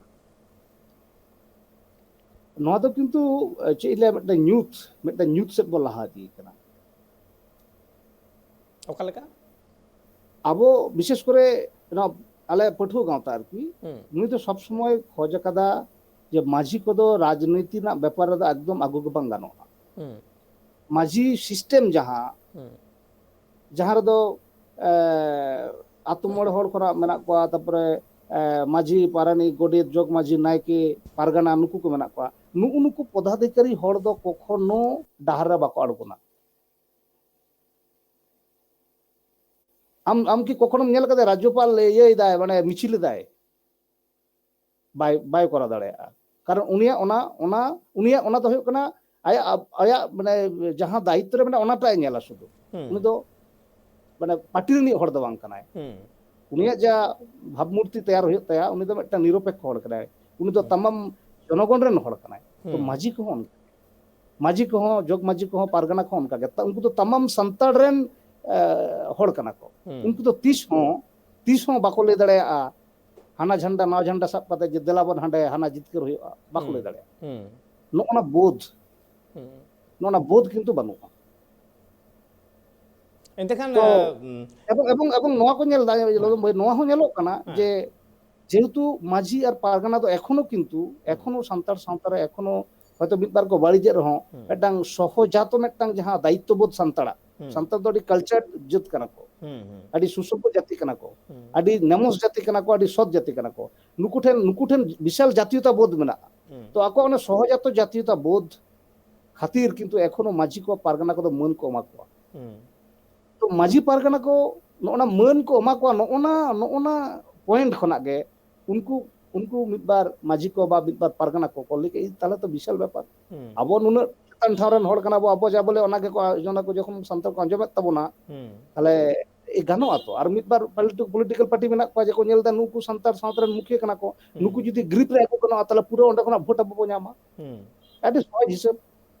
ᱱᱚᱣᱟ ᱫᱚ ᱠᱤᱱᱛᱩ ᱪᱮᱫ ᱤᱧ ᱞᱟᱹᱭᱟ, ᱢᱤᱫᱴᱟᱝ ᱧᱩᱛ ᱢᱤᱫᱴᱟᱝ ᱧᱩᱛ ᱥᱮᱫ ᱵᱚᱱ ᱞᱟᱦᱟ ᱤᱫᱤ ᱠᱟᱱᱟ᱾ ᱚᱠᱟ ᱞᱮᱠᱟ? ᱟᱵᱚ ᱵᱤᱥᱮᱥ ᱠᱚᱨᱮ ᱱᱚᱣᱟ ᱟᱞᱮ ᱯᱟᱹᱴᱷᱩᱣᱟᱹ ᱜᱟᱶᱛᱟ ᱟᱨᱠᱤ, ᱦᱩᱸ ᱱᱩᱭ ᱫᱚ ᱥᱚᱵ ᱥᱚᱢᱚᱭ ᱠᱷᱚᱡ ᱟᱠᱟᱫᱟ ᱡᱮ ᱢᱟᱹᱡᱷᱤ ᱠᱚᱫᱚ ᱨᱟᱡᱽᱱᱤᱛᱤ ᱨᱮᱱᱟᱜ ᱵᱮᱯᱟᱨ ᱨᱮᱫᱚ ᱮᱠᱫᱚᱢ ᱟᱹᱜᱩ ᱜᱮ ᱵᱟᱝ ᱜᱟᱱᱚᱜᱼᱟ᱾ ᱦᱩᱸ ᱢᱟᱹᱡᱷᱤ ᱥᱤᱥᱴᱮᱢ ᱡᱟᱦᱟᱸ ᱦᱩᱸ ᱡᱟᱦᱟᱸ ᱨᱮᱫᱚ ᱮ, ᱟᱛᱳ ᱢᱚᱬᱮ ᱦᱚᱲ ᱠᱷᱚᱱᱟᱜ ᱢᱮᱱᱟᱜ ᱠᱚᱣᱟ, ᱛᱟᱨᱯᱚᱨᱮ ᱮ, ᱢᱟᱹᱡᱷᱤ, ᱯᱟᱨᱟᱱᱤᱠ, ᱜᱚᱰᱮᱛ, ᱡᱚᱜᱽ ᱢᱟᱹᱡᱷᱤ, ᱱᱟᱭᱠᱮ, ᱯᱟᱨᱜᱟᱱᱟ, ᱱᱩᱠᱩ ᱠᱚ ᱢᱮᱱᱟᱜ ᱠᱚᱣᱟ᱾ ᱱᱩᱜᱼᱩ ᱱᱩᱠᱩ ᱯᱚᱫᱟᱫᱷᱤᱠᱟᱨᱤ ᱦᱚᱲ ᱫᱚ ᱠᱚᱠᱷᱚᱱᱳ ᱰᱟᱦᱟᱨ ᱨᱮ ᱵᱟᱠᱚ ᱟᱬᱜᱚᱱᱟ᱾ ᱟᱢ ᱟᱢ ᱠᱤ ᱠᱚᱠᱷᱚᱱᱚᱢ ᱧᱮᱞ ᱠᱟᱫᱟ ᱨᱟᱡᱽᱡᱚᱯᱟᱞ ᱤᱭᱟᱹᱭ ᱫᱟᱭ, ᱢᱟᱱᱮ ᱢᱤᱪᱷᱤᱞ ᱮᱫᱟᱭ? ᱵᱟᱭ ᱵᱟᱭ ᱠᱚᱨᱟᱣ ᱫᱟᱲᱮᱭᱟᱜᱼᱟ᱾ ᱠᱟᱨᱚᱱ ᱩᱱᱤᱭᱟᱜ ᱚᱱᱟ ᱚᱱᱟ ᱩᱱᱤᱭᱟᱜ ᱚᱱᱟ ᱫᱚ ᱦᱩᱭᱩᱜ ᱠᱟᱱᱟ ᱟᱭᱟᱜ ᱟᱭᱟᱜ ᱢᱟᱱᱮ ᱡᱟᱦᱟᱸ ᱫᱟᱭᱤᱛᱛᱚ ᱨᱮ ᱢᱮᱱᱟᱜᱼᱟ, ᱚᱱᱟᱴᱟᱜ ᱮ ᱧᱮᱞᱟ ᱥᱩᱫᱷᱩ᱾ ᱦᱩᱸ᱾ ᱩᱱᱤ ᱫᱚ ᱢᱟᱱᱮ ᱯᱟᱨᱴᱤ ᱨᱤᱱᱤᱡ ᱦᱚᱲ ᱫᱚ ᱵᱟᱝ ᱠᱟᱱᱟᱭ᱾ ᱦᱩᱸ᱾ ᱩᱱᱤᱭᱟᱜ ᱡᱟ ᱵᱷᱟᱵᱽᱢᱩᱨᱛᱤ ᱛᱮᱭᱟᱨ ᱦᱩᱭᱩᱜ ᱛᱟᱭᱟ, ᱩᱱᱤ ᱫᱚ ᱢᱤᱫᱴᱟᱝ ᱱᱤᱨᱚᱯᱮᱠᱠᱷᱚ ᱦᱚᱲ ᱠᱟᱱᱟᱭ᱾ ᱩᱱᱤ ᱫᱚ ᱦᱩᱸ᱾ ᱛᱟᱢᱟᱢ ᱡᱚᱱᱚᱜᱚᱱ ᱨᱮᱱ ᱦᱚᱲ ᱠᱟᱱᱟᱭ᱾ ᱛᱚ ᱦᱩᱸ᱾ ᱢᱟᱹᱡᱷᱤ ᱠᱚᱦᱚᱸ ᱚᱱᱠᱟ᱾ ᱢᱟᱹᱡᱷᱤ ᱠᱚᱦᱚᱸ, ᱡᱚᱜᱽ ᱢᱟᱹᱡᱷᱤ ᱠᱚᱦᱚᱸ, ᱯᱟᱨᱜᱟᱱᱟ ᱠᱚᱦᱚᱸ ᱚᱱᱠᱟ ᱜᱮ᱾ ᱛᱟ-, ᱩᱱᱠᱩ ᱫᱚ ᱛᱟᱢᱟᱢ ᱥᱟᱱᱛᱟᱲ ᱨᱮᱱ, ᱮ, ᱦᱚᱲ ᱠᱟᱱᱟ ᱠᱚ᱾ ᱦᱩᱸ᱾ ᱩᱱᱠᱩ ᱫᱚ ᱛᱤᱥ ᱦᱚᱸ, ᱛᱤᱥ ᱦᱚᱸ ᱵᱟᱠᱚ ᱞᱟᱹᱭ ᱫᱟᱲᱮᱭᱟᱜᱼᱟ, ᱦᱟᱱᱟ ᱡᱷᱟᱱᱰᱟ ᱱᱟᱣᱟ ᱡᱷᱟᱱᱰᱟ ᱥᱟᱵ ᱠᱟᱛᱮ ᱡᱮ ᱫᱮᱞᱟ ᱵᱚᱱ ᱦᱟᱸᱰᱮ ᱦᱟᱱᱟ ᱡᱤᱛᱠᱟᱹᱨ ᱦᱩᱭᱩᱜᱼᱟ, ᱵᱟᱠᱚ ᱦᱩᱸ᱾ ᱞᱟᱹᱭ ᱫᱟᱲᱮᱭᱟᱜᱼᱟ᱾ ᱦᱩᱸ᱾ ᱱᱚᱜᱼᱚ ᱱᱟ ᱵᱳᱫᱷ, ᱦᱩᱸ᱾ ᱱᱚᱜᱼᱚ ᱱᱟ ᱵᱳᱫᱷ ᱠᱤᱱᱛᱩ ᱵᱟᱹᱱᱩᱜᱼᱟ᱾ ᱮᱱᱛᱮ ᱠᱷᱟᱱ, ᱛᱚ, ᱟ, ᱩᱢ, ᱮᱵᱚᱝ, ᱮᱵᱚᱝ, ᱮᱵᱚᱝ ᱱᱚᱣᱟ ᱠᱚ ᱧᱮᱞ ᱫᱟ, ᱦᱮᱸ᱾ ᱱᱚᱣᱟ ᱦᱚᱸ ᱧᱮᱞᱚᱜ ᱠᱟᱱᱟ ᱦᱮᱸ᱾ ᱡᱮ ᱡᱮᱦᱮᱛᱩ ᱢᱟᱹᱡᱷᱤ ᱟᱨ ᱯᱟᱨᱜᱟᱱᱟ ᱫᱚ ᱮᱠᱷᱚᱱᱳ ᱠᱤᱱᱛᱩ, ᱦᱩᱸ᱾ ᱮᱠᱷᱚᱱᱳ ᱥᱟᱱᱛᱟᱲ ᱥᱟᱶᱛᱟ ᱨᱮ ᱮᱠᱷᱚᱱᱳ ᱦᱚᱭᱛᱳ ᱢᱤᱫ ᱵᱟᱨ ᱠᱚ ᱵᱟᱹᱲᱤᱡᱮᱫ ᱨᱮᱦᱚᱸ, ᱦᱩᱸ᱾ ᱢᱤᱫᱴᱟᱝ ᱥᱚᱦᱚᱡᱟᱛᱚ ᱢᱤᱫᱴᱟᱝ ᱡᱟᱦᱟᱸ ᱫᱟᱭᱤᱛᱛᱚ ᱵᱳᱫᱷ ᱥᱟᱱᱛᱟᱲᱟᱜ, ᱦᱩᱸ᱾ ᱥᱟᱱᱛᱟᱲ ᱫᱚ ᱟᱹᱰᱤ ᱠᱟᱞᱪᱟᱨ ᱡᱟᱹᱛ ᱠᱟᱱᱟ ᱠᱚ, ᱦᱩᱸ, ᱦᱩᱸ᱾ ᱟᱹᱰᱤ ᱥᱩᱥᱚᱵᱷᱚ ᱡᱟᱹᱛᱤ ᱠᱟᱱᱟ ᱠᱚ, ᱦᱩᱸ᱾ ᱟᱹᱰᱤ ᱱᱮᱢᱚᱥ ᱡᱟᱹᱛᱤ ᱠᱟᱱᱟ ᱠᱚ, ᱟᱹᱰᱤ ᱥᱚᱛ ᱡᱟᱹᱛᱤ ᱠᱟᱱᱟ ᱠᱚ᱾ ᱱᱩᱠᱩ ᱴᱷᱮᱱ, ᱱᱩᱠᱩ ᱴᱷᱮᱱ ᱵᱤᱥᱟᱞ ᱡᱟᱛᱤᱭᱚᱛᱟ ᱵᱳᱫᱷ ᱢᱮᱱᱟᱜᱼᱟ᱾ ᱦᱩᱸ᱾ ᱛᱚ ᱟᱠᱚ ᱚᱱᱟ ᱥᱚᱦᱚᱡᱟᱛᱚ ᱡᱟᱛᱤᱭᱚᱛᱟ ᱵᱳᱫᱷ ᱠᱷᱟᱹᱛᱤᱨ ᱠᱤᱱᱛᱩ ᱮᱠᱷᱚᱱᱳ ᱢᱟᱹᱡᱷᱤ ᱠᱚ, ᱯᱟᱨᱜᱟᱱᱟ ᱠᱚᱫᱚ ᱢᱟᱹᱱ ᱠᱚ ᱮᱢᱟ ᱠᱚᱣᱟ᱾ ᱦᱩᱸ᱾ ᱛᱚ ᱢᱟᱹᱡᱷᱤ ᱯᱟᱨᱜᱟᱱᱟ ᱠᱚ ᱱᱚᱜᱼᱚ ᱱᱟ ᱢᱟᱹᱱ ᱠᱚ ᱮᱢᱟ ᱠᱚᱣᱟ, ᱱᱚᱜᱼᱚ ᱱᱟ, ᱱᱚᱜᱼᱚ ᱱᱟ ᱯᱚᱭᱮᱱᱴ ᱠᱷᱚᱱᱟᱜ ᱜᱮ ᱩᱱᱠᱩ, ᱩᱱᱠᱩ ᱢᱤᱫ ᱵᱟᱨ ᱢᱟᱹᱡᱷᱤ ᱠᱚ ᱵᱟ ᱢᱤᱫ ᱵᱟᱨ ᱯᱟᱨᱜᱟᱱᱟ ᱠᱚ ᱠᱚ ᱞᱟᱹᱭ ᱠᱮᱫ, "ᱛᱟᱦᱞᱮ ᱛᱚ ᱵᱤᱥᱟᱞ ᱵᱮᱯᱟᱨ᱾ ᱦᱩᱸ᱾ ᱟᱵᱚ ᱱᱩᱱᱟᱹᱜ ᱪᱮᱛᱟᱱ ᱴᱷᱟᱶ ᱨᱮᱱ ᱦᱚᱲ ᱠᱟᱱᱟ ᱵᱚ, ᱟᱵᱚ ᱡᱟ ᱵᱚᱞᱮ ᱚᱱᱟ ᱜᱮᱠᱚ ᱟᱸᱡᱚᱢᱟ, ᱡᱚᱠᱷᱚᱱ ᱥᱟᱱᱛᱟᱲ ᱠᱚ ᱟᱸᱡᱚᱢᱮᱫ ᱛᱟᱵᱚᱱᱟ, ᱦᱩᱸ᱾ ᱛᱟᱦᱞᱮ ᱮ ᱜᱟᱱᱚᱜᱼᱟ ᱛᱚ?" ᱟᱨ ᱢᱤᱫ ᱵᱟᱨ ᱯᱚᱞᱤᱴᱤ-, ᱯᱚᱞᱤᱴᱤᱠᱟᱞ ᱯᱟᱨᱴᱤ ᱢᱮᱱᱟᱜ ᱠᱚᱣᱟ ᱡᱮ ᱠᱚ ᱧᱮᱞ ᱮᱫᱟ ᱱᱩᱠᱩ ᱥᱟᱱᱛᱟᱲ ᱥᱟᱶᱛᱟ ᱨᱮᱱ ᱢᱩᱠᱷᱤᱭᱟᱹ ᱠᱟᱱᱟ ᱠᱚ, ᱦᱩᱸ᱾ ᱱᱩᱠᱩ ᱡᱩᱫᱤ ᱜᱨᱤᱯ ᱨᱮ ᱟᱹᱜᱩ ᱜᱟᱱᱚᱜᱼᱟ, ᱛᱟᱦᱞᱮ ᱯᱩᱨᱟᱹ ᱚᱸᱰᱮ ᱠᱷᱚᱱᱟᱜ ᱵᱷᱳᱴ ᱟᱵᱚ ᱵᱚ ᱧᱟᱢᱟ᱾ ᱦᱩᱸ᱾ ᱟᱹᱰᱤ ᱥᱚᱦᱚᱡ ᱦᱤᱥᱟᱹᱵ᱾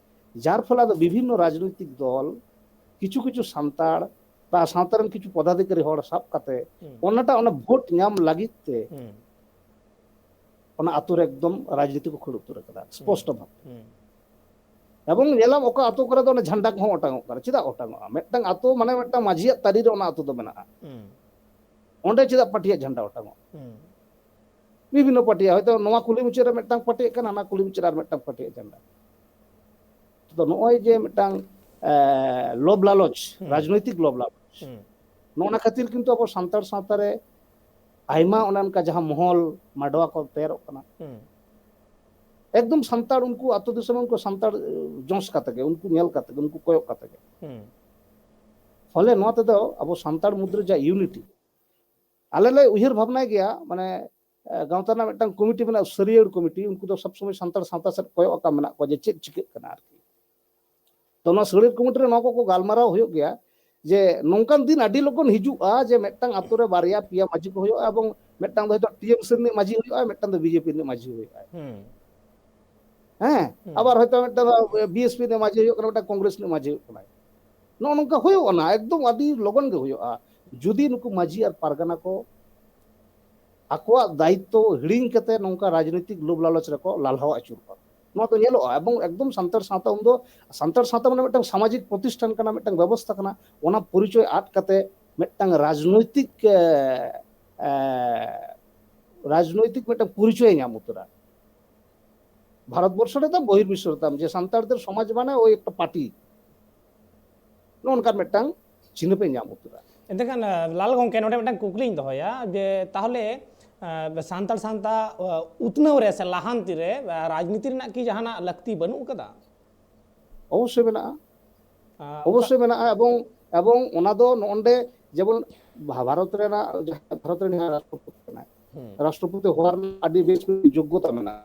ᱡᱟᱨ ᱯᱷᱚᱞᱮ ᱟᱫᱚ ᱵᱤᱵᱷᱤᱱᱱᱚ ᱨᱟᱡᱽᱱᱳᱭᱛᱤᱠ ᱫᱚᱞ ᱠᱤᱪᱷᱩ ᱠᱤᱪᱷᱩ ᱥᱟᱱᱛᱟᱲ ᱵᱟ ᱥᱟᱶᱛᱟ ᱨᱮᱱ ᱠᱤᱪᱷᱩ ᱯᱚᱫᱟᱫᱷᱤᱠᱟᱨᱤ ᱦᱚᱲ ᱥᱟᱵ ᱠᱟᱛᱮ ᱦᱩᱸ᱾ ᱚᱱᱟᱴᱟᱜ, ᱚᱱᱟ ᱵᱷᱳᱴ ᱧᱟᱢ ᱞᱟᱹᱜᱤᱫ ᱛᱮ ᱦᱩᱸ᱾ ᱚᱱᱟ ᱟᱛᱳ ᱨᱮ ᱮᱠᱫᱚᱢ ᱨᱟᱡᱽᱱᱤᱛᱤ ᱠᱚ ᱠᱷᱟᱹᱲ ᱩᱛᱟᱹᱨ ᱟᱠᱟᱫᱟ ᱥᱯᱚᱥᱴᱚ ᱵᱷᱟᱵᱽ᱾ ᱦᱩᱸ᱾ ᱮᱵᱚᱝ ᱧᱮᱞᱟᱢ ᱚᱠᱟ ᱟᱛᱳ ᱠᱚᱨᱮ ᱫᱚ ᱚᱱᱟ ᱡᱷᱟᱱᱰᱟ ᱠᱚᱦᱚᱸ ᱚᱴᱟᱝᱚᱜ ᱠᱟᱱᱟ᱾ ᱪᱮᱫᱟᱜ ᱚᱴᱟᱝᱚᱜᱼᱟ? ᱢᱤᱫᱴᱟᱝ ᱟᱛᱳ ᱢᱟᱱᱮ ᱢᱤᱫᱴᱟᱝ ᱢᱟᱹᱡᱷᱤᱭᱟᱜ ᱛᱟᱹᱨᱤ ᱨᱮ ᱚᱱᱟ ᱟᱛᱳ ᱫᱚ ᱢᱮᱱᱟᱜᱼᱟ᱾ ᱦᱩᱸ᱾ ᱚᱸᱰᱮ ᱪᱮᱫᱟᱜ ᱯᱟᱹᱴᱤᱭᱟᱜ ᱡᱷᱟᱱᱰᱟ ᱚᱴᱟᱝᱚᱜᱼᱟ? ᱦᱩᱸ᱾ ᱵᱤᱵᱷᱤᱱᱱᱚ ᱯᱟᱹᱴᱤᱭᱟᱜ, ᱦᱚᱭᱛᱳ ᱱᱚᱣᱟ ᱠᱩᱞᱦᱤ ᱢᱩᱪᱟᱹᱫ ᱨᱮ ᱢᱤᱫᱴᱟᱝ ᱯᱟᱹᱴᱤᱭᱟᱜ ᱠᱟᱱᱟ, ᱦᱟᱱᱟ ᱠᱩᱞᱦᱤ ᱢᱩᱪᱟᱹᱫ ᱨᱮ ᱟᱨ ᱢᱤᱫᱴᱟᱝ ᱯᱟᱹᱴᱤᱭᱟᱜ ᱡᱷᱟᱱᱰᱟ᱾ ᱛᱚ ᱱᱚᱜᱼᱚᱭ ᱡᱮ ᱢᱤᱫᱴᱟᱝ, ᱮ, ᱞᱳᱵᱷ ᱞᱟᱞᱚᱪ, ᱦᱩᱸ᱾ ᱨᱟᱡᱽᱱᱳᱭᱛᱤᱠ ᱞᱳᱵᱷ ᱞᱟᱞᱚᱪ, ᱦᱩᱸ᱾ ᱱᱚᱜᱼᱚ ᱱᱟ ᱠᱷᱟᱹᱛᱤᱨ ᱠᱤᱱᱛᱩ ᱟᱵᱚ ᱥᱟᱱᱛᱟᱲ ᱥᱟᱶᱛᱟ ᱨᱮ ᱟᱭᱢᱟ ᱚᱱᱮ ᱚᱱᱠᱟ ᱡᱟᱦᱟᱸ ᱢᱚᱦᱚᱞ ᱢᱟᱰᱣᱟ ᱠᱚ ᱛᱮᱭᱟᱨᱚᱜ ᱠᱟᱱᱟ, ᱦᱩᱸ᱾ ᱮᱠᱫᱚᱢ ᱥᱟᱱᱛᱟᱲ, ᱩᱱᱠᱩ ᱟᱹᱛᱩ ᱫᱤᱥᱚᱢ ᱨᱮᱱ ᱠᱚ ᱥᱟᱱᱛᱟᱲ, ᱮ, ᱡᱚᱥ ᱠᱟᱛᱮ ᱜᱮ, ᱩᱱᱠᱩ ᱧᱮᱞ ᱠᱟᱛᱮ ᱜᱮ, ᱩᱱᱠᱩ ᱠᱚᱭᱚᱜ ᱠᱟᱛᱮ ᱜᱮ᱾ ᱦᱩᱸ᱾ ᱯᱷᱚᱞᱮ ᱱᱚᱣᱟ ᱛᱮᱫᱚ ᱟᱵᱚ ᱥᱟᱱᱛᱟᱲ ᱢᱩᱫᱽᱨᱮ ᱡᱟ ᱤᱭᱩᱱᱤᱴᱤ, ᱟᱞᱮ ᱞᱮ ᱩᱭᱦᱟᱹᱨ ᱵᱷᱟᱵᱽᱱᱟᱭ ᱜᱮᱭᱟ, ᱢᱟᱱᱮ ᱜᱟᱶᱛᱟ ᱨᱮᱱᱟᱜ ᱢᱤᱫᱴᱟᱝ ᱠᱚᱢᱤᱴᱤ ᱢᱮᱱᱟᱜᱼᱟ, ᱥᱟᱹᱨᱤᱭᱟᱹᱲ ᱠᱚᱢᱤᱴᱤ, ᱩᱱᱠᱩ ᱫᱚ ᱥᱚᱵᱽ ᱥᱚᱢᱚᱭ ᱥᱟᱱᱛᱟᱲ ᱥᱟᱶᱛᱟ ᱥᱮᱫ ᱠᱚᱭᱚᱜ ᱟᱠᱟ ᱢᱮᱱᱟᱜ ᱠᱚᱣᱟ ᱡᱮ ᱪᱮᱫ ᱪᱤᱠᱟᱹᱜ ᱠᱟᱱᱟ ᱟᱨᱠᱤ᱾ ᱛᱚ ᱱᱚᱣᱟ ᱥᱟᱹᱨᱤᱭᱟᱹᱲ ᱠᱚᱢᱤᱴᱤ ᱨᱮ ᱱᱚᱣᱟ ᱠᱚᱠᱚ ᱜᱟᱞᱢᱟᱨᱟᱣ ᱦᱩᱭᱩᱜ ᱜᱮᱭᱟ ᱡᱮ ᱱᱚᱝᱠᱟᱱ ᱫᱤᱱ ᱟᱹᱰᱤ ᱞᱚᱜᱚᱱ ᱦᱤᱡᱩᱜᱼᱟ ᱡᱮ ᱢᱤᱫᱴᱟᱝ ᱟᱛᱳ ᱨᱮ ᱵᱟᱨᱭᱟ ᱯᱮᱭᱟ ᱢᱟᱹᱡᱷᱤ ᱠᱚ ᱦᱩᱭᱩᱜᱼᱟ, ᱮᱵᱚᱝ ᱢᱤᱫᱴᱟᱝ ᱫᱚ ᱦᱚᱭᱛᱳ ᱴᱤᱮᱢᱥᱤ ᱨᱤᱱᱤᱡ ᱢᱟᱹᱡᱷᱤ ᱦᱩᱭᱩᱜᱼᱟ, ᱢᱤᱫᱴᱟᱝ ᱫᱚ ᱵᱤᱡᱮᱯᱤ ᱨᱤᱱᱤᱡ ᱢᱟᱹᱡᱷᱤ ᱦᱩᱭᱩᱜᱼᱟ᱾ ᱦᱮᱸ, ᱟᱵᱟᱨ ᱦᱚᱭᱛᱳ ᱢᱤᱫᱴᱟᱝ ᱫᱚ ᱵᱤᱮᱥᱯᱤ ᱨᱤᱱᱤᱡ ᱢᱟᱹᱡᱷᱤ ᱦᱩᱭᱩᱜ ᱠᱟᱱᱟ, ᱢᱤᱫᱴᱟᱝ ᱠᱚᱝᱜᱨᱮᱥ ᱨᱤᱱᱤᱡ ᱢᱟᱹᱡᱷᱤ ᱦᱩᱭᱩᱜ ᱠᱟᱱᱟᱭ᱾ ᱱᱚᱜᱼᱚ ᱱᱚᱝᱠᱟ ᱦᱩᱭᱩᱜᱼᱟ, ᱮᱠᱫᱚᱢ ᱟᱹᱰᱤ ᱞᱚᱜᱚᱱ ᱜᱮ ᱦᱩᱭᱩᱜᱼᱟ᱾ ᱡᱩᱫᱤ ᱱᱩᱠᱩ ᱢᱟᱹᱡᱷᱤ ᱟᱨ ᱯᱟᱨᱜᱟᱱᱟ ᱠᱚ ᱟᱠᱚᱣᱟᱜ ᱫᱟᱭᱤᱛᱛᱚ ᱦᱤᱲᱤᱧ ᱠᱟᱛᱮ ᱱᱚᱝᱠᱟ ᱨᱟᱡᱽᱱᱤᱛᱤᱠ ᱞᱳᱵᱷ ᱞᱟᱞᱚᱪ ᱨᱮᱠᱚ ᱞᱟᱞᱦᱟᱣ ᱟᱹᱪᱩᱨᱚᱜᱼᱟ, ᱱᱚᱣᱟ ᱫᱚ ᱧᱮᱞᱚᱜᱼᱟ᱾ ᱮᱵᱚᱝ ᱮᱠᱫᱚᱢ ᱥᱟᱱᱛᱟᱲ ᱥᱟᱶᱛᱟ ᱩᱱᱫᱚ, ᱥᱟᱱᱛᱟᱲ ᱥᱟᱶᱛᱟ ᱢᱟᱱᱮ ᱢᱤᱫᱴᱟᱝ ᱥᱟᱢᱟᱡᱤᱠ ᱯᱨᱚᱛᱤᱥᱴᱷᱟᱱ ᱠᱟᱱᱟ, ᱢᱤᱫᱴᱟᱝ ᱵᱮᱵᱚᱥᱛᱷᱟ ᱠᱟᱱᱟ, ᱚᱱᱟ ᱯᱚᱨᱤᱪᱚᱭ ᱟᱫ ᱠᱟᱛᱮ ᱢᱤᱫᱴᱟᱝ ᱨᱟᱡᱽᱱᱳᱭᱛᱤᱠ, ᱮ, ᱮ, ᱨᱟᱡᱽᱱᱳᱭᱛᱤᱠ ᱢᱤᱫᱴᱟᱝ ᱯᱚᱨᱤᱪᱚᱭ ᱧᱟᱢ ᱩᱛᱟᱹᱨᱟ᱾ ᱵᱷᱟᱨᱚᱛ ᱵᱚᱨᱥᱚ ᱨᱮᱫᱚ ᱵᱚᱦᱤᱨ ᱵᱤᱥᱥᱚ ᱨᱮ ᱛᱟᱢ ᱡᱮ ᱥᱟᱱᱛᱟᱲ ᱫᱚ ᱥᱚᱢᱟᱡᱽ ᱢᱟᱱᱮ ᱳᱭ ᱮᱠᱴᱟ ᱯᱟᱨᱴᱤ, ᱱᱚᱜᱼᱚ ᱱᱚᱝᱠᱟᱱ ᱢᱤᱫᱴᱟᱝ ᱪᱤᱱᱦᱟᱹᱯ ᱮ ᱧᱟᱢ ᱩᱛᱟᱹᱨᱟ᱾ ᱮᱱᱛᱮᱠᱷᱟᱱ ᱞᱟᱞ ᱜᱚᱢᱠᱮ, ᱱᱚᱰᱮ ᱢᱤᱫᱴᱟᱝ ᱠᱩᱠᱞᱤᱧ ᱫᱚᱦᱚᱭᱟ ᱡᱮ ᱛᱟᱦᱚᱞᱮ ᱥᱟᱱᱛᱟᱲ ᱥᱟᱶᱛᱟ ᱩᱛᱱᱟᱹᱣ ᱨᱮ ᱥᱮ ᱞᱟᱦᱟᱱᱛᱤ ᱨᱮ ᱨᱟᱡᱽᱱᱤᱛᱤ ᱨᱮᱱᱟᱜ ᱠᱤ ᱡᱟᱦᱟᱱᱟᱜ ᱞᱟᱹᱠᱛᱤ ᱵᱟᱹᱱᱩᱜ ᱟᱠᱟᱫᱟ? ᱚᱵᱚᱥᱥᱳᱭ ᱢᱮᱱᱟᱜᱼᱟ᱾ ᱚᱵᱚᱥᱥᱳᱭ ᱢᱮᱱᱟᱜᱼᱟ᱾ ᱮᱵᱚᱝ ᱮᱵᱚᱝ ᱚᱱᱟ ᱫᱚ ᱱᱚᱜᱼᱚᱭ ᱡᱮᱢᱚᱱ ᱵᱷᱟᱨᱚᱛ ᱨᱮᱱᱟᱜ ᱡᱟᱦᱟᱸ ᱵᱷᱟᱨᱚᱛ ᱨᱮᱱ ᱡᱟᱦᱟᱸ ᱨᱟᱥᱴᱨᱚᱯᱚᱛᱤ ᱠᱟᱱᱟᱭ, ᱨᱟᱥᱴᱨᱚᱯᱚᱛᱤ ᱦᱚᱣᱟᱨ ᱨᱮᱱᱟᱜ ᱟᱹᱰᱤ ᱵᱮᱥ ᱡᱳᱜᱽᱜᱚᱛᱟ ᱢᱮᱱᱟᱜᱼᱟ᱾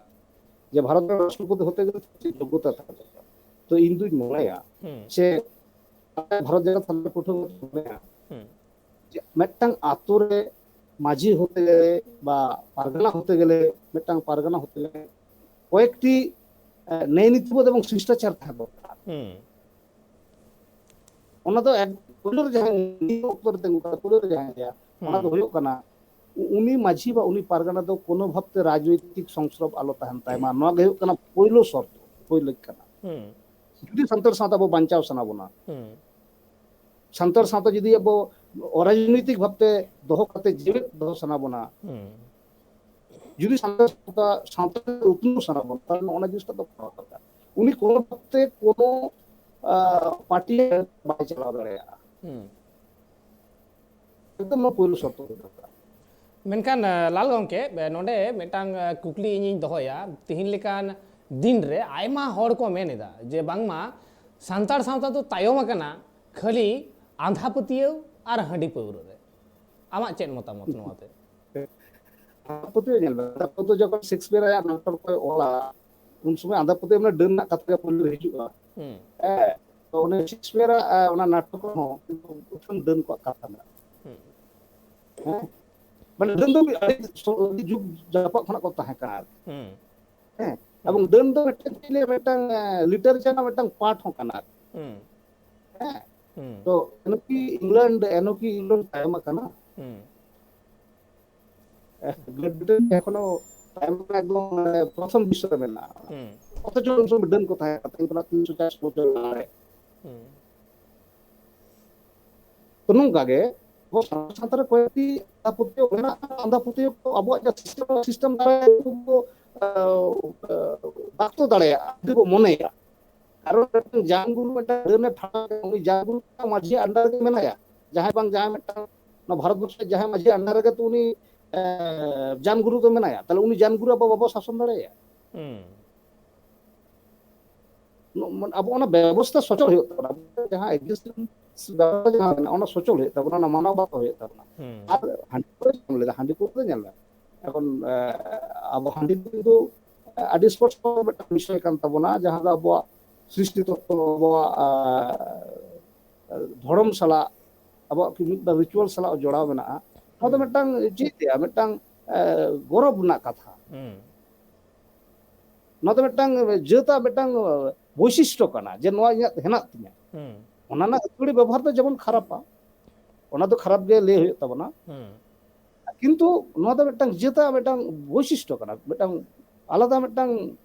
ᱡᱮ ᱵᱷᱟᱨᱚᱛ ᱨᱮᱱ ᱨᱟᱥᱴᱨᱚᱯᱚᱛᱤ ᱦᱚᱛᱮ ᱜᱮᱞᱮ ᱪᱮᱫ ᱡᱳᱜᱽᱜᱚᱛᱟ ᱛᱟᱦᱮᱸ ᱫᱚᱨᱠᱟᱨ? ᱛᱚ ᱤᱧ ᱫᱩᱧ ᱢᱚᱱᱮᱭᱟ ᱥᱮ ᱵᱷᱟᱨᱚᱛ ᱡᱟᱠᱟᱛ ᱥᱟᱱᱛᱟᱲ ᱯᱟᱹᱴᱷᱩᱣᱟᱹ ᱠᱚ ᱢᱚᱱᱮᱭᱟ ᱡᱮ ᱢᱤᱫᱴᱟᱝ ᱟᱛᱳ ᱨᱮ ᱢᱟᱹᱡᱷᱤ ᱦᱚᱛᱮ ᱜᱮᱞᱮ ᱵᱟ ᱯᱟᱨᱜᱟᱱᱟ ᱦᱚᱛᱮ ᱜᱮᱞᱮ, ᱢᱤᱫᱴᱟᱝ ᱯᱟᱨᱜᱟᱱᱟ ᱦᱚᱛᱮ ᱜᱮᱞᱮ ᱠᱚᱭᱮᱠᱴᱤ ᱱᱮᱭ ᱱᱤᱛᱤᱵᱳᱫ ᱮᱵᱚᱝ ᱥᱤᱥᱴᱟᱪᱟᱨ ᱛᱟᱦᱮᱸ ᱫᱚᱨᱠᱟᱨ᱾ ᱚᱱᱟ ᱫᱚ ᱯᱳᱭᱞᱳ ᱨᱮ ᱡᱟᱦᱟᱸ ᱚᱠᱛᱚ ᱨᱮ ᱛᱤᱸᱜᱩ ᱠᱟᱱᱟ, ᱯᱳᱭᱞᱳ ᱨᱮ ᱡᱟᱦᱟᱸ ᱞᱟᱹᱭᱟ, ᱚᱱᱟ ᱫᱚ ᱦᱩᱭᱩᱜ ᱠᱟᱱᱟ ᱩᱱᱤ ᱢᱟᱹᱡᱷᱤ ᱵᱟ ᱩᱱᱤ ᱯᱟᱨᱜᱟᱱᱟ ᱫᱚ ᱠᱳᱱᱳ ᱵᱷᱟᱵᱛᱮ ᱨᱟᱡᱽᱱᱳᱭᱛᱤᱠ ᱥᱚᱝᱥᱨᱚᱵ ᱟᱞᱚ ᱛᱟᱦᱮᱱ ᱛᱟᱭ ᱢᱟ᱾ ᱱᱚᱣᱟ ᱜᱮ ᱦᱩᱭᱩᱜ ᱠᱟᱱᱟ ᱯᱳᱭᱞᱳ ᱥᱚᱨᱛᱚ, ᱯᱳᱭᱞᱳ ᱠᱟᱱᱟ᱾ ᱡᱩᱫᱤ ᱥᱟᱱᱛᱟᱲ ᱥᱟᱶᱛᱟ ᱟᱵᱚ ᱵᱟᱧᱪᱟᱣ ᱥᱟᱱᱟ ᱵᱚᱱᱟ, ᱥᱟᱱᱛᱟᱲ ᱥᱟᱶᱛᱟ ᱡᱩᱫᱤ ᱟᱵᱚ ᱚᱨᱟᱡᱽᱱᱳᱭᱛᱤᱠ ᱵᱷᱟᱵᱛᱮ ᱫᱚᱦᱚ ᱠᱟᱛᱮ ᱡᱤᱣᱮᱫ ᱫᱚᱦᱚ ᱥᱟᱱᱟ ᱵᱚᱱᱟ, ᱡᱩᱫᱤ ᱥᱟᱱᱛᱟᱲ ᱥᱟᱶᱛᱟ, ᱥᱟᱶᱛᱟ ᱩᱛᱱᱟᱹᱣ ᱥᱟᱱᱟ ᱵᱚᱱᱟ, ᱛᱟᱦᱚᱞᱮ ᱚᱱᱟ ᱡᱤᱱᱤᱥᱴᱟ ᱫᱚ ᱠᱚᱨᱟᱣ ᱫᱚᱨᱠᱟᱨ᱾ ᱩᱱᱤ ᱠᱳᱱᱳ ᱵᱷᱟᱵᱛᱮ ᱠᱳᱱᱳ ᱯᱟᱨᱴᱤ ᱵᱟᱭ ᱪᱟᱞᱟᱣ ᱫᱟᱲᱮᱭᱟᱜᱼᱟ᱾ ᱮᱠᱫᱚᱢ ᱱᱚᱣᱟ ᱯᱳᱭᱞᱳ ᱥᱚᱨᱛᱚ ᱫᱚ ᱫᱚᱨᱠᱟᱨ᱾ ᱢᱮᱱᱠᱷᱟᱱ ᱞᱟᱞ ᱜᱚᱢᱠᱮ, ᱱᱚᱰᱮ ᱢᱤᱫᱴᱟᱝ ᱠᱩᱠᱞᱤ ᱤᱧᱤᱧ ᱫᱚᱦᱚᱭᱟ᱾ ᱛᱤᱦᱤᱧ ᱞᱮᱠᱟᱱ ᱫᱤᱱ ᱨᱮ ᱟᱭᱢᱟ ᱦᱚᱲ ᱠᱚ ᱢᱮᱱ ᱮᱫᱟ ᱡᱮ ᱵᱟᱝᱢᱟ ᱥᱟᱱᱛᱟᱲ ᱥᱟᱶᱛᱟ ᱫᱚ ᱛᱟᱭᱚᱢ ᱟᱠᱟᱱᱟ, ᱠᱷᱟᱹᱞᱤ ᱟᱸᱫᱷᱟ ᱯᱟᱹᱛᱭᱟᱹᱣ ᱟᱨ ᱦᱟᱺᱰᱤ ᱯᱟᱹᱣᱨᱟᱹ ᱨᱮ ᱟᱢᱟᱜ ᱪᱮᱫ ᱢᱚᱛᱟᱢᱚᱛ ᱱᱚᱣᱟ ᱛᱮ? ᱟᱸᱫᱷᱟ ᱯᱟᱹᱛᱭᱟᱹᱣ ᱧᱮᱞ ᱢᱮ, ᱟᱸᱫᱷᱟ ᱯᱟᱹᱛᱭᱟᱹᱣ ᱡᱚᱠᱷᱚᱱ ᱥᱮᱠᱥᱯᱤᱭᱟᱨ ᱟᱭᱟᱜ ᱱᱟᱴᱚᱠ ᱠᱚᱭ ᱚᱞᱟ, ᱩᱱ ᱥᱚᱢᱚᱭ ᱟᱸᱫᱷᱟ ᱯᱟᱹᱛᱭᱟᱹᱣ ᱢᱟᱱᱮ ᱰᱟᱹᱱ ᱨᱮᱱᱟᱜ ᱠᱟᱛᱷᱟ ᱜᱮ ᱯᱩᱭᱞᱩ ᱨᱮ ᱦᱤᱡᱩᱜᱼᱟ᱾ ᱦᱩᱸ, ᱦᱮᱸ, ᱛᱚ ᱚᱱᱮ ᱥᱮᱠᱥᱯᱤᱭᱟᱨ ᱟᱜ ᱚᱱᱟ ᱱᱟᱴᱚᱠ ᱨᱮᱦᱚᱸ ᱠᱤᱱᱛᱩ ᱩᱛᱷᱟᱹᱱ ᱰᱟᱹᱱ ᱠᱚᱣᱟᱜ ᱠᱟᱛᱷᱟ ᱢᱮᱱᱟᱜᱼᱟ᱾ ᱦᱩᱸ, ᱦᱮᱸ, ᱢᱟᱱᱮ ᱰᱟᱹᱱ ᱫᱚ ᱟᱹᱰᱤ ᱥᱚ-, ᱟᱹᱰᱤ ᱡᱩᱜᱽ ᱡᱟᱯᱟᱜ ᱠᱷᱚᱱᱟᱜ ᱠᱚ ᱛᱟᱦᱮᱸ ᱠᱟᱱᱟ ᱟᱨᱠᱤ᱾ ᱦᱩᱸ, ᱦᱮᱸ, ᱮᱵᱚᱝ ᱰᱟᱹᱱ ᱫᱚ ᱢᱤᱫᱴᱮᱱ ᱪᱮᱫ ᱤᱧ ᱞᱟᱹᱭᱟ, ᱢᱤᱫᱴᱟᱝ ᱞᱤᱴᱟᱨᱮᱪᱟᱨ ᱨᱮᱱᱟᱜ ᱢᱤᱫᱴᱟᱝ ᱯᱟᱨᱴ ᱦᱚᱸ ᱠᱟᱱᱟ ᱟᱨᱠᱤ᱾ ᱦᱩᱸ, ᱦᱮᱸ, ᱦᱩᱸ, ᱛᱚ ᱮᱱᱚᱠᱤ ᱤᱝᱞᱮᱱᱰ, ᱮᱱᱚᱠᱤ ᱤᱝᱞᱮᱱᱰ ᱛᱟᱭᱚᱢ ᱟᱠᱟᱱᱟ᱾ ᱦᱩᱸ, ᱜᱨᱮᱴ ᱵᱨᱤᱴᱮᱱ ᱮᱠᱷᱚᱱᱳ ᱛᱟᱭᱚᱢ ᱨᱮ ᱮᱠᱫᱚᱢ, ᱢᱟᱱᱮ, ᱯᱨᱚᱛᱷᱚᱢ ᱵᱤᱥᱥᱚ ᱨᱮ ᱢᱮᱱᱟᱜᱼᱟ᱾ ᱦᱩᱸ, ᱚᱛᱷᱚᱪᱚ ᱩᱱ ᱥᱚᱢᱚᱭ ᱰᱟᱹᱱ ᱠᱚ ᱛᱟᱦᱮᱸ ᱠᱟᱱᱟ, ᱛᱮᱦᱮᱧ ᱠᱷᱚᱱᱟᱜ ᱛᱤᱱᱥᱚ ᱪᱟᱨᱥᱚ ᱵᱚᱪᱷᱚᱨ ᱞᱟᱦᱟ ᱨᱮ᱾ ᱦᱩᱸ, ᱛᱚ ᱱᱚᱝᱠᱟ ᱜᱮ ᱟᱵᱚ ᱥᱟᱱᱛᱟᱲ ᱥᱟᱶᱛᱟ ᱨᱮ ᱠᱚᱭᱮᱠᱴᱤ ᱟᱸᱫᱷᱟ ᱯᱟᱹᱛᱭᱟᱹᱣ ᱢᱮᱱᱟᱜᱼᱟ, ᱟᱸᱫᱷᱟ ᱯᱟᱹᱛᱭᱟᱹᱣ ᱠᱚ ᱟᱵᱚᱣᱟᱜ ᱡᱟᱦᱟᱸ ᱥᱤᱥᱴᱮᱢ, ᱥᱤᱥᱴᱮᱢ ᱫᱟᱲᱮᱭᱟᱜᱼᱟ, ᱩᱱᱠᱩ ᱠᱚ, ᱟᱸ, ᱟᱸ, ᱵᱟᱠᱛᱚ ᱫᱟᱲᱮᱭᱟᱜᱼᱟ ᱡᱩᱫᱤ ᱵᱚ ᱢᱚᱱᱮᱭᱟ᱾ ᱠᱟᱨᱚᱱ ᱢᱤᱫᱴᱟᱝ ᱡᱟᱱ ᱜᱩᱨᱩ ᱢᱤᱫᱴᱟᱝ ᱰᱟᱹᱱ ᱮ ᱴᱷᱟᱲᱟᱣ ᱠᱮᱫᱟ, ᱩᱱᱤ ᱡᱟᱱ ᱜᱩᱨᱩ ᱢᱟᱹᱡᱷᱤ under ᱨᱮᱜᱮ ᱢᱮᱱᱟᱭᱟ᱾ ᱡᱟᱦᱟᱸᱭ ᱵᱟᱝ ᱡᱟᱦᱟᱸᱭ ᱢᱤᱫᱴᱟᱝ ᱱᱚᱣᱟ ᱵᱷᱟᱨᱚᱛ ᱵᱚᱨᱥᱚ ᱨᱮ ᱡᱟᱦᱟᱸᱭ ᱢᱟᱹᱡᱷᱤ under ᱨᱮᱜᱮ ᱛᱚ ᱩᱱᱤ, ᱮ, ᱡᱟᱱ ᱜᱩᱨᱩ ᱫᱚ ᱢᱮᱱᱟᱭᱟ᱾ ᱛᱟᱦᱞᱮ ᱩᱱᱤ ᱡᱟᱱ ᱜᱩᱨᱩ ᱟᱵᱚ ᱵᱟᱵᱚ ᱥᱟᱥᱚᱱ ᱫᱟᱲᱮᱭᱟᱭᱟ᱾ ᱦᱩᱸ, ᱱᱚ-, ᱢᱟᱱᱮ ᱟᱵᱚ ᱚᱱᱟ ᱵᱮᱵᱚᱥᱛᱷᱟ ᱥᱚᱪᱚᱞ ᱦᱩᱭᱩᱜ ᱛᱟᱵᱚᱱᱟ᱾ ᱟᱵᱚ ᱡᱟᱦᱟᱸ existing ᱵᱮᱵᱚᱥᱛᱷᱟ ᱡᱟᱦᱟᱸ ᱢᱮᱱᱟᱜᱼᱟ, ᱚᱱᱟ ᱥᱚᱪᱚᱞ ᱦᱩᱭᱩᱜ ᱛᱟᱵᱚᱱᱟ, ᱚᱱᱟ ᱢᱟᱱᱟᱣ ᱵᱟᱛᱟᱣ ᱦᱩᱭᱩᱜ ᱛᱟᱵᱚᱱᱟ᱾ ᱦᱩᱸ, ᱟᱨ ᱦᱟᱺᱰᱤ ᱯᱟᱹᱣᱨᱟᱹ ᱡᱟᱦᱟᱸ ᱞᱟᱹᱭᱫᱟ, ᱦᱟᱺᱰᱤ ᱯᱟᱹᱣᱨᱟᱹ ᱫᱚ ᱧᱮᱞ ᱢᱮ, ᱮᱠᱷᱚᱱ, ᱮ, ᱟᱵᱚ ᱦᱟᱺᱰᱤ ᱯᱟᱹᱣᱨᱟᱹ ᱫᱚ ᱟᱹᱰᱤ ᱥᱯᱚᱥᱴᱚ ᱢᱤᱫᱴᱟᱝ ᱵᱤᱥᱚᱭ ᱠᱟᱱ ᱛᱟᱵᱚᱱᱟ, ᱡᱟᱦᱟᱸ ᱫᱚ ᱟᱵᱚᱣᱟᱜ ᱥᱨᱤᱥᱴᱤ ᱛᱚᱛᱛᱚ, ᱟᱵᱚᱣᱟᱜ, ᱟ, ᱫᱷᱚᱨᱚᱢ ᱥᱟᱞᱟᱜ, ᱟᱵᱚᱣᱟᱜ ᱠᱤ ᱢᱤᱫ ᱵᱟᱨ ᱨᱤᱪᱩᱣᱟᱞ ᱥᱟᱞᱟᱜ ᱡᱚᱲᱟᱣ ᱢᱮᱱᱟᱜᱼᱟ᱾ ᱱᱚᱣᱟ ᱫᱚ ᱦᱩᱸ, ᱢᱤᱫᱴᱟᱝ ᱪᱮᱫ ᱞᱟᱹᱭᱟ, ᱢᱤᱫᱴᱟᱝ, ᱮ, ᱜᱚᱨᱚᱵᱽ ᱨᱮᱱᱟᱜ ᱠᱟᱛᱷᱟ᱾ ᱦᱩᱸ, ᱱᱚᱣᱟ ᱫᱚ ᱢᱤᱫᱴᱟᱝ ᱡᱟᱹᱛᱟᱜ ᱢᱤᱫᱴᱟᱝ ᱵᱳᱭᱥᱤᱥᱴᱚ ᱠᱟᱱᱟ ᱡᱮ ᱱᱚᱣᱟ ᱤᱧᱟᱹᱜ ᱦᱮᱱᱟᱜ ᱛᱤᱧᱟ᱾ ᱦᱩᱸ, ᱚᱱᱟ ᱨᱮᱱᱟᱜ ᱟᱹᱛᱷᱟᱹᱲᱤ ᱵᱮᱵᱚᱦᱟᱨ ᱫᱚ ᱡᱮᱢᱚᱱ ᱠᱷᱟᱨᱟᱯᱟ, ᱚᱱᱟ ᱫᱚ ᱠᱷᱟᱨᱟᱯ ᱜᱮ ᱞᱟᱹᱭ ᱦᱩᱭᱩᱜ ᱛᱟᱵᱚᱱᱟ᱾ ᱦᱩᱸ, ᱠᱤᱱᱛᱩ ᱱᱚᱣᱟ ᱫᱚ ᱢᱤᱫᱴᱟᱝ ᱡᱟᱹᱛᱟᱜ ᱢᱤᱫᱴᱟᱝ ᱵᱳᱭᱥᱤᱥᱴᱚ ᱠᱟᱱᱟ, ᱢᱤᱫᱴᱟᱝ ᱟᱞᱟᱫᱟ ᱢᱤᱫᱴᱟᱝ,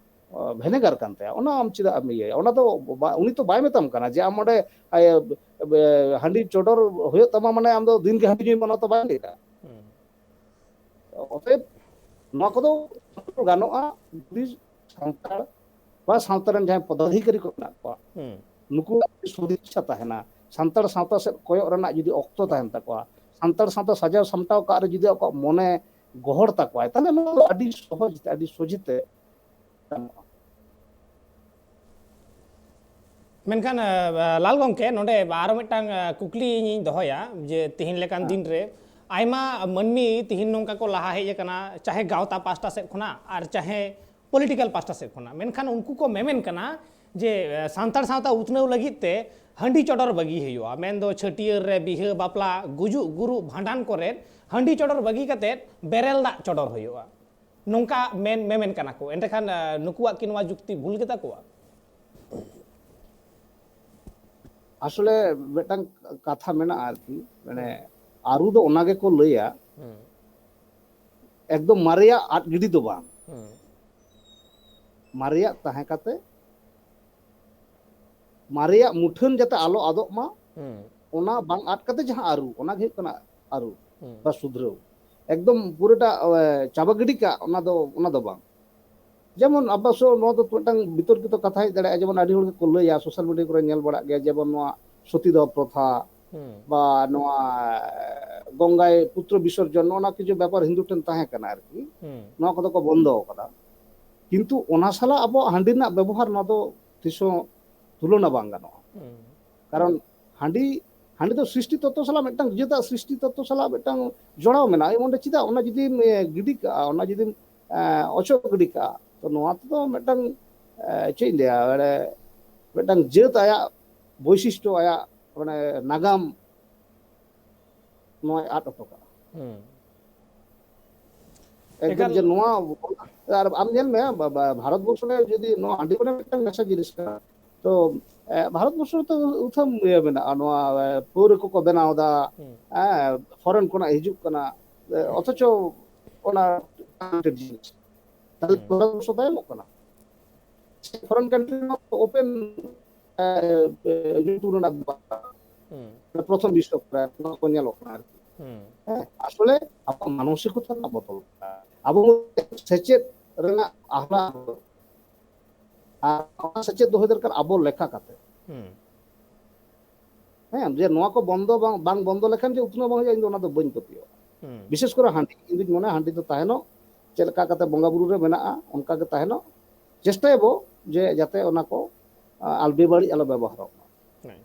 ᱟ, ᱵᱷᱮᱱᱮᱜᱟᱨ ᱠᱟᱱ ᱛᱟᱭᱟ᱾ ᱚᱱᱟ ᱟᱢ ᱪᱮᱫᱟᱜ ᱮᱢ ᱤᱭᱟᱹᱭᱟ? ᱚᱱᱟ ᱫᱚ ᱵᱟ-, ᱩᱱᱤ ᱛᱚ ᱵᱟᱭ ᱢᱮᱛᱟᱢ ᱠᱟᱱᱟ ᱡᱮ ᱟᱢ ᱚᱸᱰᱮ, ᱟᱭ, ᱮ, ᱦᱟᱺᱰᱤ ᱪᱚᱰᱚᱨ ᱦᱩᱭᱩᱜ ᱛᱟᱢᱟ ᱢᱟᱱᱮ ᱟᱢ ᱫᱚ ᱫᱤᱱ ᱜᱮ ᱦᱟᱺᱰᱤ ᱧᱩᱭ ᱢᱮ, ᱚᱱᱟ ᱛᱚ ᱵᱟᱭ ᱞᱟᱹᱭ ᱮᱫᱟ᱾ ᱦᱩᱸ, ᱚᱛᱚᱮᱵ ᱱᱚᱣᱟ ᱠᱚᱫᱚ ᱜᱟᱱᱚᱜᱼᱟ ᱡᱩᱫᱤ ᱥᱟᱱᱛᱟᱲ ᱵᱟ ᱥᱟᱶᱛᱟ ᱨᱮᱱ ᱡᱟᱦᱟᱸᱭ ᱯᱚᱫᱟᱫᱷᱤᱠᱟᱹᱨᱤ ᱠᱚ ᱢᱮᱱᱟᱜ ᱠᱚᱣᱟ, ᱦᱩᱸ, ᱱᱩᱠᱩᱣᱟᱜ ᱥᱚᱫᱤᱪᱪᱷᱟ ᱛᱟᱦᱮᱱᱟ, ᱥᱟᱱᱛᱟᱲ ᱥᱟᱶᱛᱟ ᱥᱮᱫ ᱠᱚᱭᱚᱜ ᱨᱮᱱᱟᱜ ᱡᱩᱫᱤ ᱚᱠᱛᱚ ᱛᱟᱦᱮᱱ ᱛᱟᱠᱚᱣᱟ, ᱥᱟᱱᱛᱟᱲ ᱥᱟᱶᱛᱟ ᱥᱟᱡᱟᱣ ᱥᱟᱢᱴᱟᱣ ᱠᱟᱜ ᱨᱮ ᱡᱩᱫᱤ ᱟᱠᱚᱣᱟᱜ ᱢᱚᱱᱮ ᱜᱚᱦᱚᱲ ᱛᱟᱠᱚᱣᱟᱭ, ᱛᱟᱦᱞᱮ ᱱᱚᱣᱟ ᱫᱚ ᱟᱹᱰᱤ ᱥᱚᱦᱚᱡ ᱛᱮ, ᱟᱹᱰᱤ ᱥᱚᱡᱷᱮ ᱛᱮ ᱜᱟᱱᱚᱜᱼᱟ᱾ ᱢᱮᱱᱠᱷᱟᱱ ᱞᱟᱞ ᱜᱚᱢᱠᱮ, ᱱᱚᱰᱮ ᱟᱨᱚ ᱢᱤᱫᱴᱟᱝ ᱠᱩᱠᱞᱤ ᱤᱧᱤᱧ ᱫᱚᱦᱚᱭᱟ ᱡᱮ ᱛᱤᱦᱤᱧ ᱞᱮᱠᱟᱱ ᱫᱤᱱ ᱨᱮ ᱟᱭᱢᱟ ᱢᱟᱹᱱᱢᱤ ᱛᱤᱦᱤᱧ ᱱᱚᱝᱠᱟ ᱠᱚ ᱞᱟᱦᱟ ᱦᱮᱡ ᱟᱠᱟᱱᱟ, ᱪᱟᱦᱮ ᱜᱟᱶᱛᱟ ᱯᱟᱥᱴᱟ ᱥᱮᱫ ᱠᱷᱚᱱᱟᱜ ᱟᱨ ᱪᱟᱦᱮ ᱯᱚᱞᱤᱴᱤᱠᱟᱞ ᱯᱟᱥᱴᱟ ᱥᱮᱫ ᱠᱷᱚᱱᱟᱜ, ᱢᱮᱱᱠᱷᱟᱱ ᱩᱱᱠᱩ ᱠᱚ ᱢᱮᱢᱮᱱ ᱠᱟᱱᱟ ᱡᱮ ᱥᱟᱱᱛᱟᱲ ᱥᱟᱶᱛᱟ ᱩᱛᱱᱟᱹᱣ ᱞᱟᱹᱜᱤᱫ ᱛᱮ ᱦᱟᱺᱰᱤ ᱪᱚᱰᱚᱨ ᱵᱟᱹᱜᱤ ᱦᱩᱭᱩᱜᱼᱟ, ᱢᱮᱱᱫᱚ ᱪᱷᱟᱹᱴᱭᱟᱹᱨ ᱨᱮ, ᱵᱤᱦᱟᱹ, ᱵᱟᱯᱞᱟ, ᱜᱩᱡᱩᱜ, ᱜᱩᱨᱩᱜ, ᱵᱷᱟᱸᱰᱟᱱ ᱠᱚᱨᱮ ᱦᱟᱺᱰᱤ ᱪᱚᱰᱚᱨ ᱵᱟᱹᱜᱤ ᱠᱟᱛᱮ ᱵᱮᱨᱮᱞ ᱫᱟᱜ ᱪᱚᱰᱚᱨ ᱦᱩᱭᱩᱜᱼᱟ, ᱱᱚᱝᱠᱟ ᱢᱮᱱ ᱢᱮᱢᱮᱱ ᱠᱟᱱᱟ ᱠᱚ᱾ ᱮᱱᱛᱮᱠᱷᱟᱱ ᱱᱩᱠᱩᱣᱟᱜ ᱠᱤ ᱱᱚᱣᱟ ᱡᱩᱠᱛᱤ ᱵᱷᱩᱞ ᱜᱮᱛᱟ ᱠᱚᱣᱟ? ᱟᱥᱚᱞᱮ ᱢᱤᱫᱴᱟᱝ ᱠᱟᱛᱷᱟ ᱢᱮᱱᱟᱜᱼᱟ ᱟᱨᱠᱤ, ᱢᱟᱱᱮ ᱟᱹᱨᱩ ᱫᱚ ᱚᱱᱟ ᱜᱮᱠᱚ ᱞᱟᱹᱭᱟ, ᱮᱠᱫᱚᱢ ᱢᱟᱨᱮᱭᱟᱜ ᱟᱫ ᱜᱤᱰᱤ ᱫᱚ ᱵᱟᱝ, ᱢᱟᱨᱮᱭᱟᱜ ᱛᱟᱦᱮᱸ ᱠᱟᱛᱮ ᱢᱟᱨᱮᱭᱟᱜ ᱢᱩᱴᱷᱟᱹᱱ ᱡᱟᱛᱮ ᱟᱞᱚ ᱟᱫᱚᱜ ᱢᱟ, ᱚᱱᱟ ᱵᱟᱝ ᱟᱫ ᱠᱟᱛᱮ ᱡᱟᱦᱟᱸ ᱟᱹᱨᱩ, ᱚᱱᱟ ᱜᱮ ᱦᱩᱭᱩᱜ ᱠᱟᱱᱟ ᱟᱹᱨᱩ ᱵᱟ ᱥᱩᱫᱷᱨᱟᱹᱣ᱾ ᱮᱠᱫᱚᱢ ᱯᱩᱨᱟᱹᱴᱟ ᱪᱟᱵᱟ ᱜᱤᱰᱤ ᱠᱟᱜ, ᱚᱱᱟ ᱫᱚ ᱚᱱᱟ ᱫᱚ ᱵᱟᱝ᱾ ᱡᱮᱢᱚᱱ ᱟᱵᱚ ᱥᱚ ᱱᱚᱣᱟ ᱫᱚ ᱢᱤᱫᱴᱟᱝ ᱵᱤᱛᱚᱨᱠᱤᱛᱚ ᱠᱟᱛᱷᱟ ᱦᱮᱡ ᱫᱟᱲᱮᱭᱟᱜᱼᱟ, ᱡᱮᱢᱚᱱ ᱟᱹᱰᱤ ᱦᱚᱲ ᱜᱮᱠᱚ ᱞᱟᱹᱭᱟ, ᱥᱳᱥᱟᱞ ᱢᱤᱰᱤᱭᱟ ᱠᱚᱨᱮ ᱧᱮᱞ ᱵᱟᱲᱟᱜ ᱜᱮᱭᱟ, ᱡᱮᱢᱚᱱ ᱱᱚᱣᱟ ᱥᱚᱛᱤᱫᱟᱦᱚ ᱯᱨᱚᱛᱷᱟ ᱵᱟ ᱱᱚᱣᱟ ᱜᱚᱝᱜᱟᱭ ᱯᱩᱛᱨᱚ ᱵᱤᱥᱚᱨᱡᱚᱱ, ᱱᱚᱜᱼᱚ ᱱᱚᱣᱟ ᱠᱤᱪᱷᱩ ᱵᱮᱯᱟᱨ ᱦᱤᱱᱫᱩ ᱴᱷᱮᱱ ᱛᱟᱦᱮᱸ ᱠᱟᱱᱟ ᱟᱨᱠᱤ, ᱱᱚᱣᱟ ᱠᱚᱫᱚ ᱠᱚ ᱵᱚᱱᱫᱚ ᱟᱠᱟᱫᱟ᱾ ᱠᱤᱱᱛᱩ ᱚᱱᱟ ᱥᱟᱞᱟᱜ ᱟᱵᱚᱣᱟᱜ ᱦᱟᱺᱰᱤ ᱨᱮᱱᱟᱜ ᱵᱮᱵᱚᱦᱟᱨ, ᱱᱚᱣᱟ ᱫᱚ ᱛᱤᱥ ᱦᱚᱸ ᱛᱩᱞᱚᱱᱟ ᱵᱟᱝ ᱜᱟᱱᱚᱜᱼᱟ᱾ ᱠᱟᱨᱚᱱ ᱦᱟᱺᱰᱤ, ᱦᱟᱺᱰᱤ ᱫᱚ ᱥᱨᱤᱥᱴᱤ ᱛᱚᱛᱛᱚ ᱥᱟᱞᱟᱜ ᱢᱤᱫᱴᱟᱝ ᱡᱟᱹᱛᱟᱜ ᱥᱨᱤᱥᱴᱤ ᱛᱚᱛᱛᱚ ᱥᱟᱞᱟᱜ ᱢᱤᱫᱴᱟᱝ ᱡᱚᱲᱟᱣ ᱢᱮᱱᱟᱜᱼᱟ᱾ ᱚᱸᱰᱮ ᱪᱮᱫᱟᱜ ᱚᱱᱟ ᱡᱩᱫᱤᱢ ᱜᱤᱰᱤ ᱠᱟᱜᱼᱟ, ᱚᱱᱟ ᱡᱩᱫᱤᱢ ᱚᱪᱚᱜ ᱜᱤᱰᱤ ᱠᱟᱜᱼᱟ, ᱛᱚ ᱱᱚᱣᱟ ᱛᱮᱫᱚ ᱢᱤᱫᱴᱟᱝ ᱪᱮᱫ ᱤᱧ ᱞᱟᱹᱭᱟ, ᱢᱤᱫᱴᱟᱝ ᱡᱟᱹᱛ ᱟᱭᱟᱜ ᱵᱳᱭᱥᱤᱥᱴᱚ, ᱟᱭᱟᱜ ᱢᱟᱱᱮ ᱱᱟᱜᱟᱢ ᱱᱚᱣᱟᱭ ᱟᱫ ᱦᱚᱴᱚ ᱠᱟᱜᱼᱟ᱾ ᱮᱠᱫᱚᱢ ᱡᱮ ᱱᱚᱣᱟ ᱟᱨ ᱟᱢ ᱧᱮᱞ ᱢᱮ, ᱵᱷᱟᱨᱚᱛ ᱵᱚᱨᱥᱚ ᱨᱮ ᱡᱩᱫᱤ ᱱᱚᱣᱟ ᱦᱟᱺᱰᱤ ᱢᱟᱱᱮ ᱢᱤᱫᱴᱟᱝ ᱱᱮᱥᱟ ᱡᱤᱱᱤᱥ ᱠᱟᱱᱟ, ᱛᱚ ᱵᱷᱟᱨᱚᱛ ᱵᱚᱨᱥᱚ ᱨᱮ ᱛᱚ ᱩᱛᱷᱟᱹᱢ ᱤᱭᱟᱹ ᱢᱮᱱᱟᱜᱼᱟ, ᱱᱚᱣᱟ ᱯᱟᱹᱣᱨᱟᱹ ᱠᱚᱠᱚ ᱵᱮᱱᱟᱣ ᱮᱫᱟ, ᱦᱮᱸ, ᱯᱷᱚᱨᱮᱱ ᱠᱷᱚᱱᱟᱜ ᱦᱤᱡᱩᱜ ᱠᱟᱱᱟ, ᱚᱛᱷᱚᱪᱚ ᱚᱱᱟ ᱡᱤᱱᱤᱥ ᱛᱟᱦᱞᱮ ᱵᱷᱟᱨᱚᱛ ᱵᱚᱨᱥᱚ ᱛᱟᱭᱚᱢᱚᱜ ᱠᱟᱱᱟ᱾ ᱯᱷᱚᱨᱮᱱ ᱠᱟᱱᱴᱨᱤ ᱢᱟ ᱳᱯᱮᱱ ᱧᱩᱛᱩᱢ ᱨᱮᱱᱟᱜ ᱵᱮᱯᱟᱨ, ᱯᱨᱚᱛᱷᱚᱢ ᱵᱤᱥᱥᱚ ᱠᱚᱨᱮ ᱱᱚᱣᱟ ᱠᱚ ᱧᱮᱞᱚᱜ ᱠᱟᱱᱟ ᱟᱨᱠᱤ᱾ ᱦᱮᱸ, ᱟᱥᱚᱞᱮ ᱟᱵᱚᱣᱟᱜ ᱢᱟᱱᱚᱥᱤᱠᱚᱛᱟ ᱨᱮᱱᱟᱜ ᱵᱚᱫᱚᱞ ᱠᱟᱱᱟ᱾ ᱟᱵᱚ ᱥᱮᱪᱮᱫ ᱨᱮᱱᱟᱜ ᱟᱦᱞᱟ ᱟᱨ ᱚᱱᱟ ᱥᱮᱪᱮᱫ ᱫᱚᱦᱚᱭ ᱫᱚᱨᱠᱟᱨ ᱟᱵᱚ ᱞᱮᱠᱟ ᱠᱟᱛᱮ᱾ ᱦᱮᱸ, ᱡᱮ ᱱᱚᱣᱟ ᱠᱚ ᱵᱚᱱᱫᱚ ᱵᱟᱝ, ᱵᱟᱝ ᱵᱚᱱᱫᱚ ᱞᱮᱠᱷᱟᱱ ᱡᱮ ᱩᱛᱱᱟᱹᱣ ᱵᱟᱝ ᱦᱩᱭᱩᱜᱼᱟ, ᱤᱧ ᱫᱚ ᱚᱱᱟ ᱫᱚ ᱵᱟᱹᱧ ᱯᱟᱹᱛᱭᱟᱹᱣᱟᱜᱼᱟ᱾ ᱵᱤᱥᱮᱥ ᱠᱚᱨᱮ ᱦᱟᱺᱰᱤ, ᱤᱧ ᱫᱩᱧ ᱢᱚᱱᱮᱭᱟ ᱦᱟᱺᱰᱤ ᱫᱚ ᱛᱟᱦᱮᱱᱚᱜ, ᱪᱮᱫ ᱞᱮᱠᱟ ᱠᱟᱛᱮ ᱵᱚᱸᱜᱟ ᱵᱩᱨᱩ ᱨᱮ ᱢᱮᱱᱟᱜᱼᱟ ᱚᱱᱠᱟ ᱜᱮ ᱛᱟᱦᱮᱱᱚᱜ᱾ ᱪᱮᱥᱴᱟᱭᱟᱵᱚ ᱡᱮ ᱡᱟᱛᱮ ᱚᱱᱟ ᱠᱚ ᱟᱞ ᱵᱮᱵᱟᱹᱲᱤᱡ ᱟᱞᱚ ᱵᱮᱵᱚᱦᱟᱨᱚᱜ ᱢᱟ᱾ ᱦᱮᱸ᱾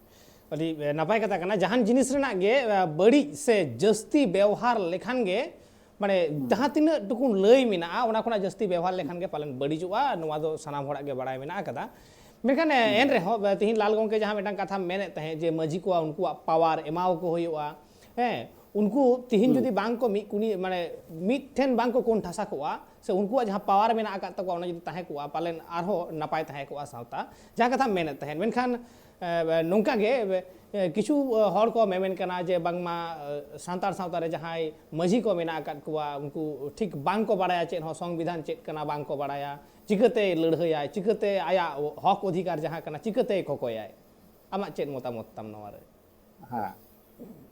ᱟᱹᱰᱤ ᱱᱟᱯᱟᱭ ᱠᱟᱛᱷᱟ ᱠᱟᱱᱟ᱾ ᱡᱟᱦᱟᱱ ᱡᱤᱱᱤᱥ ᱨᱮᱱᱟᱜ ᱜᱮ ᱵᱟᱹᱲᱤᱡ ᱥᱮ ᱡᱟᱹᱥᱛᱤ ᱵᱮᱣᱦᱟᱨ ᱞᱮᱠᱷᱟᱱ ᱜᱮ, ᱢᱟᱱᱮ ᱡᱟᱦᱟᱸ ᱛᱤᱱᱟᱹᱜ ᱴᱩᱠᱩᱱ ᱞᱟᱹᱭ ᱢᱮᱱᱟᱜᱼᱟ, ᱚᱱᱟ ᱠᱷᱚᱱᱟᱜ ᱡᱟᱹᱥᱛᱤ ᱵᱮᱣᱦᱟᱨ ᱞᱮᱠᱷᱟᱱ ᱜᱮ ᱯᱟᱞᱮᱱ ᱵᱟᱹᱲᱤᱡᱚᱜᱼᱟ, ᱱᱚᱣᱟ ᱫᱚ ᱥᱟᱱᱟᱢ ᱦᱚᱲᱟᱜ ᱜᱮ ᱵᱟᱲᱟᱭ ᱢᱮᱱᱟᱜ ᱟᱠᱟᱫᱟ᱾ ᱢᱮᱱᱠᱷᱟᱱ ᱮᱱ ᱨᱮᱦᱚᱸ ᱛᱤᱦᱤᱧ ᱞᱟᱞ ᱜᱚᱢᱠᱮ ᱡᱟᱦᱟᱸ ᱢᱤᱫᱴᱟᱝ ᱠᱟᱛᱷᱟᱢ ᱢᱮᱱᱮᱫ ᱛᱟᱦᱮᱸᱫ ᱡᱮ ᱢᱟᱹᱡᱷᱤ ᱠᱚᱣᱟᱜ ᱩᱱᱠᱩᱣᱟᱜ ᱯᱟᱣᱟᱨ ᱮᱢᱟᱣ ᱠᱚ ᱦᱩᱭᱩᱜᱼᱟ, ᱦᱮᱸ, ᱩᱱᱠᱩ ᱛᱤᱦᱤᱧ ᱡᱩᱫᱤ ᱵᱟᱝ ᱠᱚ ᱢᱤᱫ ᱠᱩᱱᱤ, ᱢᱟᱱᱮ ᱢᱤᱫ ᱴᱷᱮᱱ ᱵᱟᱝ ᱠᱚ ᱠᱚᱱᱴᱷᱟᱥᱟ ᱠᱚᱜᱼᱟ, ᱥᱮ ᱩᱱᱠᱩᱣᱟᱜ ᱡᱟᱦᱟᱸ ᱯᱟᱣᱟᱨ ᱢᱮᱱᱟᱜ ᱟᱠᱟᱫ ᱛᱟᱠᱚᱣᱟ ᱚᱱᱟ ᱡᱩᱫᱤ ᱛᱟᱦᱮᱸ ᱠᱚᱜᱼᱟ, ᱯᱟᱞᱮᱱ ᱟᱨᱦᱚᱸ ᱱᱟᱯᱟᱭ ᱛᱟᱦᱮᱸ ᱠᱚᱜᱼᱟ ᱥᱟᱶᱛᱟ, ᱡᱟᱦᱟᱸ ᱠᱟᱛᱷᱟᱢ ᱢᱮᱱᱮᱫ ᱛᱟᱦᱮᱸᱫ᱾ ᱢᱮᱱᱠᱷᱟᱱ ᱮ, ᱱᱚᱝᱠᱟ ᱜᱮ, ᱮ, ᱠᱤᱪᱷᱩ, ᱮ, ᱦᱚᱲ ᱠᱚ ᱢᱮᱢᱮᱱ ᱠᱟᱱᱟ ᱡᱮ ᱵᱟᱝᱢᱟ, ᱮ, ᱥᱟᱱᱛᱟᱲ ᱥᱟᱶᱛᱟ ᱨᱮ ᱡᱟᱦᱟᱸᱭ ᱢᱟᱹᱡᱷᱤ ᱠᱚ ᱢᱮᱱᱟᱜ ᱟᱠᱟᱫ ᱠᱚᱣᱟ, ᱩᱱᱠᱩ ᱴᱷᱤᱠ ᱵᱟᱝ ᱠᱚ ᱵᱟᱲᱟᱭᱟ ᱪᱮᱫ ᱦᱚᱸ, ᱥᱚᱝᱵᱤᱫᱷᱟᱱ ᱪᱮᱫ ᱠᱟᱱᱟ ᱵᱟᱝ ᱠᱚ ᱵᱟᱲᱟᱭᱟ, ᱪᱤᱠᱟᱹᱛᱮᱭ ᱞᱟᱹᱲᱦᱟᱹᱭᱟᱭ, ᱪᱤᱠᱟᱹᱛᱮ ᱟᱭᱟᱜ ᱦᱚᱠ ᱚᱫᱷᱤᱠᱟᱨ ᱡᱟᱦᱟᱸ ᱠᱟᱱᱟ ᱪᱤᱠᱟᱹᱛᱮᱭ ᱠᱚᱠᱚᱭᱟᱭ? ᱟᱢᱟᱜ ᱪᱮᱫ ᱢᱚᱛᱟᱢᱚᱛ ᱛᱟᱢ ᱱᱚᱣᱟ ᱨᱮ? ᱦᱮᱸ,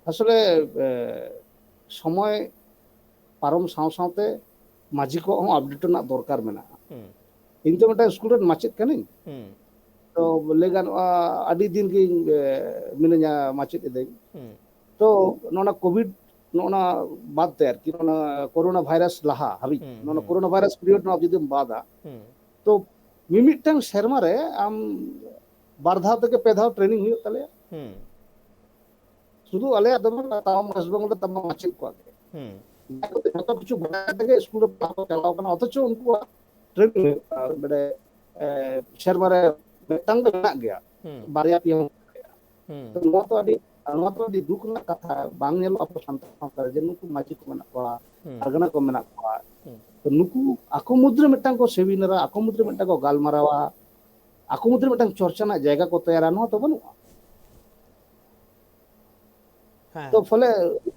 ᱟᱥᱚᱞᱮ, ᱮ, ᱥᱚᱢᱚᱭ ᱯᱟᱨᱚᱢ ᱥᱟᱶ ᱥᱟᱶᱛᱮ ᱢᱟᱹᱡᱷᱤ ᱠᱚᱣᱟᱜ ᱦᱚᱸ ᱟᱯᱰᱮᱴ ᱨᱮᱱᱟᱜ ᱫᱚᱨᱠᱟᱨ ᱢᱮᱱᱟᱜᱼᱟ᱾ ᱦᱩᱸ, ᱤᱧ ᱫᱚ ᱢᱤᱫᱴᱟᱝ ᱥᱠᱩᱞ ᱨᱮᱱ ᱢᱟᱪᱮᱫ ᱠᱟᱹᱱᱟᱹᱧ᱾ ᱦᱩᱸ, ᱛᱚ ᱞᱟᱹᱭ ᱜᱟᱱᱚᱜᱼᱟ, ᱟᱹᱰᱤ ᱫᱤᱱ ᱜᱤᱧ, ᱮ, ᱢᱤᱱᱟᱹᱧᱟ ᱢᱟᱪᱮᱫ ᱮᱫᱟᱹᱧ᱾ ᱦᱩᱸ, ᱛᱚ ᱱᱚᱜᱼᱚ ᱱᱟ ᱠᱳᱵᱷᱤᱰ, ᱱᱚᱜᱼᱚ ᱱᱟ ᱵᱟᱫ ᱛᱮ ᱟᱨᱠᱤ, ᱱᱚᱜᱼᱚ ᱱᱟ ᱠᱳᱨᱳᱱᱟ ᱵᱷᱟᱭᱨᱟᱥ ᱞᱟᱦᱟ ᱦᱟᱹᱵᱤᱡ, ᱦᱩᱸ, ᱱᱚᱜᱼᱚ ᱱᱟ ᱦᱩᱸ᱾ ᱠᱳᱨᱳᱱᱟ ᱵᱷᱟᱭᱨᱟᱥ ᱯᱤᱨᱤᱭᱳᱰ ᱱᱚᱣᱟ ᱡᱩᱫᱤᱢ ᱵᱟᱫᱟ, ᱦᱩᱸ, ᱛᱚ ᱢᱤᱢᱤᱫᱴᱟᱝ ᱥᱮᱨᱢᱟ ᱨᱮ ᱟᱢ ᱵᱟᱨ ᱫᱷᱟᱣ ᱛᱷᱮᱠᱮ ᱯᱮ ᱫᱷᱟᱣ ᱴᱨᱮᱱᱤᱝ ᱦᱩᱭᱩᱜ ᱛᱟᱞᱮᱭᱟ᱾ ᱦᱩᱸ, ᱥᱩᱫᱷᱩ ᱟᱞᱮᱭᱟᱜ ᱫᱚ ᱵᱟᱝ, ᱛᱟᱢᱟᱢ ᱳᱭᱮᱥᱴ ᱵᱮᱝᱜᱚᱞ ᱨᱮ ᱛᱟᱢᱟᱢ ᱢᱟᱪᱮᱫ ᱠᱚᱣᱟᱜ ᱜᱮ᱾ ᱦᱩᱸ, ᱡᱟᱦᱟᱸᱭ ᱠᱚᱫᱚ ᱡᱷᱚᱛᱚ ᱠᱤᱪᱷᱩ ᱵᱟᱲᱟᱭ ᱠᱟᱛᱮ ᱜᱮ ᱥᱠᱩᱞ ᱨᱮ ᱯᱟᱲᱦᱟᱣ ᱠᱚ ᱪᱟᱞᱟᱣ ᱠᱟᱱᱟ, ᱚᱛᱷᱚᱪᱚ ᱩᱱᱠᱩᱣᱟᱜ ᱴᱨᱮᱱᱤᱝ ᱦᱩᱭᱩᱜ ᱠᱟᱱᱟ, ᱢᱟᱱᱮ, ᱮ, ᱥᱮᱨᱢᱟ ᱨᱮ ᱢᱤᱫᱴᱟᱝ ᱫᱚ ᱢᱮᱱᱟᱜ ᱜᱮᱭᱟ, ᱦᱩᱸ, ᱵᱟᱨᱭᱟ ᱯᱮᱭᱟ ᱦᱚᱸ᱾ ᱦᱩᱸ, ᱛᱚ ᱱᱚᱣᱟ ᱛᱚ ᱟᱹᱰᱤ, ᱱᱚᱣᱟ ᱛᱚ ᱟᱹᱰᱤ ᱫᱩᱠ ᱨᱮᱱᱟᱜ ᱠᱟᱛᱷᱟ, ᱵᱟᱝ ᱧᱮᱞᱚᱜᱼᱟ ᱟᱵᱚ ᱥᱟᱱᱛᱟᱲ ᱥᱟᱶᱛᱟ ᱨᱮ ᱡᱮ ᱱᱩᱠᱩ ᱢᱟᱹᱡᱷᱤ ᱠᱚ ᱢᱮᱱᱟᱜ ᱠᱚᱣᱟ, ᱦᱩᱸ, ᱯᱟᱨᱜᱟᱱᱟ ᱠᱚ ᱢᱮᱱᱟᱜ ᱠᱚᱣᱟ, ᱦᱩᱸ, ᱛᱚ ᱱᱩᱠᱩ ᱟᱠᱚ ᱢᱩᱫᱽᱨᱮ ᱢᱤᱫᱴᱟᱝ ᱠᱚ ᱥᱮᱢᱤᱱᱟᱨᱟ, ᱟᱠᱚ ᱢᱩᱫᱽᱨᱮ ᱢᱤᱫᱴᱟᱝ ᱠᱚ ᱜᱟᱞᱢᱟᱨᱟᱣᱟ, ᱟᱠᱚ ᱢᱩᱫᱽᱨᱮ ᱢᱤᱫᱴᱟᱝ ᱪᱚᱨᱪᱟ ᱨᱮᱱᱟᱜ ᱡᱟᱭᱜᱟ ᱠᱚ ᱛᱮᱭᱟᱨᱟ, ᱱᱚᱣᱟ ᱛᱚ ᱵᱟᱹᱱᱩᱜᱼᱟ᱾ ᱦᱮᱸ, ᱛᱚ ᱯᱷᱚᱞᱮ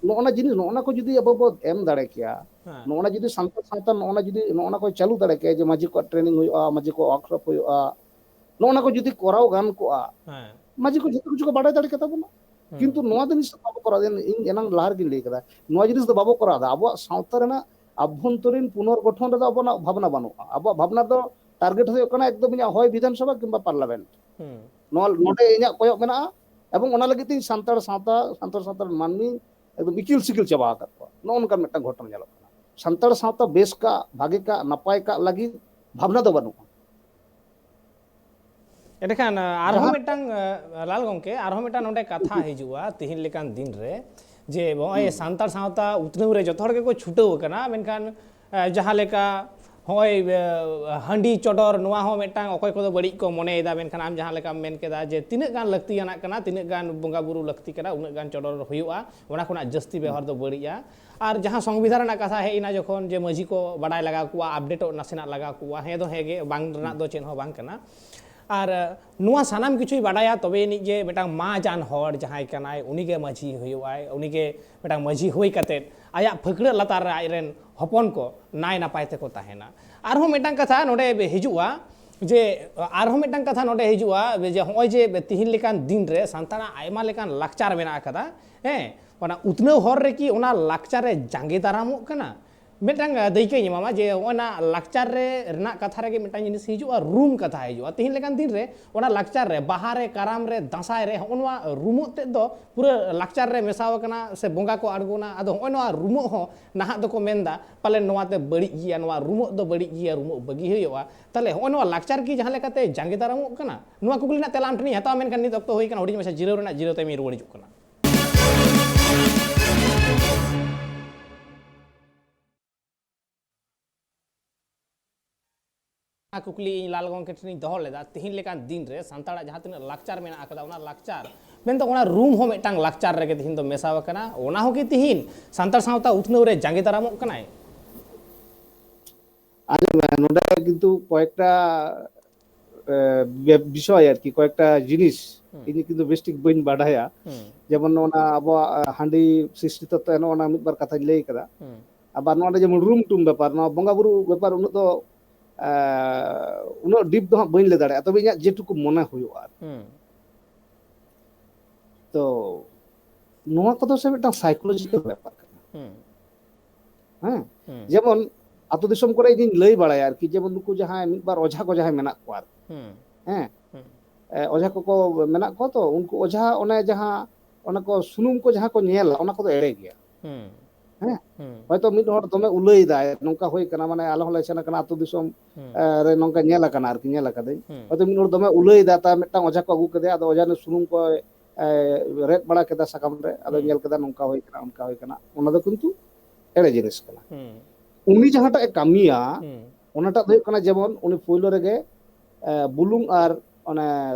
ᱱᱚᱜᱼᱚ ᱱᱟ ᱡᱤᱱᱤᱥ, ᱱᱚᱜᱼᱚ ᱱᱟ ᱠᱚ ᱡᱩᱫᱤ ᱟᱵᱚ ᱵᱚ ᱮᱢ ᱫᱟᱲᱮ ᱠᱮᱭᱟ, ᱦᱮᱸ, ᱱᱚᱜᱼᱚ ᱱᱟ ᱡᱩᱫᱤ ᱥᱟᱱᱛᱟᱲ ᱥᱟᱶᱛᱟ ᱱᱚᱜᱼᱚ ᱱᱟ ᱡᱩᱫᱤ, ᱱᱚᱜᱼᱚ ᱱᱟ ᱠᱚ ᱪᱟᱹᱞᱩ ᱫᱟᱲᱮ ᱠᱮᱭᱟ ᱡᱮ ᱢᱟᱹᱡᱷᱤ ᱠᱚᱣᱟᱜ ᱴᱨᱮᱱᱤᱝ ᱦᱩᱭᱩᱜᱼᱟ, ᱢᱟᱹᱡᱷᱤ ᱠᱚᱣᱟᱜ ᱣᱟᱨᱠᱥᱚᱯ ᱦᱩᱭᱩᱜᱼᱟ, ᱱᱚᱜᱼᱚ ᱱᱟ ᱠᱚ ᱡᱩᱫᱤ ᱠᱚᱨᱟᱣ ᱜᱟᱱ ᱠᱚᱜᱼᱟ, ᱦᱮᱸ, ᱢᱟᱹᱡᱷᱤ ᱠᱚ ᱡᱷᱚᱛᱚ ᱠᱤᱪᱷᱩ ᱠᱚ ᱵᱟᱰᱟᱭ ᱫᱟᱲᱮ ᱠᱮᱛᱟ ᱵᱚᱱᱟ᱾ ᱦᱩᱸ, ᱠᱤᱱᱛᱩ ᱱᱚᱣᱟ ᱡᱤᱱᱤᱥ ᱵᱟᱵᱚ ᱠᱚᱨᱟᱣ ᱫᱟ᱾ ᱤᱧ ᱮᱱᱟᱝ ᱞᱟᱦᱟ ᱨᱮᱜᱤᱧ ᱞᱟᱹᱭ ᱠᱟᱫᱟ, ᱱᱚᱣᱟ ᱡᱤᱱᱤᱥ ᱫᱚ ᱵᱟᱵᱚ ᱠᱚᱨᱟᱣ ᱫᱟ᱾ ᱟᱵᱚᱣᱟᱜ ᱥᱟᱶᱛᱟ ᱨᱮᱱᱟᱜ ᱟᱵᱷᱚᱱᱛᱚᱨᱤᱱ ᱯᱩᱱᱚᱨᱜᱚᱴᱷᱚᱱ ᱨᱮᱫᱚ ᱟᱵᱚᱱᱟᱜ ᱵᱷᱟᱵᱽᱱᱟ ᱵᱟᱹᱱᱩᱜᱼᱟ᱾ ᱟᱵᱚᱣᱟᱜ ᱵᱷᱟᱵᱽᱱᱟ ᱫᱚ ᱴᱟᱨᱜᱮᱴ ᱦᱩᱭᱩᱜ ᱠᱟᱱᱟ ᱮᱠᱫᱚᱢ ᱤᱧᱟᱹᱜ ᱦᱚᱭ ᱵᱤᱫᱷᱟᱱ ᱥᱚᱵᱷᱟ ᱠᱤᱝᱵᱟ ᱯᱟᱨᱞᱟᱢᱮᱱᱴ, ᱦᱩᱸ, ᱱᱚᱣᱟ ᱱᱚᱰᱮ ᱤᱧᱟᱹᱜ ᱠᱚᱭᱚᱜ ᱢᱮᱱᱟᱜᱼᱟ᱾ ᱮᱵᱚᱝ ᱚᱱᱟ ᱞᱟᱹᱜᱤᱫ ᱛᱮ ᱤᱧ ᱥᱟᱱᱛᱟᱲ ᱥᱟᱶᱛᱟ, ᱥᱟᱱᱛᱟᱲ ᱥᱟᱶᱛᱟ ᱨᱮᱱ ᱢᱟᱹᱱᱢᱤ ᱮᱠᱫᱚᱢ ᱤᱠᱤᱞ ᱥᱤᱠᱤᱞ ᱪᱟᱵᱟ ᱟᱠᱟᱫ ᱠᱚᱣᱟ᱾ ᱱᱚᱜᱼᱚ ᱱᱚᱝᱠᱟᱱ ᱢᱤᱫᱴᱟᱝ ᱜᱷᱚᱴᱚᱱᱟ ᱧᱮᱞᱚᱜ ᱠᱟᱱᱟ᱾ ᱥᱟᱱᱛᱟᱲ ᱥᱟᱶᱛᱟ ᱵᱮᱥ ᱠᱟᱜ, ᱵᱷᱟᱜᱮ ᱠᱟᱜ, ᱱᱟᱯᱟᱭ ᱠᱟᱜ ᱞᱟᱹᱜᱤᱫ ᱵᱷᱟᱵᱽᱱᱟ ᱫᱚ ᱵᱟᱹᱱᱩᱜᱼᱟ᱾ ᱮᱸᱰᱮᱠᱷᱟᱱ ᱟᱨᱦᱚᱸ ᱡᱟᱦᱟᱸ ᱢᱤᱫᱴᱟᱝ ᱞᱟᱞ ᱜᱚᱢᱠᱮ, ᱟᱨᱦᱚᱸ ᱢᱤᱫᱴᱟᱝ ᱱᱚᱰᱮ ᱠᱟᱛᱷᱟ ᱦᱤᱡᱩᱜᱼᱟ ᱛᱤᱦᱤᱧ ᱞᱮᱠᱟᱱ ᱫᱤᱱ ᱨᱮ, ᱡᱮ ᱱᱚᱜᱼᱚᱭ ᱥᱟᱱᱛᱟᱲ ᱥᱟᱶᱛᱟ ᱩᱛᱱᱟᱹᱣ ᱨᱮ ᱡᱚᱛᱚ ᱦᱚᱲ ᱜᱮᱠᱚ ᱪᱷᱩᱴᱟᱹᱣ ᱟᱠᱟᱱᱟ, ᱢᱮᱱᱠᱷᱟᱱ ᱡᱟᱦᱟᱸ ᱞᱮᱠᱟ ᱱᱚᱜᱼᱚᱭ ᱦᱟᱺᱰᱤ ᱪᱚᱰᱚᱨ, ᱱᱚᱣᱟ ᱦᱚᱸ ᱢᱤᱫᱴᱟᱝ ᱚᱠᱚᱭ ᱠᱚᱫᱚ ᱵᱟᱹᱲᱤᱡ ᱠᱚ ᱢᱚᱱᱮᱭᱮᱫᱟ, ᱢᱮᱱᱠᱷᱟᱱ ᱟᱢ ᱡᱟᱦᱟᱸ ᱞᱮᱠᱟᱢ ᱢᱮᱱ ᱠᱮᱫᱟ ᱡᱮ ᱛᱤᱱᱟᱹᱜ ᱜᱟᱱ ᱞᱟᱹᱠᱛᱤᱭᱟᱱᱟᱜ ᱠᱟᱱᱟ, ᱛᱤᱱᱟᱹᱜ ᱜᱟᱱ ᱵᱚᱸᱜᱟ ᱵᱩᱨᱩ ᱞᱟᱹᱠᱛᱤ ᱠᱟᱱᱟ, ᱩᱱᱟᱹᱜ ᱜᱟᱱ ᱪᱚᱰᱚᱨ ᱦᱩᱭᱩᱜᱼᱟ, ᱚᱱᱟ ᱠᱷᱚᱱᱟᱜ ᱡᱟᱹᱥᱛᱤ ᱵᱮᱣᱦᱟᱨ ᱫᱚ ᱵᱟᱹᱲᱤᱡᱼᱟ᱾ ᱟᱨ ᱡᱟᱦᱟᱸ ᱥᱚᱝᱵᱤᱫᱷᱟᱱ ᱨᱮᱱᱟᱜ ᱠᱟᱛᱷᱟ ᱦᱮᱡ ᱮᱱᱟ ᱡᱚᱠᱷᱚᱱ, ᱡᱮ ᱢᱟᱹᱡᱷᱤ ᱠᱚ ᱵᱟᱰᱟᱭ ᱞᱟᱜᱟᱣ ᱠᱚᱣᱟ, ᱟᱯᱰᱮᱴᱚᱜ ᱱᱟᱥᱮᱱᱟᱜ ᱞᱟᱜᱟᱣ ᱠᱚᱣᱟ, ᱦᱮᱸ ᱫᱚ ᱦᱮᱸ ᱜᱮ, ᱵᱟᱝ ᱨᱮᱱᱟᱜ ᱫᱚ ᱪᱮᱫ ᱦᱚᱸ ᱵᱟᱝ ᱠᱟᱱᱟ᱾ ᱟᱨ ᱱᱚᱣᱟ ᱥᱟᱱᱟᱢ ᱠᱤᱪᱷᱩᱭ ᱵᱟᱰᱟᱭᱟ, ᱛᱚᱵᱮ ᱟᱹᱱᱤᱡ ᱜᱮ ᱢᱤᱫᱴᱟᱝ ᱢᱟᱹᱡᱟᱱ ᱦᱚᱲ ᱡᱟᱦᱟᱸᱭ ᱠᱟᱱᱟᱭ, ᱩᱱᱤᱜᱮ ᱢᱟᱹᱡᱷᱤ ᱦᱩᱭᱩᱜᱼᱟᱭ, ᱩᱱᱤᱜᱮ ᱢᱤᱫᱴᱟᱝ ᱢᱟᱹᱡᱷᱤ ᱦᱩᱭ ᱠᱟᱛᱮᱫ ᱟᱭᱟᱜ ᱯᱷᱟᱹᱠᱲᱟᱹᱜ ᱞᱟᱛᱟᱨ ᱨᱮ ᱟᱡᱨᱮᱱ ᱦᱚᱯᱚᱱ ᱠᱚ ᱱᱟᱭ ᱱᱟᱯᱟᱭ ᱛᱮᱠᱚ ᱛᱟᱦᱮᱱᱟ᱾ ᱟᱨᱦᱚᱸ ᱢᱤᱫᱴᱟᱝ ᱠᱟᱛᱷᱟ ᱱᱚᱰᱮ ᱦᱤᱡᱩᱜᱼᱟ, ᱡᱮ ᱟᱨᱦᱚᱸ ᱢᱤᱫᱴᱟᱝ ᱠᱟᱛᱷᱟ ᱱᱚᱰᱮ ᱦᱤᱡᱩᱜᱼᱟ, ᱡᱮ ᱱᱚᱜᱼᱚᱭ ᱡᱮ ᱛᱤᱦᱤᱧ ᱞᱮᱠᱟᱱ ᱫᱤᱱ ᱨᱮ ᱥᱟᱱᱛᱟᱲᱟᱜ ᱟᱭᱢᱟ ᱞᱮᱠᱟᱱ ᱞᱟᱠᱪᱟᱨ ᱢᱮᱱᱟᱜ ᱟᱠᱟᱫᱟ, ᱦᱮᱸ, ᱚᱱᱟ ᱩᱛᱱᱟᱹᱣ ᱦᱚᱨ ᱨᱮᱠᱤ ᱚᱱᱟ ᱞᱟᱠᱪᱟᱨ ᱨᱮ ᱡᱟᱸᱜᱮ ᱫᱟᱨᱟᱢᱚᱜ ᱠᱟᱱᱟ? ᱢᱤᱫᱴᱟᱝ ᱫᱟᱹᱭᱠᱟᱹᱧ ᱮᱢᱟᱢᱟ, ᱡᱮ ᱱᱚᱜᱼᱚᱭ ᱱᱟ ᱞᱟᱠᱪᱟᱨ ᱨᱮ ᱨᱮᱱᱟᱜ ᱠᱟᱛᱷᱟ ᱨᱮᱜᱮ ᱢᱤᱫᱴᱟᱝ ᱡᱤᱱᱤᱥ ᱦᱤᱡᱩᱜᱼᱟ, ᱨᱩᱢ ᱠᱟᱛᱷᱟ ᱦᱤᱡᱩᱜᱼᱟ᱾ ᱛᱤᱦᱤᱧ ᱞᱮᱠᱟᱱ ᱫᱤᱱ ᱨᱮ ᱚᱱᱟ ᱞᱟᱠᱪᱟᱨ ᱨᱮ, ᱵᱟᱦᱟ ᱨᱮ, ᱠᱟᱨᱟᱢ ᱨᱮ, ᱫᱟᱸᱥᱟᱭ ᱨᱮ, ᱦᱚᱸᱜᱼᱚ ᱱᱚᱣᱟ ᱨᱩᱢᱚᱜ ᱛᱮᱫ ᱫᱚ ᱯᱩᱨᱟᱹ ᱞᱟᱠᱪᱟᱨ ᱨᱮ ᱢᱮᱥᱟᱣ ᱟᱠᱟᱱᱟ ᱥᱮ ᱵᱚᱸᱜᱟ ᱠᱚ ᱟᱬᱜᱚᱱᱟ᱾ ᱟᱫᱚ ᱦᱚᱸᱜᱼᱚᱭ ᱱᱚᱣᱟ ᱨᱩᱢᱚᱜ ᱦᱚᱸ ᱱᱟᱦᱟᱜ ᱫᱚᱠᱚ ᱢᱮᱱᱫᱟ ᱯᱟᱞᱮᱱ ᱱᱚᱣᱟ ᱛᱮ ᱵᱟᱹᱲᱤᱡ ᱜᱮᱭᱟ, ᱱᱚᱣᱟ ᱨᱩᱢᱚᱜ ᱫᱚ ᱵᱟᱹᱲᱤᱡ ᱜᱮᱭᱟ, ᱨᱩᱢᱚᱜ ᱵᱟᱹᱜᱤ ᱦᱩᱭᱩᱜᱼᱟ᱾ ᱛᱟᱦᱚᱞᱮ ᱦᱚᱸᱜᱼᱚᱭ ᱱᱚᱣᱟ ᱞᱟᱠᱪᱟᱨ ᱠᱤ ᱡᱟᱦᱟᱸ ᱞᱮᱠᱟᱛᱮ ᱡᱟᱸᱜᱮ ᱫᱟᱨᱟᱢᱚᱜ ᱠᱟᱱᱟ? ᱱᱚᱣᱟ ᱠᱩᱠᱞᱤ ᱨᱮᱱᱟᱜ ᱛᱮᱞᱟ ᱟᱢ ᱴᱷᱮᱱᱤᱧ ᱦᱟᱛᱟᱣᱟ, ᱢᱮᱱᱠᱷᱟᱱ ᱱᱤᱛ ᱚᱠᱛᱚ ᱦᱩᱭ ᱠᱟᱱᱟ, ᱦᱩᱰᱤᱧ ᱢᱟᱪᱷᱟ ᱡᱤᱨᱟᱹᱣ ᱨᱮᱱᱟᱜ, ᱡᱤᱨᱟᱹᱣ ᱛᱟᱭᱚᱢᱤᱧ ᱨᱩᱣᱟᱹᱲ ᱦᱤᱡᱩᱜ ᱠᱟᱱᱟ᱾ ᱚᱱᱟ ᱠᱩᱠᱞᱤ ᱤᱧ ᱞᱟᱞ ᱜᱚᱢᱠᱮ ᱴᱷᱮᱱᱤᱧ ᱫᱚᱦᱚ ᱞᱮᱫᱟ, ᱛᱤᱦᱤᱧ ᱞᱮᱠᱟᱱ ᱫᱤᱱ ᱨᱮ ᱥᱟᱱᱛᱟᱲᱟᱜ ᱡᱟᱦᱟᱸ ᱛᱤᱱᱟᱹᱜ ᱞᱟᱠᱪᱟᱨ ᱢᱮᱱᱟᱜ ᱟᱠᱟᱫᱟ, ᱚᱱᱟ ᱞᱟᱠᱪᱟᱨ ᱢᱮᱱᱫᱚ ᱚᱱᱟ ᱨᱩᱢ ᱦᱚᱸ ᱢᱤᱫᱴᱟᱝ ᱞᱟᱠᱪᱟᱨ ᱨᱮᱜᱮ ᱛᱤᱦᱤᱧ ᱫᱚ ᱢᱮᱥᱟᱣ ᱟᱠᱟᱱᱟ, ᱚᱱᱟ ᱦᱚᱸ ᱠᱤ ᱛᱤᱦᱤᱧ ᱥᱟᱱᱛᱟᱲ ᱥᱟᱶᱛᱟ ᱩᱛᱱᱟᱹᱣ ᱨᱮ ᱡᱟᱸᱜᱮ ᱫᱟᱨᱟᱢᱚᱜ ᱠᱟᱱᱟᱭ? ᱟᱸᱡᱚᱢ ᱢᱮ, ᱱᱚᱰᱮ ᱠᱤᱱᱛᱩ ᱠᱚᱭᱮᱠᱴᱟ, ᱮ, ᱵᱮ-, ᱵᱤᱥᱚᱭ ᱟᱨᱠᱤ, ᱠᱚᱭᱮᱠᱴᱟ ᱡᱤᱱᱤᱥ ᱦᱩᱸ᱾ ᱤᱧ ᱠᱤᱱᱛᱩ ᱵᱮᱥ ᱴᱷᱤᱠ ᱵᱟᱹᱧ ᱵᱟᱰᱟᱭᱟ᱾ ᱦᱩᱸ᱾ ᱡᱮᱢᱚᱱ ᱚᱱᱟ ᱟᱵᱚᱣᱟᱜ, ᱟ, ᱦᱟᱺᱰᱤ ᱥᱨᱤᱥᱴᱤ ᱛᱚᱛᱛᱚ, ᱱᱚᱜᱼᱚ ᱱᱟ ᱢᱤᱫ ᱵᱟᱨ ᱠᱟᱛᱷᱟᱧ ᱞᱟᱹᱭ ᱠᱟᱫᱟ᱾ ᱦᱩᱸ᱾ ᱟᱵᱟᱨ ᱱᱚᱣᱟ ᱡᱮᱢᱚᱱ ᱨᱩᱢ ᱴᱩᱢ ᱵᱮᱯᱟᱨ, ᱱᱚᱣᱟ ᱵᱚᱸᱜᱟ ᱵᱩᱨᱩ ᱵᱮᱯᱟᱨ ᱩᱱᱟᱹᱜ ᱫᱚ, ᱮ, ᱩᱱᱟᱹᱜ ᱰᱤᱯ ᱫᱚ ᱦᱟᱸᱜ ᱵᱟᱹᱧ ᱞᱟᱹᱭ ᱫᱟᱲᱮᱭᱟᱜᱼᱟ, ᱛᱚᱵᱮ ᱤᱧᱟᱹᱜ ᱡᱮᱴᱩᱠᱩ ᱢᱚᱱᱮ ᱦᱩᱭᱩᱜᱼᱟ ᱟᱨᱠᱤ᱾ ᱦᱩᱸ᱾ ᱛᱚ ᱱᱚᱣᱟ ᱠᱚᱫᱚ ᱥᱮ ᱢᱤᱫᱴᱟᱝ ᱥᱟᱭᱠᱳᱞᱚᱡᱤᱠᱟᱞ ᱵᱮᱯᱟᱨ ᱠᱟᱱᱟ᱾ ᱦᱩᱸ᱾ ᱦᱮᱸ? ᱦᱩᱸ᱾ ᱡᱮᱢᱚᱱ ᱟᱹᱛᱩ ᱫᱤᱥᱚᱢ ᱠᱚᱨᱮ ᱤᱧᱤᱧ ᱞᱟᱹᱭ ᱵᱟᱲᱟᱭᱟ ᱟᱨᱠᱤ, ᱡᱮᱢᱚᱱ ᱱᱩᱠᱩ ᱡᱟᱦᱟᱸᱭ ᱢᱤᱫ ᱵᱟᱨ ᱚᱡᱷᱟ ᱠᱚ ᱡᱟᱦᱟᱸᱭ ᱢᱮᱱᱟᱜ ᱠᱚᱣᱟ ᱟᱨᱠᱤ᱾ ᱦᱩᱸ᱾ ᱦᱮᱸ? ᱦᱩᱸ᱾ ᱮ, ᱚᱡᱷᱟ ᱠᱚᱠᱚ ᱢᱮᱱᱟᱜ ᱠᱚᱣᱟ ᱛᱚ, ᱩᱱᱠᱩ ᱚᱡᱷᱟ ᱚᱱᱮ ᱡᱟᱦᱟᱸ, ᱚᱱᱟ ᱠᱚ ᱥᱩᱱᱩᱢ ᱠᱚ ᱡᱟᱦᱟᱸ ᱠᱚ ᱧᱮᱞᱟ, ᱚᱱᱟ ᱠᱚᱫᱚ ᱮᱲᱮ ᱜᱮᱭᱟ᱾ ᱦᱩᱸ᱾ ᱦᱮᱸ? ᱦᱩᱸ᱾ ᱦᱚᱭᱛᱳ ᱢᱤᱫ ᱦᱚᱲ ᱫᱚᱢᱮ ᱩᱞᱟᱹᱭ ᱫᱟᱭ, ᱱᱚᱝᱠᱟ ᱦᱩᱭ ᱠᱟᱱᱟ, ᱢᱟᱱᱮ ᱟᱞᱮ ᱦᱚᱸᱞᱮ ᱥᱮᱱ ᱟᱠᱟᱱᱟ ᱟᱹᱛᱩ ᱫᱤᱥᱚᱢ, ᱦᱩᱸ᱾ ᱮ, ᱨᱮ ᱱᱚᱝᱠᱟ ᱧᱮᱞ ᱟᱠᱟᱱᱟ ᱟᱨᱠᱤ, ᱧᱮᱞ ᱟᱠᱟᱫᱟᱹᱧ᱾ ᱦᱩᱸ᱾ ᱦᱚᱭᱛᱳ ᱢᱤᱫ ᱦᱚᱲ ᱫᱚᱢᱮ ᱩᱞᱟᱹᱭ ᱫᱟ, ᱛᱟᱭ ᱢᱤᱫᱴᱟᱝ ᱚᱡᱷᱟ ᱠᱚ ᱟᱹᱜᱩ ᱠᱮᱫᱮᱭᱟ, ᱟᱫᱚ ᱚᱡᱷᱟ ᱱᱩᱭ ᱥᱩᱱᱩᱢ ᱠᱚᱭ, ᱮ, ᱨᱮᱫ ᱵᱟᱲᱟ ᱠᱮᱫᱟ ᱥᱟᱠᱟᱢ ᱨᱮ, ᱟᱫᱚ ᱦᱩᱸ᱾ ᱧᱮᱞ ᱠᱮᱫᱟ ᱱᱚᱝᱠᱟ ᱦᱩᱭ ᱠᱟᱱᱟ, ᱚᱱᱠᱟ ᱦᱩᱭ ᱠᱟᱱᱟ, ᱚᱱᱟ ᱫᱚ ᱠᱤᱱᱛᱩ ᱮᱲᱮ ᱡᱤᱱᱤᱥ ᱠᱟᱱᱟ᱾ ᱦᱩᱸ᱾ ᱩᱱᱤ ᱡᱟᱦᱟᱸᱴᱟᱜ ᱮ ᱠᱟᱹᱢᱤᱭᱟ, ᱦᱩᱸ᱾ ᱚᱱᱟᱴᱟᱜ ᱫᱚ ᱦᱩᱭᱩᱜ ᱠᱟᱱᱟ, ᱡᱮᱢᱚᱱ ᱩᱱᱤ ᱯᱳᱭᱞᱳ ᱨᱮᱜᱮ, ᱮ, ᱵᱩᱞᱩᱝ ᱟᱨ ᱚᱱᱮ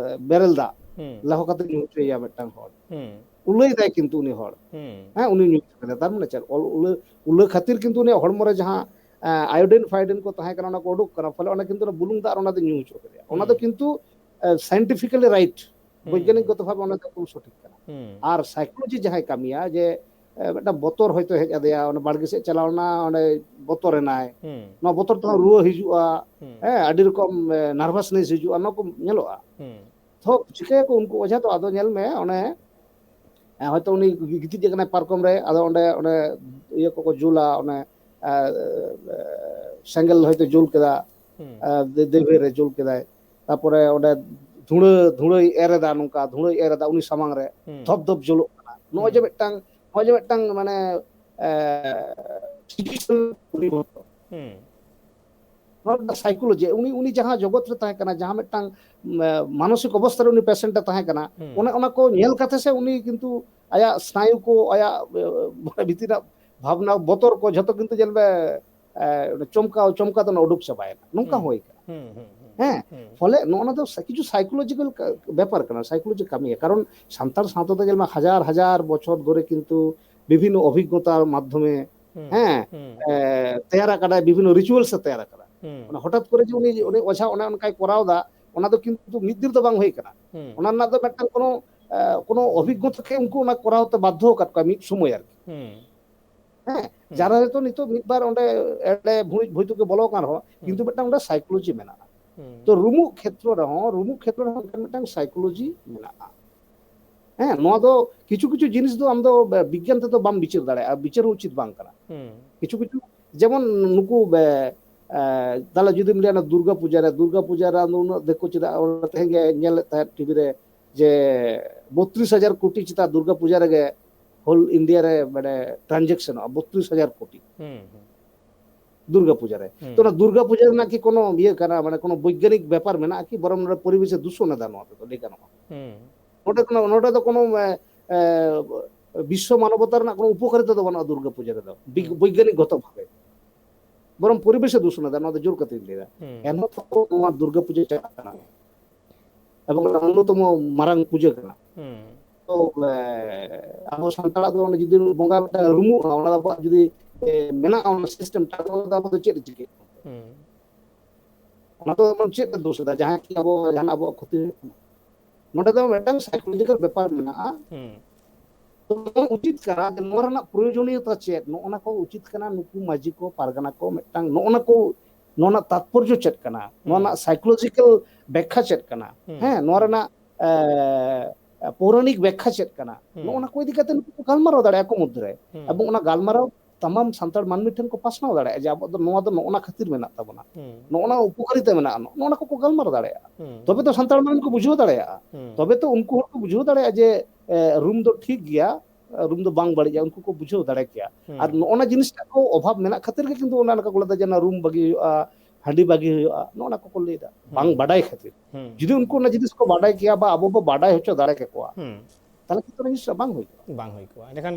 ᱵᱮᱨᱮᱞ ᱫᱟᱜ ᱦᱩᱸ᱾ ᱞᱮᱦᱚ ᱠᱟᱛᱮ ᱧᱩ ᱦᱚᱪᱚᱭᱮᱭᱟ ᱢᱤᱫᱴᱟᱝ ᱦᱚᱲ᱾ ᱦᱩᱸ᱾ ᱩᱞᱟᱹᱭ ᱫᱟᱭ ᱠᱤᱱᱛᱩ ᱩᱱᱤ ᱦᱚᱲ᱾ ᱦᱩᱸ᱾ ᱦᱮᱸ, ᱩᱱᱤ ᱧᱩ ᱦᱚᱪᱚ ᱠᱮᱫᱟ᱾ ᱛᱟᱨ ᱢᱟᱱᱮ ᱪᱮᱫ? ᱚᱞ-, ᱩᱞᱟᱹ, ᱩᱞᱟᱹ ᱠᱷᱟᱹᱛᱤᱨ ᱠᱤᱱᱛᱩ ᱩᱱᱤᱭᱟᱜ ᱦᱚᱲᱢᱚ ᱨᱮ ᱡᱟᱦᱟᱸ, ᱮ, ᱟᱭᱳᱰᱤᱱ ᱯᱷᱟᱭᱳᱰᱤᱱ ᱠᱚ ᱛᱟᱦᱮᱸ ᱠᱟᱱᱟ, ᱚᱱᱟ ᱠᱚ ᱩᱰᱩᱠ ᱠᱟᱱᱟ᱾ ᱯᱷᱚᱞᱮ ᱚᱱᱟ ᱠᱤᱱᱛᱩ ᱚᱱᱟ ᱵᱩᱞᱩᱝ ᱫᱟᱜ ᱨᱮ ᱚᱱᱟ ᱫᱚ ᱧᱩ ᱦᱚᱪᱚ ᱠᱮᱫᱮᱭᱟ᱾ ᱚᱱᱟ ᱫᱚ ᱦᱩᱸ᱾ ᱠᱤᱱᱛᱩ, ᱮ, scientifically right᱾ ᱦᱩᱸ᱾ ᱵᱳᱭᱜᱽᱜᱟᱱᱤᱠ ᱜᱚᱛᱚ ᱵᱷᱟᱵᱮ ᱚᱱᱟ ᱫᱚ ᱮᱠᱫᱚᱢ ᱥᱚᱴᱷᱤᱠ ᱠᱟᱱᱟ᱾ ᱦᱩᱸ᱾ ᱟᱨ psychology ᱡᱟᱦᱟᱸᱭ ᱠᱟᱹᱢᱤᱭᱟ, ᱡᱮ, ᱮ, ᱢᱤᱫᱴᱟᱝ ᱵᱚᱛᱚᱨ ᱦᱚᱭᱛᱳ ᱦᱮᱡ ᱟᱫᱮᱭᱟ, ᱚᱱᱟ ᱵᱟᱲᱜᱮ ᱥᱮᱫ ᱪᱟᱞᱟᱣ ᱮᱱᱟ, ᱚᱸᱰᱮ ᱵᱚᱛᱚᱨ ᱮᱱᱟᱭ, ᱦᱩᱸ᱾ ᱱᱚᱣᱟ ᱵᱚᱛᱚᱨ ᱛᱮᱦᱚᱸ ᱨᱩᱣᱟᱹ ᱦᱤᱡᱩᱜᱼᱟ, ᱦᱩᱸ᱾ ᱦᱮᱸ, ᱟᱹᱰᱤ ᱨᱚᱠᱚᱢ, ᱮ, nervousness ᱦᱤᱡᱩᱜᱼᱟ, ᱱᱚᱣᱟ ᱠᱚ ᱧᱮᱞᱚᱜᱼᱟ᱾ ᱦᱩᱸ᱾ ᱛᱚ ᱪᱤᱠᱟᱹᱭᱟᱠᱚ ᱩᱱᱠᱩ ᱚᱡᱷᱟ ᱫᱚ? ᱟᱫᱚ ᱧᱮᱞ ᱢᱮ, ᱚᱱᱮ, ᱮ, ᱦᱚᱭᱛᱳ ᱩᱱᱤ ᱜᱤᱛᱤᱡ ᱟᱠᱟᱱᱟᱭ ᱯᱟᱨᱠᱚᱢ ᱨᱮ, ᱟᱫᱚ ᱚᱸᱰᱮ, ᱚᱸᱰᱮ ᱤᱭᱟᱹ ᱠᱚᱠᱚ ᱡᱩᱞᱟ, ᱚᱱᱮ, ᱮ, ᱮ, ᱥᱮᱸᱜᱮᱞ ᱦᱚᱭᱛᱳ ᱡᱩᱞ ᱠᱮᱫᱟ, ᱦᱩᱸ᱾ ᱮ, ᱫᱮ-, ᱫᱮᱣᱦᱮ ᱨᱮ ᱡᱩᱞ ᱠᱮᱫᱟᱭ, ᱛᱟᱯᱚᱨᱮ ᱚᱸᱰᱮ ᱫᱷᱩᱲᱟᱹ, ᱫᱷᱩᱲᱟᱹᱭ ᱮᱨ ᱮᱫᱟ, ᱱᱚᱝᱠᱟ ᱫᱷᱩᱲᱟᱹᱭ ᱮᱨ ᱮᱫᱟ ᱩᱱᱤ ᱥᱟᱢᱟᱝ ᱨᱮ, ᱦᱩᱸ᱾ ᱫᱷᱚᱯ ᱫᱷᱚᱯ ᱡᱩᱞᱩᱜ ᱠᱟᱱᱟ᱾ ᱱᱚᱜᱼᱚᱭ ᱡᱮ ᱦᱩᱸ᱾ ᱢᱤᱫᱴᱟᱝ, ᱱᱚᱜᱼᱚᱭ ᱡᱮ ᱢᱤᱫᱴᱟᱝ, ᱢᱟᱱᱮ, ᱮ, situation ᱯᱚᱨᱤᱵᱚᱨᱛᱚᱱ᱾ ᱦᱩᱸ᱾ ᱱᱚᱣᱟ ᱢᱤᱫᱴᱟᱝ psychology, ᱩᱱᱤ, ᱩᱱᱤ ᱡᱟᱦᱟᱸ ᱡᱚᱜᱚᱛ ᱨᱮ ᱛᱟᱦᱮᱸ ᱠᱟᱱᱟ, ᱡᱟᱦᱟᱸ ᱢᱤᱫᱴᱟᱝ, ᱢᱟ-, ᱢᱟᱱᱚᱥᱤᱠ ᱚᱵᱚᱥᱛᱷᱟ ᱨᱮ ᱩᱱᱤ patient ᱮ ᱛᱟᱦᱮᱸ ᱠᱟᱱᱟ, ᱦᱩᱸ᱾ ᱚᱱᱮ ᱚᱱᱟ ᱠᱚ ᱧᱮᱞ ᱠᱟᱛᱮ ᱥᱮ ᱩᱱᱤ ᱠᱤᱱᱛᱩ ᱟᱭᱟᱜ ᱥᱱᱟᱭᱩ ᱠᱚ, ᱟᱭᱟᱜ, ᱮ, ᱢᱚᱱᱮ ᱵᱷᱤᱛᱤᱨ ᱨᱮᱱᱟᱜ ᱵᱷᱟᱵᱽᱱᱟ, ᱵᱚᱛᱚᱨ ᱠᱚ ᱡᱷᱚᱛᱚ ᱠᱤᱱᱛᱩ ᱧᱮᱞ ᱢᱮ, ᱮ, ᱪᱚᱢᱠᱟᱣ, ᱪᱚᱢᱠᱟᱣ ᱛᱮ ᱚᱱᱟ ᱩᱰᱩᱠ ᱪᱟᱵᱟᱭᱮᱱᱟ᱾ ᱱᱚᱝᱠᱟ ᱦᱩᱸ᱾ ᱦᱚᱸ ᱦᱩᱭ ᱠᱟᱱᱟ᱾ ᱦᱩᱸ, ᱦᱩᱸ, ᱦᱩᱸ, ᱦᱮᱸ, ᱦᱩᱸ᱾ ᱯᱷᱚᱞᱮ ᱱᱚᱜᱼᱚ ᱱᱚᱣᱟ ᱫᱚ ᱥᱟ-, ᱠᱤᱪᱷᱩ psychological ᱠᱟ-, ᱵᱮᱯᱟᱨ ᱠᱟᱱᱟ, psychology ᱠᱟᱹᱢᱤᱭᱟ᱾ ᱠᱟᱨᱚᱱ ᱥᱟᱱᱛᱟᱲ ᱥᱟᱶᱛᱟ ᱫᱚ ᱧᱮᱞ ᱢᱮ, ᱦᱟᱡᱟᱨ ᱦᱟᱡᱟᱨ ᱵᱚᱪᱷᱚᱨ ᱫᱷᱚᱨᱮ ᱠᱤᱱᱛᱩ ᱵᱤᱵᱷᱤᱱᱱᱚ ᱚᱵᱷᱤᱜᱽᱜᱚᱛᱟ ᱢᱟᱫᱽᱫᱷᱚᱢᱮ, ᱦᱩᱸ, ᱦᱮᱸ, ᱦᱩᱸ᱾ ᱮ, ᱛᱮᱭᱟᱨ ᱟᱠᱟᱫᱟᱭ, ᱵᱤᱵᱷᱤᱱᱱᱚ rituals ᱮ ᱛᱮᱭᱟᱨ ᱟᱠᱟᱫᱟ᱾ ᱦᱩᱸ᱾ ᱚᱱᱟ ᱦᱚᱴᱟᱛ ᱠᱚᱨᱮ ᱡᱮ ᱩᱱᱤ, ᱩᱱᱤ ᱚᱡᱷᱟ ᱚᱱᱮ ᱚᱱᱠᱟᱭ ᱠᱚᱨᱟᱣ ᱫᱟ, ᱚᱱᱟ ᱫᱚ ᱠᱤᱱᱛᱩ ᱢᱤᱫ ᱫᱤᱱ ᱫᱚ ᱵᱟᱝ ᱦᱩᱭ ᱠᱟᱱᱟ᱾ ᱦᱩᱸ᱾ ᱚᱱᱟ ᱨᱮᱱᱟᱜ ᱫᱚ ᱢᱤᱫᱴᱟᱝ ᱠᱳᱱᱳ, ᱮ, ᱠᱳᱱᱳ ᱚᱵᱷᱤᱜᱽᱜᱚᱛᱟ ᱠᱷᱮ ᱩᱱᱠᱩ ᱚᱱᱟ ᱠᱚᱨᱟᱣ ᱛᱮ ᱵᱟᱫᱽᱫᱷᱚ ᱟᱠᱟᱫ ᱠᱚᱣᱟ ᱢᱤᱫ ᱥᱚᱢᱚᱭ ᱟᱨᱠᱤ᱾ ᱦᱩᱸ᱾ ᱦᱮᱸ, ᱦᱩᱸ᱾ ᱡᱟᱦᱟᱸ ᱨᱮ ᱦᱚᱭᱛᱳ ᱱᱤᱛᱚᱜ ᱢᱤᱫ ᱵᱟᱨ ᱚᱸᱰᱮ ᱮᱲᱮ ᱵᱷᱩᱲᱩᱡ ᱵᱷᱩᱲᱩᱡ ᱛᱮᱠᱚ ᱵᱚᱞᱚ ᱟᱠᱟᱱ ᱨᱮᱦᱚᱸ, ᱦᱩᱸ᱾ ᱠᱤᱱᱛᱩ ᱢᱤᱫᱴᱟᱝ ᱚᱸᱰᱮ psychology ᱢᱮᱱᱟᱜᱼᱟ᱾ ᱦᱩᱸ᱾ ᱛᱚ ᱨᱩᱢᱩᱜ ᱠᱷᱮᱛᱨᱚ ᱨᱮᱦᱚᱸ, ᱨᱩᱢᱩᱜ ᱠᱷᱮᱛᱨᱚ ᱨᱮᱦᱚᱸ ᱚᱱᱠᱟᱱ ᱢᱤᱫᱴᱟᱝ psychology ᱢᱮᱱᱟᱜᱼᱟ᱾ ᱦᱮᱸ, ᱱᱚᱣᱟ ᱫᱚ ᱠᱤᱪᱷᱩ ᱠᱤᱪᱷᱩ ᱡᱤᱱᱤᱥ ᱫᱚ ᱟᱢ ᱫᱚ ᱵᱤᱜᱽᱜᱟᱱ ᱛᱮᱫᱚ ᱵᱟᱢ ᱵᱤᱪᱟᱹᱨ ᱫᱟᱲᱮᱭᱟᱜᱼᱟ, ᱵᱤᱪᱟᱹᱨ ᱦᱚᱸ ᱩᱪᱤᱛ ᱵᱟᱝ ᱠᱟᱱᱟ᱾ ᱦᱩᱸ᱾ ᱠᱤᱪᱷᱩ ᱠᱤᱪᱷᱩ, ᱡᱮᱢᱚᱱ ᱱᱩᱠᱩ ᱵᱮ-, ᱮ, ᱛᱟᱦᱞᱮ ᱡᱩᱫᱤᱢ ᱞᱟᱹᱭᱟ ᱚᱱᱟ ᱫᱩᱨᱜᱟ ᱯᱩᱡᱟ ᱨᱮ, ᱫᱩᱨᱜᱟ ᱯᱩᱡᱟ ᱨᱮ ᱟᱫᱚ ᱩᱱᱟᱹᱜ ᱫᱤᱠᱩ ᱪᱮᱫᱟᱜ, ᱚᱱᱟ ᱛᱮᱦᱮᱧ ᱜᱮ ᱧᱮᱞᱮᱫ ᱛᱟᱦᱮᱸᱫ ᱴᱤᱵᱷᱤ ᱨᱮ, ᱡᱮ ᱵᱚᱛᱨᱤᱥ ᱦᱟᱡᱟᱨ ᱠᱳᱴᱤ ᱪᱮᱛᱟᱱ ᱫᱩᱨᱜᱟ ᱯᱩᱡᱟ ᱨᱮᱜᱮ ᱦᱳᱞ ᱤᱱᱰᱤᱭᱟ ᱨᱮ ᱢᱟᱱᱮ ᱴᱨᱟᱱᱡᱮᱠᱥᱚᱱᱚᱜᱼᱟ ᱵᱚᱛᱨᱤᱥ ᱦᱟᱡᱟᱨ ᱠᱳᱴᱤ ᱦᱩᱸ ᱦᱩᱸ ᱫᱩᱨᱜᱟ ᱯᱩᱡᱟ ᱨᱮ᱾ ᱦᱩᱸ᱾ ᱛᱚ ᱚᱱᱟ ᱫᱩᱨᱜᱟ ᱯᱩᱡᱟ ᱨᱮᱱᱟᱜ ᱠᱤ ᱠᱳᱱᱳ ᱤᱭᱟᱹ ᱠᱟᱱᱟ, ᱢᱟᱱᱮ ᱠᱳᱱᱳ ᱵᱳᱭᱜᱟᱱᱤᱠ ᱵᱮᱯᱟᱨ ᱢᱮᱱᱟᱜᱼᱟ ᱠᱤ? ᱵᱚᱨᱚᱝ ᱱᱚᱰᱮ ᱯᱚᱨᱤᱵᱮᱥᱮ ᱫᱩᱥᱚᱱ ᱮᱫᱟ, ᱱᱚᱣᱟ ᱛᱮᱫᱚ ᱞᱟᱹᱭ ᱜᱟᱱᱚᱜᱼᱟ᱾ ᱦᱩᱸ ᱱᱚᱰᱮ ᱠᱳᱱᱳ, ᱱᱚᱰᱮ ᱫᱚ ᱠᱳᱱᱳ ᱮ, ᱮ, ᱵᱤᱥᱥᱚ ᱢᱟᱱᱚᱵᱚᱛᱟ ᱨᱮᱱᱟᱜ ᱠᱳᱱᱳ ᱩᱯᱚᱠᱟᱨᱤᱛᱟ ᱫᱚ ᱵᱟᱹᱱᱩᱜᱼᱟ ᱫᱩᱨᱜᱟ ᱯᱩᱡᱟ ᱨᱮᱫᱚ, ᱵᱤᱜ- ᱦᱩᱸ᱾ ᱵᱳᱭᱜᱟᱱᱤᱠ ᱜᱚᱛᱚ ᱵᱷᱟᱵᱮ, ᱵᱚᱨᱚᱝ ᱯᱚᱨᱤᱵᱮᱥᱮ ᱫᱩᱥᱚᱱ ᱮᱫᱟ, ᱱᱚᱣᱟ ᱫᱚ ᱡᱳᱨ ᱠᱟᱛᱮᱧ ᱞᱟᱹᱭᱫᱟ᱾ ᱦᱩᱸ᱾ ᱮᱱᱦᱚᱸ ᱛᱚ ᱱᱚᱣᱟ ᱫᱩᱨᱜᱟ ᱯᱩᱡᱟ ᱪᱟᱞᱟᱜ ᱠᱟᱱᱟ, ᱮᱵᱚᱝ ᱚᱱᱟ ᱚᱱᱱᱚᱛᱚᱢᱚ ᱢᱟᱨᱟᱝ ᱯᱩᱡᱟᱹ ᱠᱟᱱᱟ᱾ ᱦᱩᱸ ᱛᱚ ᱮ, ᱟᱵᱚ ᱥᱟᱱᱛᱟᱲᱟᱜ ᱫᱚ ᱚᱸᱰᱮ ᱡᱩᱫᱤ ᱵᱚᱸᱜᱟ ᱢᱤᱫᱴᱟᱝ ᱨᱩᱢᱩᱜᱼᱟ, ᱚᱱᱟ ᱫᱚ ᱟᱵᱚᱣᱟᱜ ᱡᱩᱫᱤ ᱮ, ᱢᱮᱱᱟᱜᱼᱟ ᱚᱱᱟ ᱥᱤᱥᱴᱮᱢ, ᱛᱟᱦᱚᱞᱮ ᱚᱱᱟ ᱫᱚ ᱟᱵᱚ ᱫᱚ ᱪᱮᱫ ᱪᱤᱠᱟᱹᱜᱼᱟ? ᱦᱩᱸ ᱚᱱᱟ ᱫᱚ ᱟᱵᱚ ᱪᱮᱫ ᱵᱚᱱ ᱫᱳᱥ ᱮᱫᱟ? ᱡᱟᱦᱟᱸ ᱠᱤ ᱟᱵᱚ ᱡᱟᱦᱟᱱᱟᱜ ᱟᱵᱚᱣᱟᱜ ᱠᱷᱚᱛᱤ ᱦᱩᱭᱩᱜ ᱠᱟᱱᱟ? ᱱᱚᱰᱮ ᱫᱚ ᱢᱤᱫᱴᱟᱝ ᱥᱟᱭᱠᱳᱞᱚᱡᱤᱠᱟᱞ ᱵᱮᱯᱟᱨ ᱢᱮᱱᱟᱜᱼᱟ᱾ ᱦᱩᱸ ᱛᱚ ᱱᱚᱣᱟ ᱩᱪᱤᱛ ᱠᱟᱱᱟ ᱡᱮ ᱱᱚᱣᱟ ᱨᱮᱱᱟᱜ ᱯᱨᱚᱭᱳᱡᱚᱱᱤᱭᱚᱛᱟ ᱪᱮᱫ, ᱱᱚᱜᱼᱚ ᱱᱟ ᱠᱚ ᱩᱪᱤᱛ ᱠᱟᱱᱟ ᱱᱩᱠᱩ ᱢᱟᱹᱡᱷᱤ ᱠᱚ, ᱯᱟᱨᱜᱟᱱᱟ ᱠᱚ ᱢᱤᱫᱴᱟᱝ ᱱᱚᱜᱼᱚ ᱱᱟ ᱠᱚ, ᱱᱚᱣᱟ ᱨᱮᱱᱟᱜ ᱛᱟᱛᱯᱚᱨᱡᱚ ᱪᱮᱫ ᱠᱟᱱᱟ, ᱱᱚᱣᱟ ᱦᱩᱸ᱾ ᱨᱮᱱᱟᱜ ᱥᱟᱭᱠᱳᱞᱚᱡᱤᱠᱟᱞ ᱵᱮᱠᱠᱷᱟ ᱪᱮᱫ ᱠᱟᱱᱟ, ᱦᱩᱸ᱾ ᱦᱮᱸ, ᱱᱚᱣᱟ ᱨᱮᱱᱟᱜ ᱮ, ᱯᱳᱨᱟᱱᱤᱠ ᱵᱮᱠᱠᱷᱟ ᱪᱮᱫ ᱠᱟᱱᱟ, ᱦᱩᱸ᱾ ᱱᱚᱜᱼᱚ ᱱᱟ ᱠᱚ ᱤᱫᱤ ᱠᱟᱛᱮ ᱱᱩᱠᱩ ᱠᱚ ᱜᱟᱞᱢᱟᱨᱟᱣ ᱫᱟᱲᱮᱭᱟᱜᱼᱟ ᱟᱠᱚ ᱢᱚᱫᱽᱫᱷᱮ ᱨᱮ᱾ ᱦᱩᱸ᱾ ᱮᱵᱚᱝ ᱚᱱᱟ ᱜᱟᱞᱢᱟᱨᱟᱣ ᱛᱟᱢᱟᱢ ᱥᱟᱱᱛᱟᱲ ᱢᱟᱹᱱᱢᱤ ᱴᱷᱮᱱ ᱠᱚ ᱯᱟᱥᱱᱟᱣ ᱫᱟᱲᱮᱭᱟᱜᱼᱟ ᱡᱮ ᱟᱵᱚ ᱫᱚ ᱱᱚᱣᱟ ᱫᱚ ᱱᱚᱜᱼᱚ ᱱᱟ ᱠᱷᱟᱹᱛᱤᱨ ᱢᱮᱱᱟᱜ ᱛᱟᱵᱚᱱᱟ, ᱦᱩᱸ᱾ ᱱᱚᱜᱼᱚ ᱱᱟ ᱩᱯᱚᱠᱟᱨᱤᱛᱟ ᱢᱮᱱᱟᱜᱼᱟ, ᱱᱚᱜᱼᱚ ᱱᱟ ᱠᱚᱠᱚ ᱜᱟᱞᱢᱟᱨᱟᱣ ᱫᱟᱲᱮᱭᱟᱜᱼᱟ᱾ ᱦᱩᱸ᱾ ᱛᱚᱵᱮ ᱛᱚ ᱥᱟᱱᱛᱟᱲ ᱢᱟᱹᱱᱢᱤ ᱠᱚ ᱵᱩᱡᱷᱟᱹᱣ ᱫᱟᱲᱮᱭᱟᱜᱼᱟ, ᱦᱩᱸ᱾ ᱛᱚᱵᱮ ᱛᱚ ᱩᱱᱠᱩ ᱦᱚᱲ ᱠᱚ ᱵᱩᱡᱷᱟᱹᱣ ᱫᱟᱲᱮᱭᱟᱜᱼᱟ ᱡᱮ ᱮ, ᱨᱩᱢ ᱫᱚ ᱴᱷᱤᱠ ᱜᱮᱭᱟ, ᱨᱩᱢ ᱫᱚ ᱵᱟᱝ ᱵᱟᱹᱲᱤᱡᱼᱟ, ᱩᱱᱠᱩ ᱠᱚ ᱵᱩᱡᱷᱟᱹᱣ ᱫᱟᱲᱮ ᱠᱮᱭᱟ᱾ ᱦᱩᱸ᱾ ᱟᱨ ᱱᱚᱜᱼᱚ ᱱᱟ ᱡᱤᱱᱤᱥᱴᱟᱜ ᱠᱚ ᱚᱵᱷᱟᱵ ᱢᱮᱱᱟᱜ ᱠᱷᱟᱹᱛᱤᱨ ᱜᱮ ᱠᱤᱱᱛᱩ ᱚᱱᱟ ᱞᱮᱠᱟ ᱠᱚ ᱞᱟᱹᱭᱫᱟ ᱡᱮ ᱚᱱᱟ ᱨᱩᱢ ᱵᱟᱹᱜᱤ ᱦᱩᱭᱩᱜᱼᱟ, ᱦᱟᱺᱰᱤ ᱵᱟᱹᱜᱤ ᱦᱩᱭᱩᱜᱼᱟ, ᱱᱚᱜᱼᱚ ᱱᱟ ᱠᱚᱠᱚ ᱞᱟᱹᱭᱫᱟ ᱵᱟᱝ ᱦᱩᱸ᱾ ᱵᱟᱰᱟᱭ ᱠᱷᱟᱹᱛᱤᱨ᱾ ᱦᱩᱸ᱾ ᱡᱩᱫᱤ ᱩᱱᱠᱩ ᱚᱱᱟ ᱡᱤᱱᱤᱥ ᱠᱚ ᱵᱟᱰᱟᱭ ᱠᱮᱭᱟ ᱵᱟ ᱟᱵᱚ ᱵᱚ ᱵᱟᱰᱟᱭ ᱦᱚᱪᱚ ᱫᱟᱲᱮ ᱠᱮᱠᱚᱣᱟ, ᱦᱩᱸ᱾ ᱛᱟᱦᱚᱞᱮ ᱠᱤᱱᱛᱩ ᱚᱱᱟ ᱡᱤᱱᱤᱥᱴᱟᱜ ᱵᱟᱝ ᱦᱩᱭ ᱠᱚᱜᱼᱟ᱾ ᱵᱟᱝ ᱦᱩᱭ ᱠᱚᱜᱼᱟ᱾ ᱮᱸᱰᱮᱠᱷᱟᱱ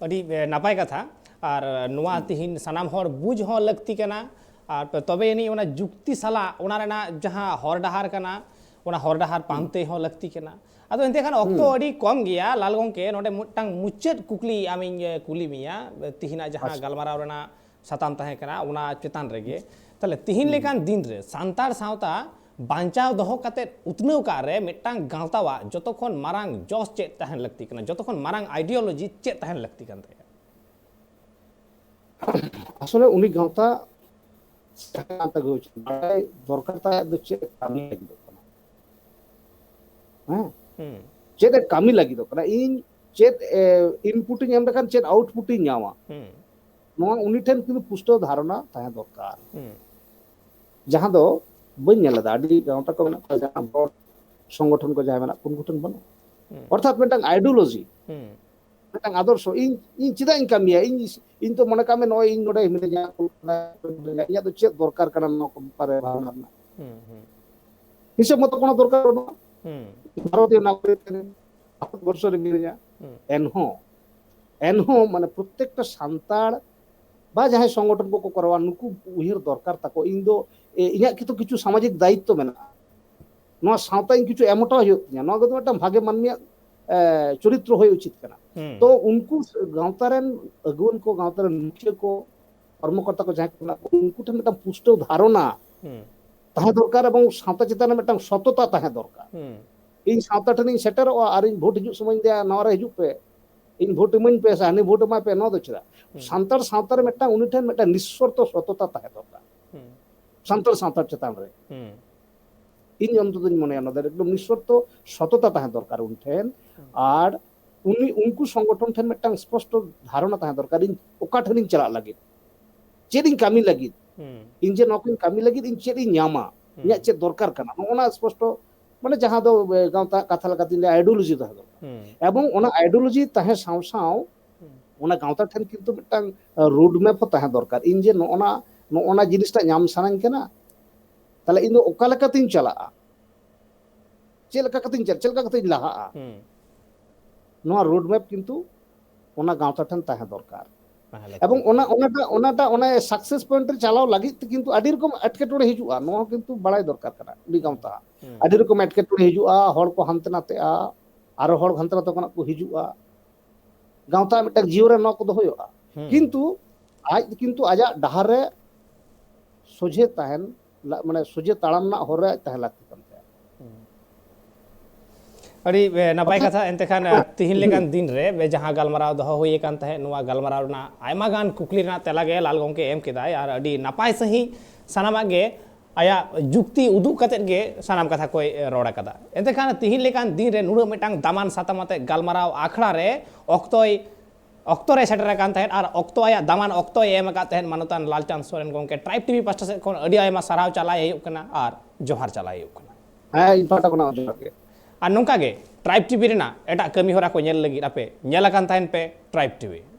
ᱟᱹᱰᱤ ᱮ, ᱱᱟᱯᱟᱭ ᱠᱟᱛᱷᱟ᱾ ᱟᱨ ᱱᱚᱣᱟ ᱛᱤᱦᱤᱧ ᱥᱟᱱᱟᱢ ᱦᱚᱲ ᱵᱩᱡᱽ ᱦᱚᱸ ᱞᱟᱹᱠᱛᱤ ᱠᱟᱱᱟ, ᱟᱨ ᱛᱚᱵᱮ ᱟᱹᱱᱤᱡ ᱚᱱᱟ ᱡᱩᱠᱛᱤ ᱥᱟᱞᱟᱜ ᱚᱱᱟ ᱨᱮᱱᱟᱜ ᱡᱟᱦᱟᱸ ᱦᱚᱨ ᱰᱟᱦᱟᱨ ᱠᱟᱱᱟ, ᱚᱱᱟ ᱦᱚᱨ ᱰᱟᱦᱟᱨ ᱯᱟᱱᱛᱮ ᱦᱚᱸ ᱞᱟᱹᱠᱛᱤ ᱠᱟᱱᱟ᱾ ᱟᱫᱚ ᱮᱱᱛᱮ ᱠᱷᱟᱱ ᱚᱠᱛᱚ ᱟᱹᱰᱤ ᱠᱚᱢ ᱜᱮᱭᱟ ᱞᱟᱞ ᱜᱚᱢᱠᱮ, ᱱᱚᱰᱮ ᱢᱤᱫᱴᱟᱝ ᱢᱩᱪᱟᱹᱫ ᱠᱩᱠᱞᱤ ᱟᱢᱤᱧ ᱮ, ᱠᱩᱞᱤ ᱢᱮᱭᱟ, ᱛᱤᱦᱤᱧᱟᱜ ᱡᱟᱦᱟᱸ ᱟᱪᱪᱷᱟ᱾ ᱜᱟᱞᱢᱟᱨᱟᱣ ᱨᱮᱱᱟᱜ ᱥᱟᱛᱟᱢ ᱛᱟᱦᱮᱸ ᱠᱟᱱᱟ ᱚᱱᱟ ᱪᱮᱛᱟᱱ ᱨᱮᱜᱮ, ᱛᱟᱦᱞᱮ ᱛᱤᱦᱤᱧ ᱞᱮᱠᱟᱱ ᱫᱤᱱ ᱨᱮ ᱥᱟᱱᱛᱟᱲ ᱥᱟᱶᱛᱟ ᱵᱟᱧᱪᱟᱣ ᱫᱚᱦᱚ ᱠᱟᱛᱮ ᱩᱛᱱᱟᱹᱣ ᱠᱟᱜ ᱨᱮ ᱢᱤᱫᱴᱟᱝ ᱜᱟᱶᱛᱟᱣᱟᱜ ᱡᱚᱛᱚ ᱠᱷᱚᱱ ᱢᱟᱨᱟᱝ ᱡᱚᱥ ᱪᱮᱫ ᱛᱟᱦᱮᱱ ᱞᱟᱹᱠᱛᱤ ᱠᱟᱱᱟ, ᱡᱚᱛᱚ ᱠᱷᱚᱱ ᱢᱟᱨᱟᱝ ᱟᱭᱰᱤᱭᱳᱞᱚᱡᱤ ᱪᱮᱫ ᱛᱟᱦᱮᱱ ᱞᱟᱹᱠᱛᱤ ᱠᱟᱱ ᱛᱟᱭᱟ? ᱟᱥᱚᱞᱮ ᱩᱱᱤ ᱜᱟᱶᱛᱟ ᱥᱮᱬᱟ ᱠᱟᱱ ᱛᱟᱠᱚ ᱩᱪᱤᱛ, ᱵᱟᱲᱟᱭ ᱫᱚᱨᱠᱟᱨ ᱛᱟᱭ ᱫᱚ ᱪᱮᱫ ᱠᱟᱹᱢᱤ ᱞᱟᱹᱜᱤᱫᱚᱜ ᱠᱟᱱᱟ᱾ ᱦᱮᱸ? ᱦᱩᱸ ᱪᱮᱫ ᱮ ᱠᱟᱹᱢᱤ ᱞᱟᱹᱜᱤᱫᱚᱜ ᱠᱟᱱᱟ? ᱤᱧ ᱪᱮᱫ ᱤᱱᱯᱩᱴ ᱤᱧ ᱮᱢ ᱞᱮᱠᱷᱟᱱ ᱪᱮᱫ ᱟᱣᱩᱴᱯᱩᱴ ᱤᱧ ᱧᱟᱢᱟ? ᱦᱩᱸ ᱱᱚᱣᱟ ᱩᱱᱤ ᱴᱷᱮᱱ ᱠᱤᱱᱛᱩ ᱯᱩᱥᱴᱟᱹᱣ ᱫᱷᱟᱨᱚᱱᱟ ᱛᱟᱦᱮᱸ ᱫᱚᱨᱠᱟᱨ᱾ ᱦᱩᱸ ᱡᱟᱦᱟᱸ ᱫᱚ ᱵᱟᱹᱧ ᱧᱮᱞ ᱮᱫᱟ, ᱟᱹᱰᱤ ᱜᱟᱶᱛᱟ ᱠᱚ ᱢᱮᱱᱟᱜ ᱠᱚᱣᱟ, ᱡᱟᱦᱟᱸ ᱵᱚᱲ ᱥᱚᱝᱜᱚᱴᱷᱚᱱ ᱠᱚ ᱡᱟᱦᱟᱸ ᱢᱮᱱᱟᱜ ᱠᱚ, ᱩᱱᱠᱩ ᱴᱷᱮᱱ ᱵᱟᱹᱱᱩᱜᱼᱟ᱾ ᱦᱩᱸ ᱚᱨᱛᱷᱟᱛ ᱢᱤᱫᱴᱟᱝ ᱟᱭᱰᱤᱭᱳᱞᱚᱡᱤ, ᱦᱩᱸ ᱢᱤᱫᱴᱟᱝ ᱟᱫᱚᱨᱥᱚ, ᱤᱧ ᱤᱧ ᱪᱮᱫᱟᱜ ᱤᱧ ᱠᱟᱹᱢᱤᱭᱟ? ᱤᱧ ᱤᱧ ᱛᱚ ᱢᱚᱱᱮ ᱠᱟᱜ ᱢᱮ, ᱱᱚᱜᱼᱚᱭ ᱤᱧ ᱱᱚᱰᱮ ᱢᱤᱱᱟᱹᱧᱟ, ᱠᱳᱞᱠᱟᱛᱟ ᱨᱮ ᱢᱤᱱᱟᱹᱧᱟ, ᱤᱧᱟᱹᱜ ᱫᱚ ᱪᱮᱫ ᱫᱚᱨᱠᱟᱨ ᱠᱟᱱᱟ ᱱᱚᱣᱟ ᱠᱚ ᱵᱮᱯᱟᱨ ᱨᱮ ᱵᱷᱟᱵᱽᱱᱟ ᱨᱮᱱᱟᱜ? ᱦᱩᱸ, ᱦᱩᱸ᱾ ᱦᱤᱥᱟᱹᱵ ᱢᱚᱛᱚ ᱠᱳᱱᱳ ᱫᱚᱨᱠᱟᱨ ᱵᱟᱹᱱᱩᱜᱼᱟ᱾ ᱦᱩᱸ, ᱵᱷᱟᱨᱚᱛᱤᱭᱚ ᱱᱟᱜᱚᱨᱤᱠ ᱠᱟᱹᱱᱟᱹᱧ, ᱵᱷᱟᱨᱚᱛ ᱵᱚᱨᱥᱚ ᱨᱮ ᱢᱤᱱᱟᱹᱧᱟ᱾ ᱦᱩᱸ᱾ ᱮᱱᱦᱚᱸ ᱮᱱᱦᱚᱸ ᱢᱟᱱᱮ ᱯᱨᱚᱛᱮᱠᱴᱟ ᱥᱟᱱᱛᱟᱲ ᱵᱟ ᱡᱟᱦᱟᱸᱭ ᱥᱚᱝᱜᱚᱴᱷᱚᱱ ᱠᱚᱠᱚ ᱠᱚᱨᱟᱣᱟ, ᱱᱩᱠᱩ ᱩᱭᱦᱟᱹᱨ ᱫᱚᱨᱠᱟᱨ ᱛᱟᱠᱚ, ᱤᱧ ᱫᱚ ᱮ, ᱤᱧᱟᱹᱜ ᱠᱤᱱᱛᱩ ᱠᱤᱪᱷᱩ ᱥᱟᱢᱟᱡᱤᱠ ᱫᱟᱭᱤᱛᱛᱚ ᱢᱮᱱᱟᱜᱼᱟ, ᱱᱚᱣᱟ ᱥᱟᱶᱛᱟ ᱤᱧ ᱠᱤᱪᱷᱩ ᱮᱢ ᱦᱚᱴᱚ ᱦᱩᱭᱩᱜ ᱛᱤᱧᱟ᱾ ᱱᱚᱣᱟ ᱠᱚᱫᱚ ᱢᱤᱫᱴᱟᱝ ᱵᱷᱟᱜᱮ ᱢᱟᱹᱱᱢᱤᱭᱟᱜ ᱮ, ᱪᱚᱨᱤᱛᱨᱚ ᱦᱩᱭ ᱩᱪᱤᱛ ᱠᱟᱱᱟ᱾ ᱦᱩᱸ᱾ ᱛᱚ ᱩᱱᱠᱩ ᱜᱟᱶᱛᱟ ᱨᱮᱱ ᱟᱹᱜᱩᱣᱟᱹᱱ ᱠᱚ, ᱜᱟᱶᱛᱟ ᱨᱮᱱ ᱢᱩᱠᱷᱤᱭᱟᱹ ᱠᱚ, ᱠᱚᱨᱢᱚᱠᱚᱨᱛᱟ ᱠᱚ ᱡᱟᱦᱟᱸᱭ ᱠᱚ ᱢᱮᱱᱟᱜ ᱠᱚ, ᱩᱱᱠᱩ ᱴᱷᱮᱱ ᱢᱤᱫᱴᱟᱝ ᱯᱩᱥᱴᱟᱹᱣ ᱫᱷᱟᱨᱚᱱᱟ ᱦᱩᱸ᱾ ᱛᱟᱦᱮᱸ ᱫᱚᱨᱠᱟᱨ ᱮᱵᱚᱝ ᱥᱟᱶᱛᱟ ᱪᱮᱛᱟᱱ ᱨᱮ ᱢᱤᱫᱴᱟᱝ ᱥᱚᱛᱚᱛᱟ ᱛᱟᱦᱮᱸ ᱫᱚᱨᱠᱟᱨ᱾ ᱦᱩᱸ᱾ ᱤᱧ ᱥᱟᱶᱛᱟ ᱴᱷᱮᱱᱤᱧ ᱥᱮᱴᱮᱨᱚᱜᱼᱟ ᱟᱨ ᱤᱧ ᱵᱷᱳᱴ ᱦᱤᱡᱩᱜ ᱥᱚᱢᱚᱭ ᱤᱧ ᱞᱟᱹᱭᱟ, "ᱱᱚᱣᱟ ᱨᱮ ᱦᱤᱡᱩᱜ ᱯᱮ, ᱤᱧ ᱵᱷᱳᱴ ᱤᱢᱟᱹᱧ ᱯᱮ ᱥᱮ ᱦᱟᱹᱱᱤ ᱵᱷᱳᱴ ᱮᱢᱟᱭ ᱯᱮ", ᱱᱚᱣᱟ ᱫᱚ ᱪᱮᱫᱟᱜ? ᱦᱩᱸ᱾ ᱥᱟᱱᱛᱟᱲ ᱥᱟᱶᱛᱟ ᱨᱮ ᱢᱤᱫᱴᱟᱝ ᱩᱱᱤ ᱴᱷᱮᱱ ᱢᱤᱫᱴᱟᱝ ᱱᱤᱥᱥᱚᱨᱛᱚ ᱥᱚᱛᱚᱛᱟ ᱛᱟᱦᱮᱸ ᱫᱚᱨᱠᱟᱨ᱾ ᱦᱩᱸ᱾ ᱥᱟᱱᱛᱟᱲ ᱥᱟᱶᱛᱟ ᱪᱮᱛᱟᱱ ᱨᱮ ᱦᱩᱸ᱾ ᱤᱧ ᱚᱱᱛᱚᱛᱚᱧ ᱢᱚᱱᱮᱭᱟ, ᱚᱱᱟ ᱫᱚ ᱮᱠᱫᱚᱢ ᱱᱤᱥᱥᱚᱨᱛᱚ ᱥᱚᱛᱚᱛᱟ ᱛᱟᱦᱮᱸ ᱫᱚᱨᱠᱟᱨ ᱩᱱᱤ ᱴᱷᱮᱱ᱾ ᱟᱨ ᱩᱱᱤ, ᱩᱱᱠᱩ ᱥᱚᱝᱜᱚᱴᱷᱚᱱ ᱴᱷᱮᱱ ᱢᱤᱫᱴᱟᱝ ᱥᱯᱚᱥᱴᱚ ᱫᱷᱟᱨᱚᱱᱟ ᱛᱟᱦᱮᱸ ᱫᱚᱨᱠᱟᱨ, ᱤᱧ ᱚᱠᱟ ᱴᱷᱮᱱᱤᱧ ᱪᱟᱞᱟᱜ ᱞᱟᱹᱜᱤᱫ, ᱪᱮᱫ ᱤᱧ ᱠᱟᱹᱢᱤ ᱞᱟᱹᱜᱤᱫ, ᱦᱩᱸ᱾ ᱤᱧ ᱡᱮ ᱱᱚᱣᱟ ᱠᱚᱧ ᱠᱟᱹᱢᱤ ᱞᱟᱹᱜᱤᱫ ᱤᱧ ᱪᱮᱫ ᱤᱧ ᱧᱟᱢᱟ, ᱦᱩᱸ᱾ ᱤᱧᱟᱹᱜ ᱪᱮᱫ ᱫᱚᱨᱠᱟᱨ ᱠᱟᱱᱟ, ᱱᱚᱜᱼᱚ ᱱᱟ ᱥᱯᱚᱥᱴᱚ, ᱢᱟᱱᱮ ᱡᱟᱦᱟᱸ ᱫᱚ, ᱮ, ᱜᱟᱶᱛᱟ ᱠᱟᱛᱷᱟ ᱞᱮᱠᱟᱛᱮᱧ ᱞᱟᱹᱭᱟ, ᱟᱭᱰᱤᱭᱳᱞᱚᱡᱤ ᱛᱟᱦᱮᱸ ᱫᱚᱨᱠᱟᱨ᱾ ᱦᱩᱸ᱾ ᱮᱵᱚᱝ ᱚᱱᱟ ᱟᱭᱰᱤᱭᱳᱞᱚᱡᱤ ᱛᱟᱦᱮᱸ ᱥᱟᱶ ᱥᱟᱶ ᱦᱩᱸ᱾ ᱚᱱᱟ ᱜᱟᱶᱛᱟ ᱴᱷᱮᱱ ᱠᱤᱱᱛᱩ ᱢᱤᱫᱴᱟᱝ ᱨᱳᱰ ᱢᱮᱯ ᱦᱚᱸ ᱛᱟᱦᱮᱸ ᱫᱚᱨᱠᱟᱨ᱾ ᱤᱧ ᱡᱮ ᱱᱚᱜᱼᱚ ᱱᱟ, ᱱᱚᱜᱼᱚ ᱱᱟ ᱡᱤᱱᱤᱥᱴᱟ ᱧᱟᱢ ᱥᱟᱱᱟᱧ ᱠᱟᱱᱟ, ᱛᱟᱦᱞᱮ ᱤᱧ ᱫᱚ ᱚᱠᱟ ᱞᱮᱠᱟᱛᱤᱧ ᱪᱟᱞᱟᱜᱼᱟ, ᱪᱮᱫ ᱞᱮᱠᱟ ᱠᱟᱛᱮᱧ ᱪᱟᱞ-, ᱪᱮᱫ ᱞᱮᱠᱟ ᱠᱟᱛᱮᱧ ᱞᱟᱦᱟᱜᱼᱟ, ᱦᱩᱸ᱾ ᱱᱚᱣᱟ ᱨᱳᱰ ᱢᱮᱯ ᱠᱤᱱᱛᱩ ᱚᱱᱟ ᱜᱟᱶᱛᱟ ᱴᱷᱮᱱ ᱛᱟᱦᱮᱸ ᱫᱚᱨᱠᱟᱨ᱾ ᱛᱟᱦᱮᱸ ᱞᱟᱹᱠᱛᱤ ᱮᱵᱚᱝ ᱚᱱᱟ, ᱠᱟᱱᱟ᱾ ᱚᱱᱟᱴᱟᱜ, ᱚᱱᱟᱴᱟᱜ, ᱚᱱᱮ ᱥᱟᱠᱥᱮᱥ ᱯᱚᱭᱮᱱᱴ ᱨᱮ ᱪᱟᱞᱟᱣ ᱞᱟᱹᱜᱤᱫ ᱛᱮ ᱠᱤᱱᱛᱩ ᱟᱹᱰᱤ ᱨᱚᱠᱚᱢ ᱮᱴᱠᱮᱴᱚᱬᱮ ᱦᱤᱡᱩᱜᱼᱟ, ᱱᱚᱣᱟ ᱦᱚᱸ ᱠᱤᱱᱛᱩ ᱵᱟᱲᱟᱭ ᱫᱚᱨᱠᱟᱨ ᱠᱟᱱᱟ᱾ ᱩᱱᱤ ᱜᱟᱶᱛᱟ ᱦᱩᱸ᱾ ᱟᱹᱰᱤ ᱨᱚᱠᱚᱢ ᱮᱴᱠᱮᱴᱚᱬᱮ ᱦᱤᱡᱩᱜᱼᱟ, ᱦᱚᱲ ᱠᱚ ᱦᱟᱱᱛᱮ ᱱᱟᱛᱮᱜᱼᱟ, ᱟᱨᱚ ᱦᱚᱲ ᱦᱟᱱᱛᱮ ᱱᱟᱛᱮ ᱠᱷᱚᱱᱟᱜ ᱠᱚ ᱦᱤᱡᱩᱜᱼᱟ᱾ ᱜᱟᱶᱛᱟ ᱢᱤᱫᱴᱟᱝ ᱡᱤᱭᱚᱱ ᱨᱮ ᱱᱚᱣᱟ ᱠᱚᱫᱚ ᱦᱩᱭᱩᱜᱼᱟ᱾ ᱦᱩᱸ᱾ ᱠᱤᱱᱛᱩ ᱟᱡ ᱠᱤᱱᱛᱩ ᱟᱡᱟᱜ ᱰᱟᱦᱟᱨ ᱨᱮ ᱥᱚᱡᱷᱮ ᱛᱟᱦᱮᱱ ᱞᱟ-, ᱢᱟᱱᱮ ᱥᱚᱡᱷᱮ ᱛᱟᱲᱟᱢ ᱨᱮᱱᱟᱜ ᱦᱚᱨ ᱨᱮ ᱟᱡ ᱛᱟᱦᱮᱸ ᱞᱟᱹᱠᱛᱤ ᱠᱟᱱ ᱛᱟᱭᱟ᱾ ᱟᱹᱰᱤ, ᱮ, ᱱᱟᱯᱟᱭ ᱚᱨᱛᱷᱟᱛ ᱠᱟᱛᱷᱟ᱾ ᱮᱱᱛᱮ ᱠᱷᱟᱱ, ᱮ, ᱛᱤᱦᱤᱧ ᱞᱮᱠᱟᱱ ᱫᱤᱱ ᱨᱮ, ᱮ, ᱡᱟᱦᱟᱸ ᱜᱟᱞᱢᱟᱨᱟᱣ ᱫᱚᱦᱚ ᱦᱩᱭ ᱟᱠᱟᱱ ᱛᱟᱦᱮᱸᱫ, ᱱᱚᱣᱟ ᱜᱟᱞᱢᱟᱨᱟᱣ ᱨᱮᱱᱟᱜ ᱟᱭᱢᱟ ᱜᱟᱱ ᱠᱩᱠᱞᱤ ᱨᱮᱱᱟᱜ ᱛᱮᱞᱟ ᱜᱮ ᱞᱟᱞ ᱜᱚᱢᱠᱮ ᱮᱢ ᱠᱮᱫᱟᱭ ᱟᱨ ᱟᱹᱰᱤ ᱱᱟᱯᱟᱭ ᱥᱟᱺᱦᱤᱡ ᱥᱟᱱᱟᱢᱟᱜ ᱜᱮ ᱟᱭᱟᱜ ᱡᱩᱠᱛᱤ ᱩᱫᱩᱜ ᱠᱟᱛᱮᱫ ᱜᱮ ᱥᱟᱱᱟᱢ ᱠᱟᱛᱷᱟ ᱠᱚᱭ, ᱮ, ᱨᱚᱲ ᱟᱠᱟᱫᱟ᱾ ᱮᱱᱛᱮ ᱠᱷᱟᱱ ᱛᱤᱦᱤᱧ ᱞᱮᱠᱟᱱ ᱫᱤᱱ ᱨᱮ ᱱᱩᱱᱟᱹᱜ ᱢᱤᱫᱴᱟᱝ ᱫᱟᱢᱟᱱ ᱥᱟᱛᱟᱢ ᱟᱛᱮ ᱜᱟᱞᱢᱟᱨᱟᱣ ᱟᱠᱷᱲᱟ ᱨᱮ ᱚᱠᱛᱚᱭ, ᱚᱠᱛᱚ ᱨᱮ ᱥᱮᱴᱮᱨ ᱟᱠᱟᱱ ᱛᱟᱦᱮᱸᱫ ᱟᱨ ᱚᱠᱛᱚ, ᱟᱭᱟᱜ ᱫᱟᱢᱟᱱ ᱚᱠᱛᱚᱭ ᱮᱢ ᱟᱠᱟᱫ ᱛᱟᱦᱮᱸᱫ ᱢᱟᱱᱚᱛᱟᱱ ᱞᱟᱞᱪᱟᱸᱫᱽ ᱥᱚᱨᱮᱱ ᱜᱚᱢᱠᱮ᱾ ᱴᱨᱟᱭᱤᱵᱽ ᱴᱤᱵᱷᱤ ᱯᱟᱥᱴᱟ ᱥᱮᱫ ᱠᱷᱚᱱ ᱟᱹᱰᱤ ᱟᱭᱢᱟ ᱥᱟᱨᱦᱟᱣ ᱪᱟᱞᱟᱭ ᱦᱩᱭᱩᱜ ᱠᱟᱱᱟ ᱟᱨ ᱡᱚᱦᱟᱨ ᱪᱟᱞᱟᱭ ᱦᱩᱭᱩᱜ ᱠᱟᱱᱟ᱾ ᱦᱮᱸ, ᱤᱧ ᱯᱟᱦᱴᱟ ᱠᱷᱚᱱᱟᱜ ᱦᱚᱸ ᱡᱚᱦᱟᱨ ᱜᱮ᱾ ᱟᱨ ᱱᱚᱝᱠᱟ ᱜᱮ ᱴᱨᱟᱭᱤᱵᱽ ᱴᱤᱵᱷᱤ ᱨᱮᱱᱟᱜ ᱮᱴᱟᱜ ᱠᱟᱹᱢᱤ ᱦᱚᱨᱟ ᱠᱚ ᱧᱮᱞ ᱞᱟᱹᱜᱤᱫ ᱟᱯᱮ ᱧᱮᱞ ᱟᱠᱟᱱ ᱛᱟᱦᱮᱱ ᱯᱮ ᱴᱨᱟᱭᱤᱵᱽ ᱴᱤᱵᱷᱤ᱾